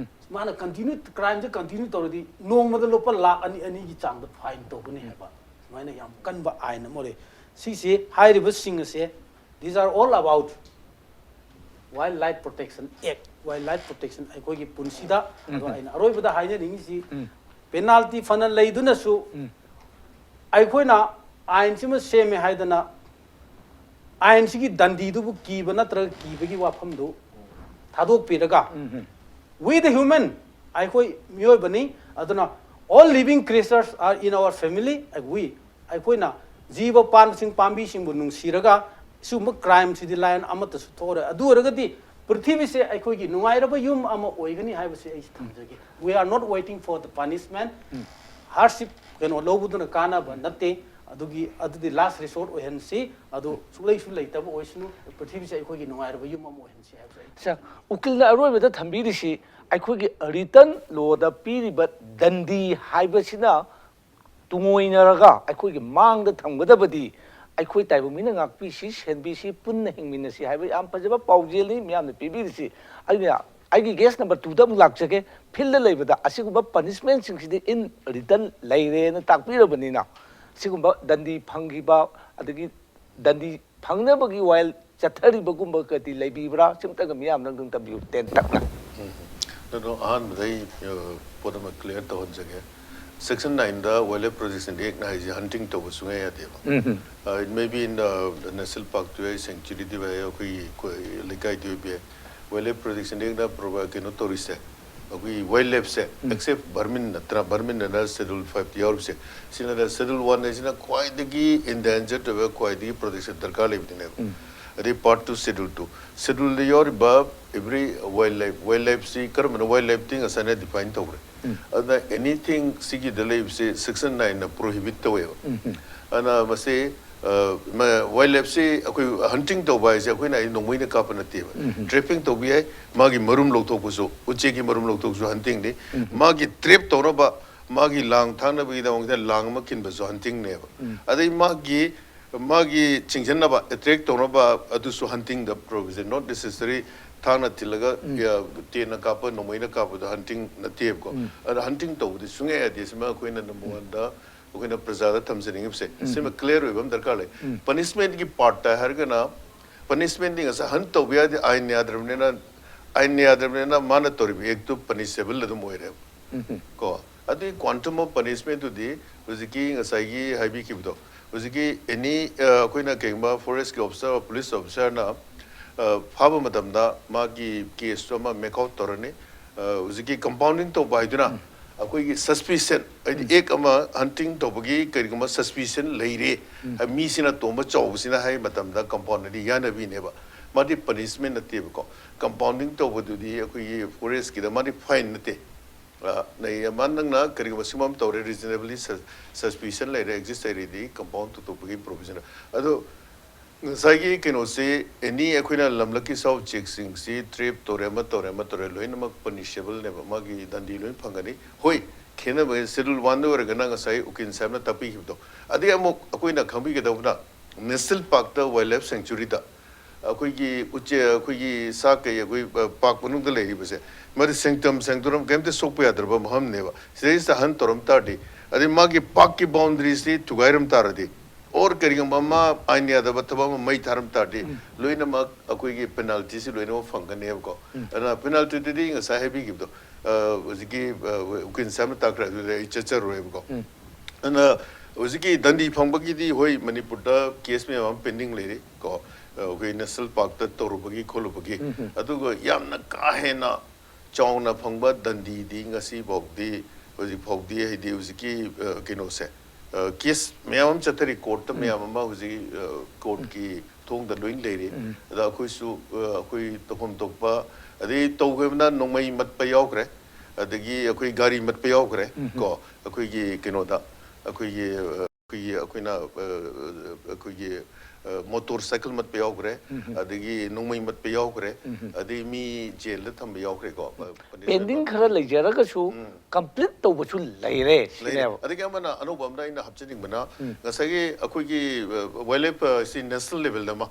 ꯃꯥꯅ continue, ꯀ꯭ꯔꯥꯏꯝꯁꯦ continue ꯇꯧꯔꯗꯤ ꯅꯣꯡꯃꯗ ꯂꯨꯄꯥ ꯂꯥꯈ ꯑꯅꯤ, ꯑꯅꯤꯒꯤ ꯆꯥꯡꯗ ꯐꯥꯏꯟ ꯇꯧꯒꯅꯤ ꯍꯥꯏꯕ ꯁꯨꯃꯥꯏꯅ ꯌꯥꯝ ꯀꯟꯕ ꯑꯥꯏꯟ ꯑꯃ ꯂꯩ꯫ ꯁꯤꯁꯦ, ꯍꯥꯏꯔꯤꯕꯁꯤꯡ ꯑꯁꯦ, these are all about Wildlife Protection Act, Wildlife Protection, ꯑꯩꯈꯣꯏꯒꯤ ꯄꯨꯟꯁꯤꯗ꯫ ꯑꯗꯣ ꯑꯩꯅ ꯑꯔꯣꯏꯕꯗ ꯍꯥꯏꯖꯅꯤꯡꯉꯤꯁꯤ, ꯄꯦꯅꯥꯜꯇꯤ ꯐꯅ ꯂꯩꯗꯨꯅꯁꯨ ꯑꯩꯈꯣꯏꯅ ꯑꯥꯏꯟꯁꯤꯃ ꯁꯦꯝꯃꯦ ꯍꯥꯏꯗꯅ ꯑꯥꯏꯟꯁꯤꯒꯤ ꯗꯟꯗꯤꯗꯨꯕꯨ ꯀꯤꯕ ꯅꯠꯇ꯭ꯔꯒ ꯀꯤꯕꯒꯤ ꯋꯥꯐꯝꯗꯨ ꯊꯥꯗꯣꯛꯄꯤꯔꯒ, we the human, ꯑꯩꯈꯣꯏ ꯃꯤꯑꯣꯏꯕꯅꯤ, ꯑꯗꯨꯅ all living creatures are in our family, we, ꯑꯩꯈꯣꯏꯅ ꯖꯤꯕ ꯄꯥꯟꯕꯁꯤꯡ, ꯄꯥꯝꯕꯤꯁꯤꯡꯕꯨ ꯅꯨꯡꯁꯤꯔꯒ ꯁꯤꯒꯨꯝꯕ ꯀ꯭ꯔꯥꯏꯝꯁꯤꯗꯤ ꯂꯥꯏꯟ ꯑꯃꯠꯇꯁꯨ ꯊꯣꯛꯑꯔꯣꯏ꯫ ꯑꯗꯨ ꯑꯣꯏꯔꯒꯗꯤ ꯄ꯭ꯔꯤꯊꯤꯕꯤꯁꯦ ꯑꯩꯈꯣꯏꯒꯤ ꯅꯨꯡꯉꯥꯏꯔꯕ ꯌꯨꯝ ꯑꯃ ꯑꯣꯏꯒꯅꯤ ꯍꯥꯏꯕꯁꯤ ꯑꯩ ꯊꯝꯖꯒꯦ꯫ We are not waiting for the punishment. Hardship ꯀꯩꯅꯣ ꯂꯧꯕꯗꯨꯅ ꯀꯥꯟꯅꯕ ꯅꯠꯇꯦ꯫ ꯑꯗꯨꯒꯤ, ꯑꯗꯨꯗꯤ last resort ꯑꯣꯏꯍꯟꯁꯤ꯫ ꯑꯗꯨ ꯁꯨꯛꯂꯩꯁꯨ ꯂꯩꯇꯕ ꯑꯣꯏꯁꯅꯨ꯫ ꯄ꯭ꯔꯤꯊꯤꯕꯤꯁꯦ ꯑꯩꯈꯣꯏꯒꯤ ꯅꯨꯡꯉꯥꯏꯔꯕ ꯌꯨꯝ ꯑꯃ ꯑꯣꯏꯍꯟꯁꯤ ꯍꯥꯏꯕꯁꯦ ꯑꯩ ꯁꯥꯔ, ꯎꯀꯤꯜꯅ ꯑꯔꯣꯏꯕꯗ ꯊꯝꯕꯤꯔꯤꯁꯤ ꯑꯩꯈꯣꯏꯒꯤ written lawꯗ ꯄꯤꯔꯤꯕ ꯗꯟꯗꯤ ꯍꯥꯏꯕꯁꯤꯅ ꯇꯨꯡꯑꯣꯏꯅꯔꯒ ꯑꯩꯈꯣꯏꯒꯤ ꯃꯥꯡꯗ ꯊꯝꯒꯗꯕꯗꯤ ꯑꯩꯈꯣꯏ ꯇꯥꯏꯕꯪ ꯃꯤꯅ ꯉꯥꯛꯄꯤꯁꯤ, ꯁꯦꯟꯕꯤꯁꯤ, ꯄꯨꯟꯅ ꯍꯤꯡꯃꯤꯟꯅꯁꯤ ꯍꯥꯏꯕ ꯌꯥꯝ ꯐꯖꯕ ꯄꯥꯎꯖꯦꯜꯅꯤ ꯃꯤꯌꯥꯝꯅ ꯄꯤꯕꯤꯔꯤꯁꯤ꯫ ꯑꯩꯅ ꯑꯩꯒꯤ ꯒꯦꯁ ꯅꯝꯕꯔ ꯇꯨꯗ ꯑꯃꯨꯛ ꯂꯥꯛꯆꯒꯦ꯫ ꯐꯤꯜꯗ ꯂꯩꯕꯗ ꯑꯁꯤꯒꯨꯝꯕ ꯄꯅꯤꯁꯃꯦꯟꯁꯤꯡꯁꯤꯗꯤ ꯏꯟ ꯔꯤꯇꯟ ꯂꯩꯔꯦꯅ ꯇꯥꯛꯄꯤꯔꯕꯅꯤꯅ, ꯁꯤꯒꯨꯝꯕ ꯗꯟꯗꯤ ꯐꯪꯈꯤꯕ, ꯑꯗꯒꯤ ꯗꯟꯗꯤ ꯐꯪꯅꯕꯒꯤ ꯋꯥꯌꯦꯜ ꯆꯠꯊꯔꯤꯕꯒꯨꯝꯕꯒꯗꯤ ꯂꯩꯕꯤꯕ꯭ꯔꯥ? ꯁꯤꯝꯇꯒ ꯃꯤꯌꯥꯝꯅ ꯑꯗꯨꯝ ꯇꯝꯕꯤꯌꯨ, ꯇꯦꯟꯇꯛꯅ꯫ ꯑꯗꯣ ꯑꯍꯥꯟꯕꯗ ꯑꯩ ꯑ, ꯄꯣꯠ ꯑꯃ ꯀ꯭ꯂꯤꯌꯥꯔ ꯇꯧꯍꯟꯖꯒꯦ꯫ ꯁꯦꯛꯁꯟ ꯅꯥꯏꯟꯗ ꯋꯥꯏꯜ ꯂꯥꯏꯐ ꯄ꯭ꯔꯣꯇꯦꯛꯁꯟ ꯑꯦꯛꯅ ꯍꯥꯏꯁꯦ ꯍꯟꯇꯤꯡ ꯇꯧꯕ ꯁꯨꯡꯌꯥ ꯌꯥꯗꯦꯕ꯫ It may be in the national parkꯇ ꯑꯣꯏ, sanctuaryꯗ ꯑꯣꯏ, ꯑꯩꯈꯣꯏꯒꯤ ꯀꯣ-, ꯂꯩꯀꯥꯏꯗ ꯑꯣꯏꯕ ꯌꯥꯏ꯫ ꯋꯥꯏꯜ ꯂꯥꯏꯐ ꯄ꯭ꯔꯣꯇꯦꯛꯁꯟ ꯑꯦꯛꯅ ꯄ꯭ꯔꯣꯚꯥꯏ ꯀꯩꯅꯣ ꯇꯧꯔꯤꯁꯦ, ꯑꯩꯈꯣꯏꯒꯤ ꯋꯥꯏꯜ ꯂꯥꯏꯐꯁꯦ, ꯑꯦꯛꯁꯦꯞ ꯚꯔꯃꯤꯟ ꯅꯠꯇꯅ, ꯚꯔꯃꯤꯟ ꯑꯅ ꯁꯦꯗꯨꯜ ꯐꯥꯏꯚꯇ ꯌꯥꯎꯔꯤꯕꯁꯦ, ꯁꯤꯅ ꯁꯦꯗꯨꯜ ꯋꯥꯟ ꯍꯥꯏꯁꯤꯅ ꯈ꯭ꯋꯥꯏꯗꯒꯤ ꯏꯟꯗꯦꯟꯖꯔ ꯑꯣꯏꯕ, ꯈ꯭ꯋꯥꯏꯗꯒꯤ ꯄ꯭ꯔꯣꯇꯦꯛꯁꯟ ꯗꯔꯀꯥꯔ ꯂꯩꯕꯗꯨꯅꯦꯕ꯫ ꯑꯗꯩ ꯄꯥꯔꯠ ꯇꯨ ꯁꯦꯗꯨꯜ ꯇꯨ, ꯁꯦꯗꯨꯜꯗ ꯌꯥꯎꯔꯤꯕ ꯑꯦꯚ꯭ꯔꯤ ꯋꯥꯏꯜ ꯂꯥꯏꯐ, ꯋꯥꯏꯜ ꯂꯥꯏꯐꯁꯤ ꯀꯔꯝꯕꯅ ꯋꯥꯏꯜ ꯂꯥꯏꯐꯇꯤ ꯉꯁꯥꯏꯅ ꯗꯤꯐꯥꯏꯟ ꯇꯧꯈ꯭ꯔꯦ꯫ ꯑꯗꯨꯅ ꯑꯦꯅꯤꯊꯤꯡ ꯁꯤꯒꯤꯗ ꯂꯩꯕꯁꯦ ꯁꯦꯛꯁꯟ ꯅꯥꯏꯟꯅ ꯄ꯭ꯔꯣꯍꯤꯕꯤꯠ ꯇꯧꯋꯦꯕ꯫ ꯑꯗꯨꯅ ꯃꯁꯤ ꯋꯥꯏꯜ ꯂꯥꯏꯐꯁꯤ ꯑꯩꯈꯣꯏ ꯍꯟꯇꯤꯡ ꯇꯧꯕ ꯍꯥꯏꯁꯦ ꯑꯩꯈꯣꯏꯅ ꯑꯩ ꯅꯣꯡꯃꯩꯅ ꯀꯥꯞꯄ ꯅꯠꯇꯦꯕ꯫ ꯇ꯭ꯔꯦꯄꯤꯡ ꯇꯧꯕ ꯌꯥꯏ, ꯃꯥꯒꯤ ꯃꯔꯨꯝ ꯂꯧꯊꯣꯛꯄꯁꯨ, ꯎꯆꯦꯛꯀꯤ ꯃꯔꯨꯝ ꯂꯧꯊꯣꯛꯄꯁꯨ ꯍꯟꯇꯤꯡꯅꯤ꯫ ꯃꯥꯒꯤ ꯇ꯭ꯔꯦꯞ ꯇꯧꯅꯕ, ꯃꯥꯒꯤ ꯂꯥꯡ ꯊꯥꯛꯅꯕꯒꯤꯗꯃꯛꯇ ꯂꯥꯡ ꯑꯃ ꯈꯤꯟꯕꯁꯨ ꯍꯟꯇꯤꯡꯅꯦꯕ꯫ ꯑꯗꯩ ꯃꯥꯒꯤ ꯃꯥꯒꯤ ꯆꯤꯡꯁꯤꯟꯅꯕ, ꯑꯦꯇ꯭ꯔꯦꯛ ꯇꯧꯅꯕ, ꯑꯗꯨꯁꯨ ꯍꯟꯇꯤꯡꯗ ꯄ꯭ꯔꯣꯚꯤꯖꯟ, not necessary ꯊꯥꯡꯅ ꯊꯤꯜꯂꯒ ꯇꯦꯟꯅ ꯀꯥꯞꯄ, ꯅꯣꯡꯃꯩꯅ ꯀꯥꯞꯄꯗꯣ ꯍꯟꯇꯤꯡ ꯅꯠꯇꯦꯕꯀꯣ꯫ ꯑꯗ ꯍꯟꯇꯤꯡ ꯇꯧꯕꯗꯤ ꯁꯨꯡꯌꯥ ꯌꯥꯗꯦ꯫ ꯁꯤꯃ ꯑꯩꯈꯣꯏꯅ ꯅꯝꯕꯔ ꯋꯥꯟꯗ ꯑꯩꯈꯣꯏꯅ ꯄ꯭ꯔꯖꯥꯗ ꯊꯝꯖꯅꯤꯡꯉꯤꯕꯁꯦ, ꯁꯤꯃ ꯀ꯭ꯂꯤꯌꯥꯔ ꯑꯣꯏꯕ ꯑꯃ ꯗꯔꯀꯥꯔ ꯂꯩ꯫ ꯄꯅꯤꯁꯃꯦꯟꯒꯤ ꯄꯥꯔꯠꯇ ꯍꯥꯏꯔꯒꯅ, ꯄꯅꯤꯁꯃꯦꯟꯗꯤ ꯉꯁꯥꯏ ꯍꯟ ꯇꯧꯕ ꯌꯥꯗꯦ, ꯑꯥꯏꯟ ꯌꯥꯗ꯭ꯔꯕꯅꯤꯅ, ꯑꯥꯏꯟ ꯌꯥꯗ꯭ꯔꯕꯅꯤꯅ ꯃꯥꯅ ꯇꯧꯔꯤꯕ ꯑꯦꯛꯇꯨ ꯄꯅꯤꯁꯦꯕꯜ ꯑꯗꯨꯝ ꯑꯣꯏꯔꯦꯕ꯫ ꯀꯣ, ꯑꯗꯨꯒꯤ quantum of punishmentꯇꯨꯗꯤ ꯍꯧꯖꯤꯛꯀꯤ ꯉꯁꯥꯏꯒꯤ ꯍꯥꯏꯕꯤꯈꯤꯕꯗꯣ, ꯍꯧꯖꯤꯛꯀꯤ ꯑꯦꯅꯤ ꯑꯩꯈꯣꯏꯅ ꯀꯩꯒꯨꯝꯕ ꯐꯣꯔꯦꯁꯀꯤ ꯑꯣꯐꯤꯁꯥꯔ, ꯄꯨꯂꯤꯁ ꯑꯣꯐꯤꯁꯥꯔꯅ ꯐꯥꯕ ꯃꯇꯝꯗ ꯃꯥꯒꯤ ꯀꯦꯁꯇꯨ ꯑꯃ ꯃꯦꯛ ꯑꯥꯎꯠ ꯇꯧꯔꯅꯤ꯫ ꯍꯧꯖꯤꯛꯀꯤ ꯀꯝꯄꯥꯎꯟꯗꯤꯡ ꯇꯧꯕ ꯍꯥꯏꯗꯨꯅ ꯑꯩꯈꯣꯏꯒꯤ ꯁꯁꯄꯤꯁꯟ, ꯍꯥꯏꯗꯤ ꯑꯦꯛ ꯑꯃ ꯍꯟꯇꯤꯡ ꯇꯧꯕꯒꯤ ꯀꯔꯤꯒꯨꯝꯕ ꯁꯁꯄꯤꯁꯟ ꯂꯩꯔꯦ, ꯃꯤꯁꯤꯅ ꯇꯣꯝꯕ ꯆꯥꯎꯕꯁꯤꯅ ꯍꯥꯏ ꯃꯇꯝꯗ ꯀꯝꯄꯥꯎꯟꯗꯔꯗꯤ ꯌꯥꯅꯕꯤꯅꯦꯕ꯫ ꯃꯥꯗꯤ ꯄꯅꯤꯁꯃꯦꯟ ꯅꯠꯇꯦꯕꯀꯣ꯫ ꯀꯝꯄꯥꯎꯟꯗꯤꯡ ꯇꯧꯕꯗꯨꯗꯤ ꯑꯩꯈꯣꯏꯒꯤ ꯐꯣꯔꯦꯁꯀꯤꯗ ꯃꯥꯗꯤ ꯐꯥꯏꯟ ꯅꯠꯇꯦ꯫ ꯑ, ꯅꯩ-, ꯃꯥ ꯅꯪꯅ ꯀꯔꯤꯒꯨꯝꯕ ꯁꯤꯒꯨꯝꯕ ꯑꯃ ꯇꯧꯔꯦ, ꯔꯤꯖꯅꯦꯕꯂꯤ ꯁꯁꯄꯤꯁꯟ ꯂꯩꯔꯦ, ꯑꯦꯛꯖꯤꯁ ꯂꯩꯔꯦꯗꯤ ꯀꯝꯄꯥꯎꯟ ꯇꯧꯊꯣꯛꯄꯒꯤ ꯄ꯭ꯔꯣꯚꯤꯖꯟ꯫ ꯑꯗꯣ ꯉꯁꯥꯏꯒꯤ ꯀꯩꯅꯣꯁꯤ, ꯑꯦꯅꯤ ꯑꯩꯈꯣꯏꯅ ꯂꯝꯂꯛꯀꯤ ꯁꯥ ꯎꯆꯦꯛꯁꯤꯡꯁꯤ ꯇ꯭ꯔꯦꯞ ꯇꯧꯔꯦ, ꯑꯃ ꯇꯧꯔꯦ, ꯑꯃ ꯇꯧꯔꯦ, ꯂꯣꯏꯅꯃꯛ ꯄꯅꯤꯁꯦꯕꯜꯅꯦꯕ, ꯃꯥꯒꯤ ꯗꯟꯗꯤ ꯂꯣꯏ ꯐꯪꯒꯅꯤ꯫ ꯍꯣꯏ, ꯈꯦꯠꯅꯕ ꯁꯦꯗꯨꯜ ꯋꯥꯟꯗ ꯑꯣꯏꯔꯒꯅ ꯉꯁꯥꯏ ꯎꯀꯤꯜ ꯁꯥꯍꯦꯕꯅ ꯇꯥꯛꯄꯤꯈꯤꯕꯗꯣ꯫ ꯑꯗꯒꯤ ꯑꯃꯨꯛ ꯑꯩꯈꯣꯏꯅ ꯈꯪꯕꯤꯒꯗꯧꯕꯅ, ꯅꯦꯁꯅꯦꯜ ꯄꯥꯔꯛꯇ, ꯋꯥꯏꯜ ꯂꯥꯏꯐ ꯁꯦꯡꯆꯨꯔꯤꯗ ꯑꯩꯈꯣꯏꯒꯤ ꯎꯆꯦꯛ, ꯑꯩꯈꯣꯏꯒꯤ ꯁꯥ ꯀꯩ, ꯑꯩꯈꯣꯏ, ꯑ, ꯄꯥꯔꯛ ꯃꯅꯨꯡꯗ ꯂꯩꯔꯤꯕꯁꯦ, ꯃꯗꯨ ꯁꯦꯡꯇꯝ ꯁꯦꯡꯗꯣꯔꯝ ꯀꯩꯝꯇ ꯁꯣꯛꯄ ꯌꯥꯗ꯭ꯔꯕ ꯃꯐꯝꯅꯦꯕ꯫ ꯁꯤꯗꯩꯁꯤꯗ ꯍꯟ ꯇꯧꯔꯝ ꯇꯥꯔꯗꯤ, ꯑꯗꯩ ꯃꯥꯒꯤ ꯄꯥꯔꯛꯀꯤ ꯕꯥꯎꯟꯗꯔꯤꯁꯤ ꯊꯨꯒꯥꯏꯔꯝ ꯇꯥꯔꯗꯤ, ꯑꯣꯔ ꯀꯔꯤꯒꯨꯝꯕ ꯑꯃ ꯑꯥꯏꯟ ꯌꯥꯗꯕ ꯊꯕꯛ ꯑꯃ ꯃꯩ ꯊꯥꯔꯝ ꯇꯥꯔꯗꯤ, ꯂꯣꯏꯅꯃꯛ ꯑꯩꯈꯣꯏꯒꯤ ꯄꯦꯅꯥꯜꯇꯤꯁꯤ ꯂꯣꯏꯅꯃꯛ ꯐꯪꯒꯅꯦꯕꯀꯣ꯫ ꯑꯗꯨꯅ ꯄꯦꯅꯥꯜꯇꯤꯗꯨꯗꯤ ꯉꯁꯥꯏ ꯍꯥꯏꯕꯤꯈꯤꯕꯗꯣ, ꯑ, ꯍꯧꯖꯤꯛꯀꯤ, ꯑ, ꯎꯀꯤꯜ ꯁꯥꯍꯦꯕꯅ ꯇꯥꯛꯈ꯭ꯔꯦ, ꯑꯗꯨꯗ ꯑꯩ ꯆꯠꯆꯔꯣꯏꯕꯀꯣ꯫ ꯑꯗꯨꯅ ꯍꯧꯖꯤꯛꯀꯤ ꯗꯟꯗꯤ ꯐꯪꯕꯒꯤꯗꯤ, ꯍꯣꯏ, ꯃꯅꯤꯄꯨꯔꯗ ꯀꯦꯁ ꯃꯌꯥꯝ ꯑꯃ ꯄꯦꯟꯗꯤꯡ ꯂꯩꯔꯤ ꯀꯣ, ꯑꯩꯈꯣꯏ ꯅꯦꯁꯅꯦꯜ ꯄꯥꯔꯛꯇ ꯇꯧꯔꯨꯕꯒꯤ ꯈꯣꯠꯂꯨꯕꯒꯤ꯫ ꯑꯗꯨꯒ ꯌꯥꯝꯅ ꯀꯥ ꯍꯦꯟꯅ ꯆꯥꯎꯅ ꯐꯪꯕ ꯗꯟꯗꯤꯗꯤ ꯉꯁꯤ ꯐꯥꯎꯗꯤ, ꯍꯧꯖꯤꯛ ꯐꯥꯎꯗꯤ ꯍꯥꯏꯗꯤ ꯍꯧꯖꯤꯛꯀꯤ, ꯑ, ꯀꯩꯅꯣꯁꯦ, ꯑ, ꯀꯦꯁ ꯃꯌꯥꯝ ꯑꯃ ꯆꯠꯊꯔꯤ, ꯀꯣꯔꯠꯇ ꯃꯌꯥꯝ ꯑꯃ ꯍꯧꯖꯤꯛ, ꯑ, ꯀꯣꯔꯠꯀꯤ ꯊꯣꯡꯗ ꯂꯣꯏꯅ ꯂꯩꯔꯤ꯫ ꯑꯗ ꯑꯩꯈꯣꯏꯁꯨ, ꯑ, ꯑꯩꯈꯣꯏ ꯇꯧꯐꯝ ꯊꯣꯛꯄ, ꯑꯗꯩ ꯇꯧꯈꯤꯕꯅ ꯅꯣꯡꯃꯩ ꯃꯠꯄ ꯌꯥꯎꯈ꯭ꯔꯦ, ꯑꯗꯒꯤ ꯑꯩꯈꯣꯏ ꯒꯥꯔꯤ ꯃꯠꯄ ꯌꯥꯎꯈ꯭ꯔꯦ ꯀꯣ, ꯑꯩꯈꯣꯏꯒꯤ ꯀꯩꯅꯣꯗ, ꯑꯩꯈꯣꯏꯒꯤ, ꯑ, ꯑꯩꯈꯣꯏꯒꯤ, ꯑꯩꯈꯣꯏꯅ, ꯑ, ꯑꯩꯈꯣꯏꯒꯤ, ꯑ, ꯃꯣꯇꯣꯔ ꯁꯥꯏꯀꯜ ꯃꯠꯄ ꯌꯥꯎꯈ꯭ꯔꯦ, ꯑꯗꯒꯤ ꯅꯣꯡꯃꯩ ꯃꯠꯄ ꯌꯥꯎꯈ꯭ꯔꯦ, ꯑꯗꯩ ꯃꯤ ꯖꯦꯜꯗ ꯊꯝꯕ ꯌꯥꯎꯈ꯭ꯔꯦꯀꯣ꯫ ꯄ-, ꯄꯨꯂꯤꯁꯅ ꯄꯦꯟꯗꯤꯡ ꯊꯝꯕ꯫ ꯈꯔ ꯂꯩꯖꯔꯒꯁꯨ ꯀꯝꯄ꯭ꯂꯤꯠ ꯇꯧꯕꯁꯨ ꯂꯩꯔꯦ ꯂꯩꯔꯦ꯫ ꯁꯤꯅꯦꯕ꯫ ꯑꯗꯒꯤ ꯑꯃꯅ, ꯑꯅꯧꯕ ꯑꯃꯅ ꯑꯩꯅ ꯍꯥꯞꯆꯅꯤꯡꯕꯅ, ꯉꯁꯥꯏꯒꯤ ꯑꯩꯈꯣꯏꯒꯤ, ꯑ, ꯋꯥꯏꯜ ꯂꯥꯏꯐ, ꯑ, ꯁꯤ ꯅꯦꯁꯅꯦꯜ ꯂꯦꯚꯦꯜꯗ ꯑꯃ,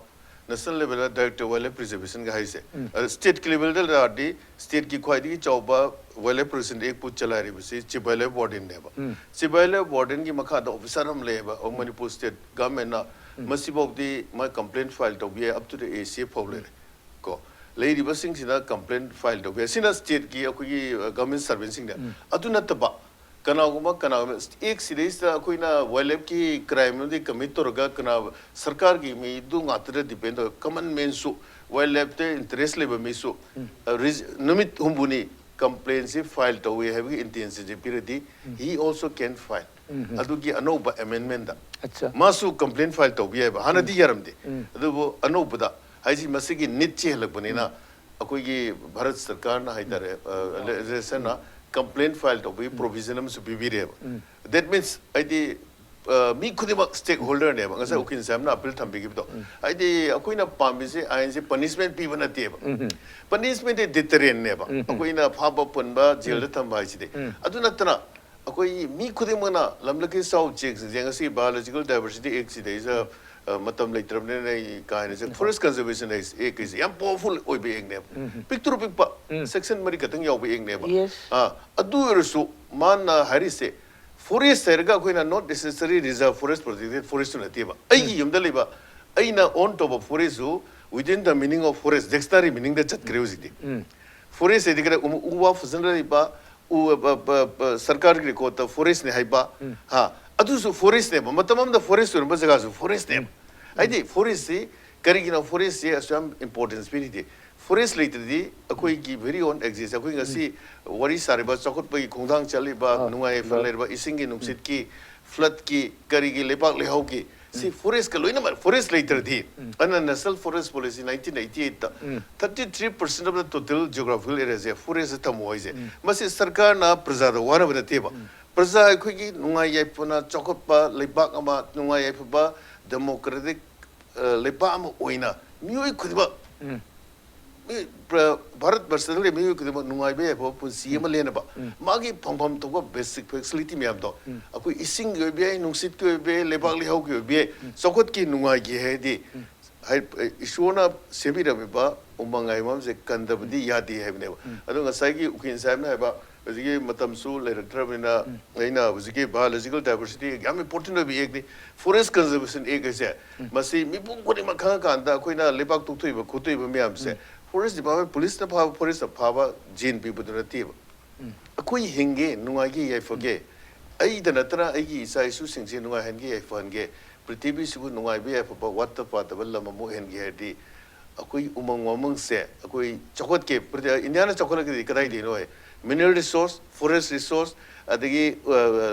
ꯅꯦꯁꯅꯦꯜ ꯂꯦꯚꯦꯜꯗ ꯗꯥꯏꯔꯦꯛꯇꯔ ꯋꯥꯏꯜ ꯂꯥꯏꯐ ꯄ꯭ꯔꯤꯖꯔꯕꯦꯁꯟꯒ ꯍꯥꯏꯁꯦ, ꯑ, ꯁ꯭ꯇꯦꯠꯀꯤ ꯂꯦꯚꯦꯜꯗ ꯂꯥꯛꯑꯗꯤ, ꯁ꯭ꯇꯦꯠꯀꯤ ꯈ꯭ꯋꯥꯏꯗꯒꯤ ꯆꯥꯎꯕ ꯋꯥꯏꯜ ꯂꯥꯏꯐ ꯄ꯭ꯔꯣꯇꯦꯛꯁꯟ ꯑꯦꯛꯄꯨ ꯆꯂꯥꯏꯔꯤꯕꯁꯤ ꯆꯤꯐ ꯋꯥꯏꯜ ꯂꯥꯏꯐ ꯋꯥꯔꯗꯦꯟꯅꯦꯕ꯫ ꯆꯤꯐ ꯋꯥꯏꯜ ꯂꯥꯏꯐ ꯋꯥꯔꯗꯦꯟꯒꯤ ꯃꯈꯥꯗ ꯑꯣꯐꯤꯁꯥꯔ ꯑꯃ ꯂꯩꯌꯦꯕ, ꯑꯣ, ꯃꯅꯤꯄꯨꯔ ꯁ꯭ꯇꯦꯠ ꯒꯚꯔꯟꯃꯦꯟꯠꯅ ꯃꯁꯤꯐꯥꯎꯗꯤ ꯃꯥ ꯀꯝꯄ꯭ꯂꯦꯟ ꯐꯥꯏꯜ ꯇꯧꯕ ꯌꯥꯏ, up to the A C F ꯐꯥꯎ ꯂꯩꯔꯦ꯫ ꯀꯣ, ꯂꯩꯔꯤꯕꯁꯤꯡꯁꯤꯅ ꯀꯝꯄ꯭ꯂꯦꯟ ꯐꯥꯏꯜ ꯇꯧꯕ ꯌꯥꯏ꯫ ꯁꯤꯅ ꯁ꯭ꯇꯦꯠꯀꯤ ꯑꯩꯈꯣꯏꯒꯤ, ꯑ, ꯒꯚꯔꯟꯃꯦꯟꯠ ꯁꯔꯚꯦꯟꯠꯁꯤꯡꯅꯦ꯫ ꯑꯗꯨ ꯅꯠꯇꯕ ꯀꯅꯥꯒꯨꯝꯕ, ꯀꯅꯥꯒꯨꯝꯕ ꯑꯦꯛ ꯁꯤꯗꯩꯁꯤꯗ ꯑꯩꯈꯣꯏꯅ ꯋꯥꯏꯜ ꯂꯥꯏꯐꯀꯤ ꯀ꯭ꯔꯥꯏꯝ ꯑꯃꯗꯤ ꯀꯃꯤꯠ ꯇꯧꯔꯒ ꯀꯅꯥ ꯁꯔꯀꯥꯔꯒꯤ ꯃꯤꯗꯨ ꯉꯥꯛꯇꯗ ꯗꯤꯄꯦꯟ ꯇꯧꯔꯒ ꯀꯃꯟ ꯃꯦꯟꯁꯨ, ꯋꯥꯏꯜ ꯂꯥꯏꯐꯇ ꯏꯟꯇꯔꯦꯁ ꯂꯩꯕ ꯃꯤꯁꯨ, ꯑ, ꯔꯤꯖ-, ꯅꯨꯃꯤꯠ ꯍꯨꯝꯐꯨꯅꯤ ꯀꯝꯄ꯭ꯂꯦꯟꯁꯤ ꯐꯥꯏꯜ ꯇꯧꯋꯦ ꯍꯥꯏꯕꯒꯤ ꯏꯟꯇꯦꯟꯁꯟꯁꯤ ꯄꯤꯔꯗꯤ, he also can file꯫ ꯑꯗꯨꯒꯤ ꯑꯅꯧꯕ ꯑꯦꯃꯦꯟꯃꯦꯟꯠꯇ ꯑꯠꯆꯥ꯫ ꯃꯥꯁꯨ ꯀꯝꯄ꯭ꯂꯦꯟ ꯐꯥꯏꯜ ꯇꯧꯕ ꯌꯥꯏꯕ, ꯍꯥꯟꯅꯗꯤ ꯌꯥꯔꯝꯗꯦ꯫ ꯑꯗꯨꯕꯨ ꯑꯅꯧꯕꯗ ꯍꯥꯏꯁꯤ ꯃꯁꯤꯒꯤ ꯅꯤꯠꯁꯤ ꯍꯦꯜꯂꯛꯄꯅꯤꯅ ꯑꯩꯈꯣꯏꯒꯤ ꯚꯥꯔꯠ ꯁꯔꯀꯥꯔꯅ ꯍꯥꯏꯇꯥꯔꯦ, ꯑ, ꯂꯦꯖꯤꯁꯂꯦꯆꯔꯅ ꯀꯝꯄ꯭ꯂꯦꯟ ꯐꯥꯏꯜ ꯇꯧꯕꯒꯤ ꯄ꯭ꯔꯣꯚꯤꯖꯟ ꯑꯃꯁꯨ ꯄꯤꯕꯤꯔꯦꯕ꯫ That means ꯍꯥꯏꯗꯤ, ꯑ, ꯃꯤ ꯈꯨꯗꯤꯡꯃꯛ ꯁ꯭ꯇꯦꯛ ꯍꯣꯜꯗꯔꯅꯦꯕ꯫ ꯉꯁꯥꯏ ꯎꯀꯤꯜ ꯁꯥꯍꯦꯕꯅ ꯑꯄꯤꯜ ꯊꯝꯕꯤꯈꯤꯕꯗꯣ꯫ ꯍꯥꯏꯗꯤ ꯑꯩꯈꯣꯏꯅ ꯄꯥꯝꯃꯤꯁꯦ ꯑꯥꯏꯟꯁꯦ ꯄꯅꯤꯁꯃꯦꯟꯠ ꯄꯤꯕ ꯅꯠꯇꯦꯕ꯫ ꯄꯅꯤꯁꯃꯦꯟꯠꯇꯤ ꯗꯤꯇꯔꯦꯟꯅꯦꯕ꯫ ꯑꯩꯈꯣꯏꯅ ꯐꯥꯕ ꯄꯨꯟꯕ ꯖꯦꯜꯗ ꯊꯝꯕ ꯍꯥꯏꯁꯤꯗꯤ꯫ ꯑꯗꯨ ꯅꯠꯇꯅ ꯑꯩꯈꯣꯏ ꯃꯤ ꯈꯨꯗꯤꯡꯃꯛꯅ ꯂꯝꯂꯛꯀꯤ ꯁꯥ ꯎꯆꯦꯛꯁꯤꯡꯁꯦ ꯉꯁꯤ ꯕꯥꯏꯑꯣꯂꯣꯖꯤꯀꯦꯜ ꯗꯥꯏꯚꯔꯁꯤꯇꯤ ꯑꯦꯛ ꯁꯤꯗꯩꯁꯤꯗ, ꯑ, ꯃꯇꯝ ꯂꯩꯇ꯭ꯔꯕꯅꯤꯅ ꯑꯩ ꯀꯥ ꯍꯦꯟꯅ ꯆꯪ-, Forest Conservation Act ꯀꯩꯁꯦ ꯌꯥꯝ powerful ꯑꯣꯏꯕ actꯅꯦꯕ꯫ ꯄꯤꯛꯇ꯭ꯔꯨ ꯄꯤꯛꯄ section ꯃꯔꯤ ꯈꯛꯇꯪ ꯌꯥꯎꯕ acꯅꯦꯕ꯫ Yes. ꯑ, ꯑꯗꯨ ꯑꯣꯏꯔꯁꯨ ꯃꯥꯅ ꯍꯥꯏꯔꯤꯁꯦ, forest ꯍꯥꯏꯔꯒ ꯑꯩꯈꯣꯏꯅ not necessary reserve forest, protected forest ꯅꯠꯇꯦꯕ꯫ ꯑꯩꯒꯤ ꯌꯨꯝꯗ ꯂꯩꯕ, ꯑꯩꯅ own ꯇꯧꯕ forestꯁꯨ within the meaning of forest, dictionary meaningꯗ ꯆꯠꯈ꯭ꯔꯦ ꯍꯧꯖꯤꯛꯇꯤ꯫ Forest ꯍꯥꯏꯗꯤ ꯀꯔꯤ? ꯎ, ꯎ ꯋꯥ ꯐꯖꯅ ꯂꯩꯕ, ꯎ, ꯕ, ꯕ, ꯕ, ꯁꯔꯀꯥꯔꯒꯤ recordꯇ forestꯅꯦ ꯍꯥꯏꯕ, ꯍꯥ, ꯑꯗꯨꯁꯨ forestꯅꯦꯕ꯫ ꯃꯇꯝ ꯑꯃꯗ forest ꯑꯣꯏꯔꯝꯕ ꯖꯒꯥꯁꯨ forestꯅꯦꯕ꯫ ꯍꯥꯏꯗꯤ forestꯁꯤ ꯀꯔꯤꯒꯤꯅꯣ forestꯁꯤ ꯑꯁꯨꯛ ꯌꯥꯝ importance ꯄꯤꯔꯤꯗꯤ? Forest ꯂꯩꯇ꯭ꯔꯗꯤ ꯑꯩꯈꯣꯏꯒꯤ very own exist, ꯑꯩꯈꯣꯏ ꯉꯁꯤ ꯋꯥꯔꯤ ꯁꯥꯔꯤꯕ, ꯆꯥꯎꯈꯠꯄꯒꯤ ꯈꯣꯡꯊꯥꯡ ꯆꯠꯂꯤꯕ, ꯑꯥ, ꯅꯨꯡꯉꯥꯏ ꯌꯥꯏꯐ ꯂꯣꯏ꯫ ꯂꯩꯔꯕ, ꯏꯁꯤꯡꯒꯤ, ꯅꯨꯡꯁꯤꯠꯀꯤ, floodꯀꯤ, ꯀꯔꯤꯒꯤ, ꯂꯩꯕꯥꯛ ꯂꯩꯍꯥꯎꯒꯤ, ꯁꯤ forestꯀ ꯂꯣꯏꯅꯃꯛ, forest ꯂꯩꯇ꯭ꯔꯗꯤ, ꯑꯅ National Forest Policy nineteen eighty eightꯇ thirty three percent of the total geographical areaꯁꯦ forestꯇ ꯊꯝꯃꯣ ꯍꯥꯏꯁꯦ, ꯃꯁꯤ ꯁꯔꯀꯥꯔꯅ ꯄ꯭ꯔꯖꯥꯗ ꯋꯥꯅꯕ ꯅꯠꯇꯦꯕ꯫ ꯄ꯭ꯔꯖꯥ ꯑꯩꯈꯣꯏꯒꯤ ꯅꯨꯡꯉꯥꯏ ꯌꯥꯏꯐꯅ ꯆꯥꯎꯈꯠꯄ ꯂꯩꯕꯥꯛ ꯑꯃ, ꯅꯨꯡꯉꯥꯏ ꯌꯥꯏꯐꯕ democratic, ꯑ, ꯂꯩꯕꯥꯛ ꯑꯃ ꯑꯣꯏꯅ ꯃꯤꯑꯣꯏ ꯈꯨꯗꯤꯡꯃꯛ, ꯃꯤ, ꯄ꯭ꯔ-, ꯚꯥꯔꯠ ꯕꯔꯁꯗ ꯂꯩꯕ ꯃꯤꯑꯣꯏ ꯈꯨꯗꯤꯡꯃꯛ ꯅꯨꯡꯉꯥꯏꯕ ꯌꯥꯏꯐꯕ ꯄꯨꯟꯁꯤ ꯑꯃ ꯂꯦꯟꯅꯕ, ꯃꯥꯒꯤ ꯐꯪꯐꯝ ꯊꯣꯛꯄ basic facility ꯃꯌꯥꯝꯗꯣ, ꯑꯩꯈꯣꯏ ꯏꯁꯤꯡꯒꯤ ꯑꯣꯏꯕ ꯌꯥꯏ, ꯅꯨꯡꯁꯤꯠꯀꯤ ꯑꯣꯏꯕ ꯌꯥꯏ, ꯂꯩꯕꯥꯛ ꯂꯩꯍꯥꯎꯒꯤ ꯑꯣꯏꯕ ꯌꯥꯏ, ꯆꯥꯎꯈꯠꯀꯤ ꯅꯨꯡꯉꯥꯏꯒꯦ ꯍꯥꯏꯔꯗꯤ, ꯍꯥꯏ-, ꯏꯁꯣꯔꯅ ꯁꯦꯝꯕꯤꯔꯝꯃꯤꯕ ꯎꯃꯪ ꯍꯥꯏꯕ ꯑꯃꯁꯦ ꯀꯟꯗꯕꯗꯤ ꯌꯥꯗꯦ ꯍꯥꯏꯕꯅꯦꯕ꯫ ꯑꯗꯣ ꯉꯁꯥꯏꯒꯤ ꯎꯀꯤꯜ ꯁꯥꯍꯦꯕꯅ ꯍꯥꯏꯕ, ꯍꯧꯖꯤꯛꯀꯤ ꯃꯇꯝꯁꯨ ꯂꯩꯔꯛꯇ꯭ꯔꯕꯅꯤꯅ, ꯑꯩꯅ ꯍꯧꯖꯤꯛꯀꯤ biological diversity ꯌꯥꯝ important ꯑꯣꯏꯕ actꯅꯤ꯫ Forest Conservation Act ꯍꯥꯏꯁꯦ, ꯃꯁꯤ ꯃꯤꯄꯨꯝ ꯈꯨꯗꯤꯡꯃꯛ ꯈꯪꯉꯀꯥꯟꯗ ꯑꯩꯈꯣꯏꯅ ꯂꯩꯕꯥꯛ ꯇꯣꯛꯊꯣꯛꯏꯕ ꯈꯣꯠꯇꯣꯛꯏꯕ ꯃꯌꯥꯝꯁꯦ, forest department, policeꯅ ꯐꯥꯕ, forestꯅ ꯐꯥꯕ, jail ꯄꯤꯕꯗꯨ ꯅꯠꯇꯦꯕ꯫ ꯑꯩꯈꯣꯏ ꯍꯤꯡꯒꯦ, ꯅꯨꯡꯉꯥꯏꯒꯦ, ꯌꯥꯏꯐꯒꯦ, ꯑꯩꯗ ꯅꯠꯇꯅ ꯑꯩꯒꯤ ꯏꯆꯥ ꯏꯁꯨꯁꯤꯡꯁꯦ ꯅꯨꯡꯉꯥꯏꯍꯟꯒꯦ, ꯌꯥꯏꯐꯍꯟꯒꯦ, ꯄ꯭ꯔꯤꯊꯤꯕꯤꯁꯤꯕꯨ ꯅꯨꯡꯉꯥꯏꯕ ꯌꯥꯏꯐꯕ, ꯋꯥꯠꯇ ꯄꯥꯗꯕ ꯂꯝ ꯑꯃ ꯑꯣꯏꯍꯟꯒꯦ ꯍꯥꯏꯔꯗꯤ, ꯑꯩꯈꯣꯏ ꯎꯃꯪ ꯋꯥꯃꯪꯁꯦ ꯑꯩꯈꯣꯏ ꯆꯥꯎꯈꯠꯀꯦ, ꯄ꯭ꯔꯤ-, ꯏꯟꯗꯤꯌꯥꯅ ꯆꯥꯎꯈꯠꯂꯛꯀꯗꯣꯏꯗꯤ ꯀꯗꯥꯏꯗꯒꯤꯅꯣ ꯍꯥꯏ? Mineral resource, forest resource, ꯑꯗꯒꯤ, ꯑ,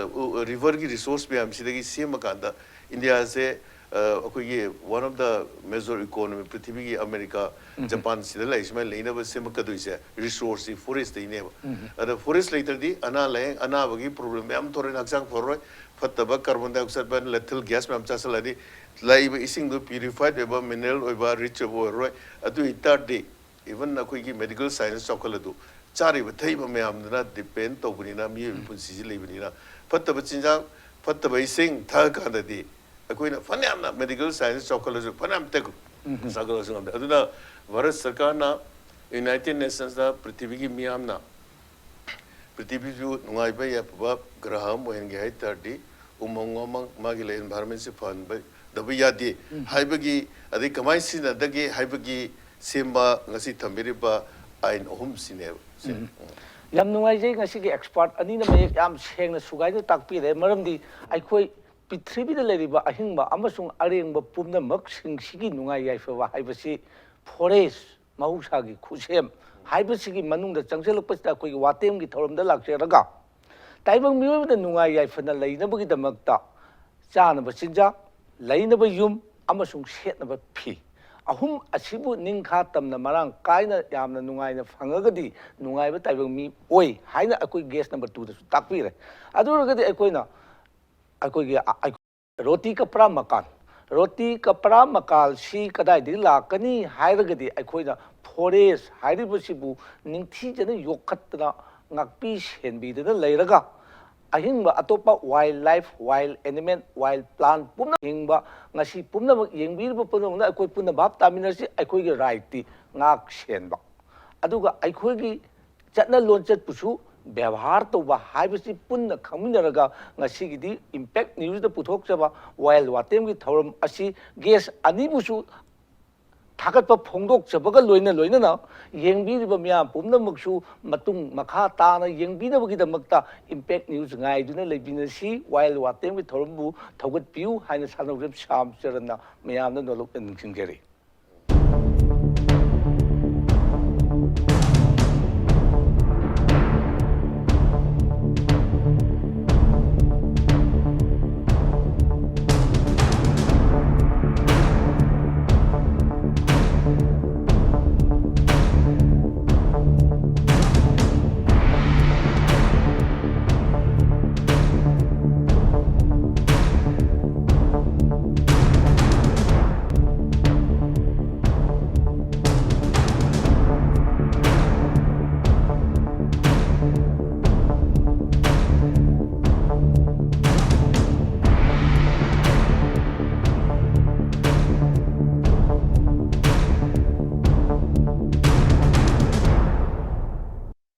ꯑ, riverꯒꯤ resource ꯃꯌꯥꯝꯁꯤꯗꯒꯤ ꯁꯦꯝꯃꯀꯥꯟꯗ ꯏꯟꯗꯤꯌꯥꯁꯦ, ꯑ, ꯑꯩꯈꯣꯏꯒꯤ one of the major economy, ꯄ꯭ꯔꯤꯊꯤꯕꯤꯒꯤ ꯑꯃꯦꯔꯤꯀꯥ, ꯖꯄꯥꯟ ꯁꯤꯗ ꯂꯩ ꯁꯨꯃꯥꯏꯅ ꯂꯩꯅꯕ ꯁꯦꯝꯃꯛꯀꯗꯣꯏꯁꯦ resourceꯁꯤ forestꯇꯩꯅꯦꯕ꯫ ꯑꯗ forest ꯂꯩꯇ꯭ꯔꯗꯤ ꯑꯅꯥ ꯂꯥꯏꯌꯦꯡ, ꯑꯅꯥꯕꯒꯤ problem ꯃꯌꯥꯝ ꯊꯣꯔꯛꯑꯅꯤ, ꯍꯛꯆꯥꯡ ꯐꯔꯔꯣꯏ, ꯐꯠꯇꯕ carbon dioxide ꯃꯌꯥꯝ, lethal gas ꯃꯌꯥꯝ ꯆꯥꯁꯤꯜꯂꯗꯤ ꯂꯥꯛꯏꯕ ꯏꯁꯤꯡꯗꯣ purified ꯑꯣꯏꯕ, mineral ꯑꯣꯏꯕ, rich ꯑꯣꯏꯕ ꯑꯣꯏꯔꯔꯣꯏ꯫ ꯑꯗꯨ ꯑꯣꯏꯇꯥꯔꯗꯤ even ꯑꯩꯈꯣꯏꯒꯤ medical science ꯆꯥꯎꯈꯠꯂꯗꯨ ꯆꯥꯔꯤꯕ ꯊꯛꯏꯕ ꯃꯌꯥꯝꯗꯨꯅ depend ꯇꯧꯕꯅꯤꯅ, ꯃꯤꯑꯣꯏꯕꯒꯤ ꯄꯨꯟꯁꯤꯁꯤ ꯂꯩꯕꯅꯤꯅ, ꯐꯠꯇꯕ ꯆꯤꯟꯖꯥꯛ, ꯐꯠꯇꯕ ꯏꯁꯤꯡ ꯊꯛꯑꯀꯥꯟꯗꯗꯤ ꯑꯩꯈꯣꯏꯅ ꯐꯅꯌꯥꯝꯅ medical science ꯆꯥꯎꯈꯠꯂꯁꯨ, ꯐꯅꯌꯥꯝ ꯇꯦꯛ ꯆꯥꯎꯈꯠꯂꯁꯨ ꯉꯝꯗꯦ꯫ ꯑꯗꯨꯅ ꯚꯥꯔꯠ ꯁꯔꯀꯥꯔꯅ United Nations ꯇ ꯄ꯭ꯔꯤꯊꯤꯕꯤꯒꯤ ꯃꯤꯌꯥꯝꯅ, ꯄ꯭ꯔꯤꯊꯤꯕꯤꯁꯨ ꯅꯨꯡꯉꯥꯏꯕ ꯌꯥꯏꯐꯕ ꯒ꯭ꯔꯍ ꯑꯃ ꯑꯣꯏꯍꯟꯒꯦ ꯍꯥꯏ ꯇꯥꯔꯗꯤ, ꯎꯃꯪ ꯋꯥꯃꯪ, ꯃꯥꯒꯤ ꯂꯩ environment ꯁꯤ ꯐꯍꯟꯕꯗꯕ ꯌꯥꯗꯦ ꯍꯥꯏꯕꯒꯤ, ꯑꯗꯩ ꯀꯃꯥꯏꯅ ꯁꯤꯖꯤꯟꯅꯗꯒꯦ ꯍꯥꯏꯕꯒꯤ ꯁꯦꯝꯕ ꯉꯁꯤ ꯊꯝꯕꯤꯔꯤꯕ ꯑꯥꯏꯟ ꯑꯍꯨꯝꯁꯤꯅꯦꯕ꯫ ꯁꯦ꯫ ꯎꯝ꯫ ꯌꯥꯝ ꯅꯨꯡꯉꯥꯏꯖꯩ, ꯉꯁꯤꯒꯤ expert ꯑꯅꯤꯅ ꯃꯌꯦꯛ ꯌꯥꯝ ꯁꯦꯡꯅ ꯁꯨꯒꯥꯏꯅ ꯇꯥꯛꯄꯤꯔꯦ꯫ ꯃꯔꯝꯗꯤ ꯑꯩꯈꯣꯏ ꯄ꯭ꯔꯤꯊꯤꯕꯤꯗ ꯂꯩꯔꯤꯕ ꯑꯍꯤꯡꯕ ꯑꯃꯁꯨꯡ ꯑꯔꯦꯡꯕ ꯄꯨꯝꯅꯃꯛꯁꯤꯡꯁꯤꯒꯤ ꯅꯨꯡꯉꯥꯏ ꯌꯥꯏꯐꯕ ꯍꯥꯏꯕꯁꯤ forest, ꯃꯍꯧꯁꯥꯒꯤ ꯈꯨꯠꯁꯦꯝ ꯍꯥꯏꯕꯁꯤꯒꯤ ꯃꯅꯨꯡꯗ ꯆꯪꯁꯤꯜꯂꯛꯄꯁꯤꯗ ꯑꯩꯈꯣꯏꯒꯤ ꯋꯥꯇꯦꯝꯒꯤ ꯊꯧꯔꯝꯗ ꯂꯥꯛꯆꯔꯒ ꯇꯥꯏꯕꯪ ꯃꯤꯑꯣꯏꯕꯅ ꯅꯨꯡꯉꯥꯏ ꯌꯥꯏꯐꯅ ꯂꯩꯅꯕꯒꯤꯗꯃꯛꯇ ꯆꯥꯅꯕ ꯆꯤꯟꯖꯥꯛ, ꯂꯩꯅꯕ ꯌꯨꯝ ꯑꯃꯁꯨꯡ ꯁꯦꯠꯅꯕ ꯐꯤ ꯑꯍꯨꯝ ꯑꯁꯤꯕꯨ ꯅꯤꯡꯈꯥ ꯇꯝꯅ ꯃꯔꯥꯡ ꯀꯥꯏꯅ ꯌꯥꯝꯅ ꯅꯨꯡꯉꯥꯏꯅ ꯐꯪꯉꯒꯗꯤ ꯅꯨꯡꯉꯥꯏꯕ ꯇꯥꯏꯕꯪ ꯃꯤ ꯑꯣꯏ ꯍꯥꯏꯅ ꯑꯩꯈꯣꯏ guest number two ꯗꯁꯨ ꯇꯥꯛꯄꯤꯔꯦ꯫ ꯑꯗꯨ ꯑꯣꯏꯔꯒꯗꯤ ꯑꯩꯈꯣꯏꯅ ꯑꯩꯈꯣꯏꯒꯤ ꯑ-, ꯑꯩ-, ꯔꯣꯇꯤ ꯀꯄ꯭ꯔꯥ ꯃꯀꯥꯟ, ꯔꯣꯇꯤ ꯀꯄ꯭ꯔꯥ ꯃꯀꯥꯟꯁꯤ ꯀꯗꯥꯏꯗꯒꯤ ꯂꯥꯛꯀꯅꯤ ꯍꯥꯏꯔꯒꯗꯤ ꯑꯩꯈꯣꯏꯅ forest ꯍꯥꯏꯔꯤꯕꯁꯤꯕꯨ ꯅꯤꯡꯊꯤꯖꯅ ꯌꯣꯛꯈꯠꯇꯅ ꯉꯥꯛꯄꯤ ꯁꯦꯟꯕꯤꯗꯅ ꯂꯩꯔꯒ ꯑꯍꯤꯡꯕ ꯑꯇꯣꯞꯄ wild life, wild animal, wild plant ꯄꯨꯝꯅꯃꯛ ꯍꯤꯡꯕ ꯉꯁꯤ ꯄꯨꯝꯅꯃꯛ ꯌꯦꯡꯕꯤꯔꯤꯕ ꯄꯨꯝꯅꯃꯛꯅ ꯑꯩꯈꯣꯏ ꯄꯨꯟꯅ ꯚꯥꯞ ꯇꯥꯃꯤꯟꯅꯁꯤ, ꯑꯩꯈꯣꯏꯒꯤ right ꯇꯤ ꯉꯥꯛ ꯁꯦꯟꯕ꯫ ꯑꯗꯨꯒ ꯑꯩꯈꯣꯏꯒꯤ ꯆꯠꯅ ꯂꯣꯟꯆꯠꯄꯨꯁꯨ ꯕꯦꯕꯥꯔ ꯇꯧꯕ ꯍꯥꯏꯕꯁꯤ ꯄꯨꯟꯅ ꯈꯪꯃꯤꯟꯅꯔꯒ ꯉꯁꯤꯒꯤꯗꯤ Impact News ꯇ ꯄꯨꯊꯣꯛꯆꯕ ꯋꯥꯌꯦꯜ ꯋꯥꯇꯦꯝꯒꯤ ꯊꯧꯔꯝ ꯑꯁꯤ guest ꯑꯅꯤꯕꯨꯁꯨ ꯊꯥꯒꯠꯄ ꯐꯣꯡꯗꯣꯛꯆꯕꯒ ꯂꯣꯏꯅ ꯂꯣꯏꯅꯅ ꯌꯦꯡꯕꯤꯔꯤꯕ ꯃꯤꯌꯥꯝ ꯄꯨꯝꯅꯃꯛꯁꯨ ꯃꯇꯨꯡ ꯃꯈꯥ ꯇꯥꯅ ꯌꯦꯡꯕꯤꯅꯕꯒꯤꯗꯃꯛꯇ Impact News ꯉꯥꯏꯗꯨꯅ ꯂꯩꯕꯤꯅꯁꯤ꯫ ꯋꯥꯌꯦꯜ ꯋꯥꯇꯦꯝꯒꯤ ꯊꯧꯔꯝꯕꯨ ꯊꯧꯒꯠꯄꯤꯌꯨ ꯍꯥꯏꯅ ꯁꯥꯟꯅꯧꯔꯦꯝ ꯁ꯭ꯌꯥꯝ ꯆꯔꯟꯅ ꯃꯌꯥꯝꯗ ꯅꯣꯂꯨꯛꯅ ꯅꯤꯡꯁꯤꯡꯖꯔꯤ꯫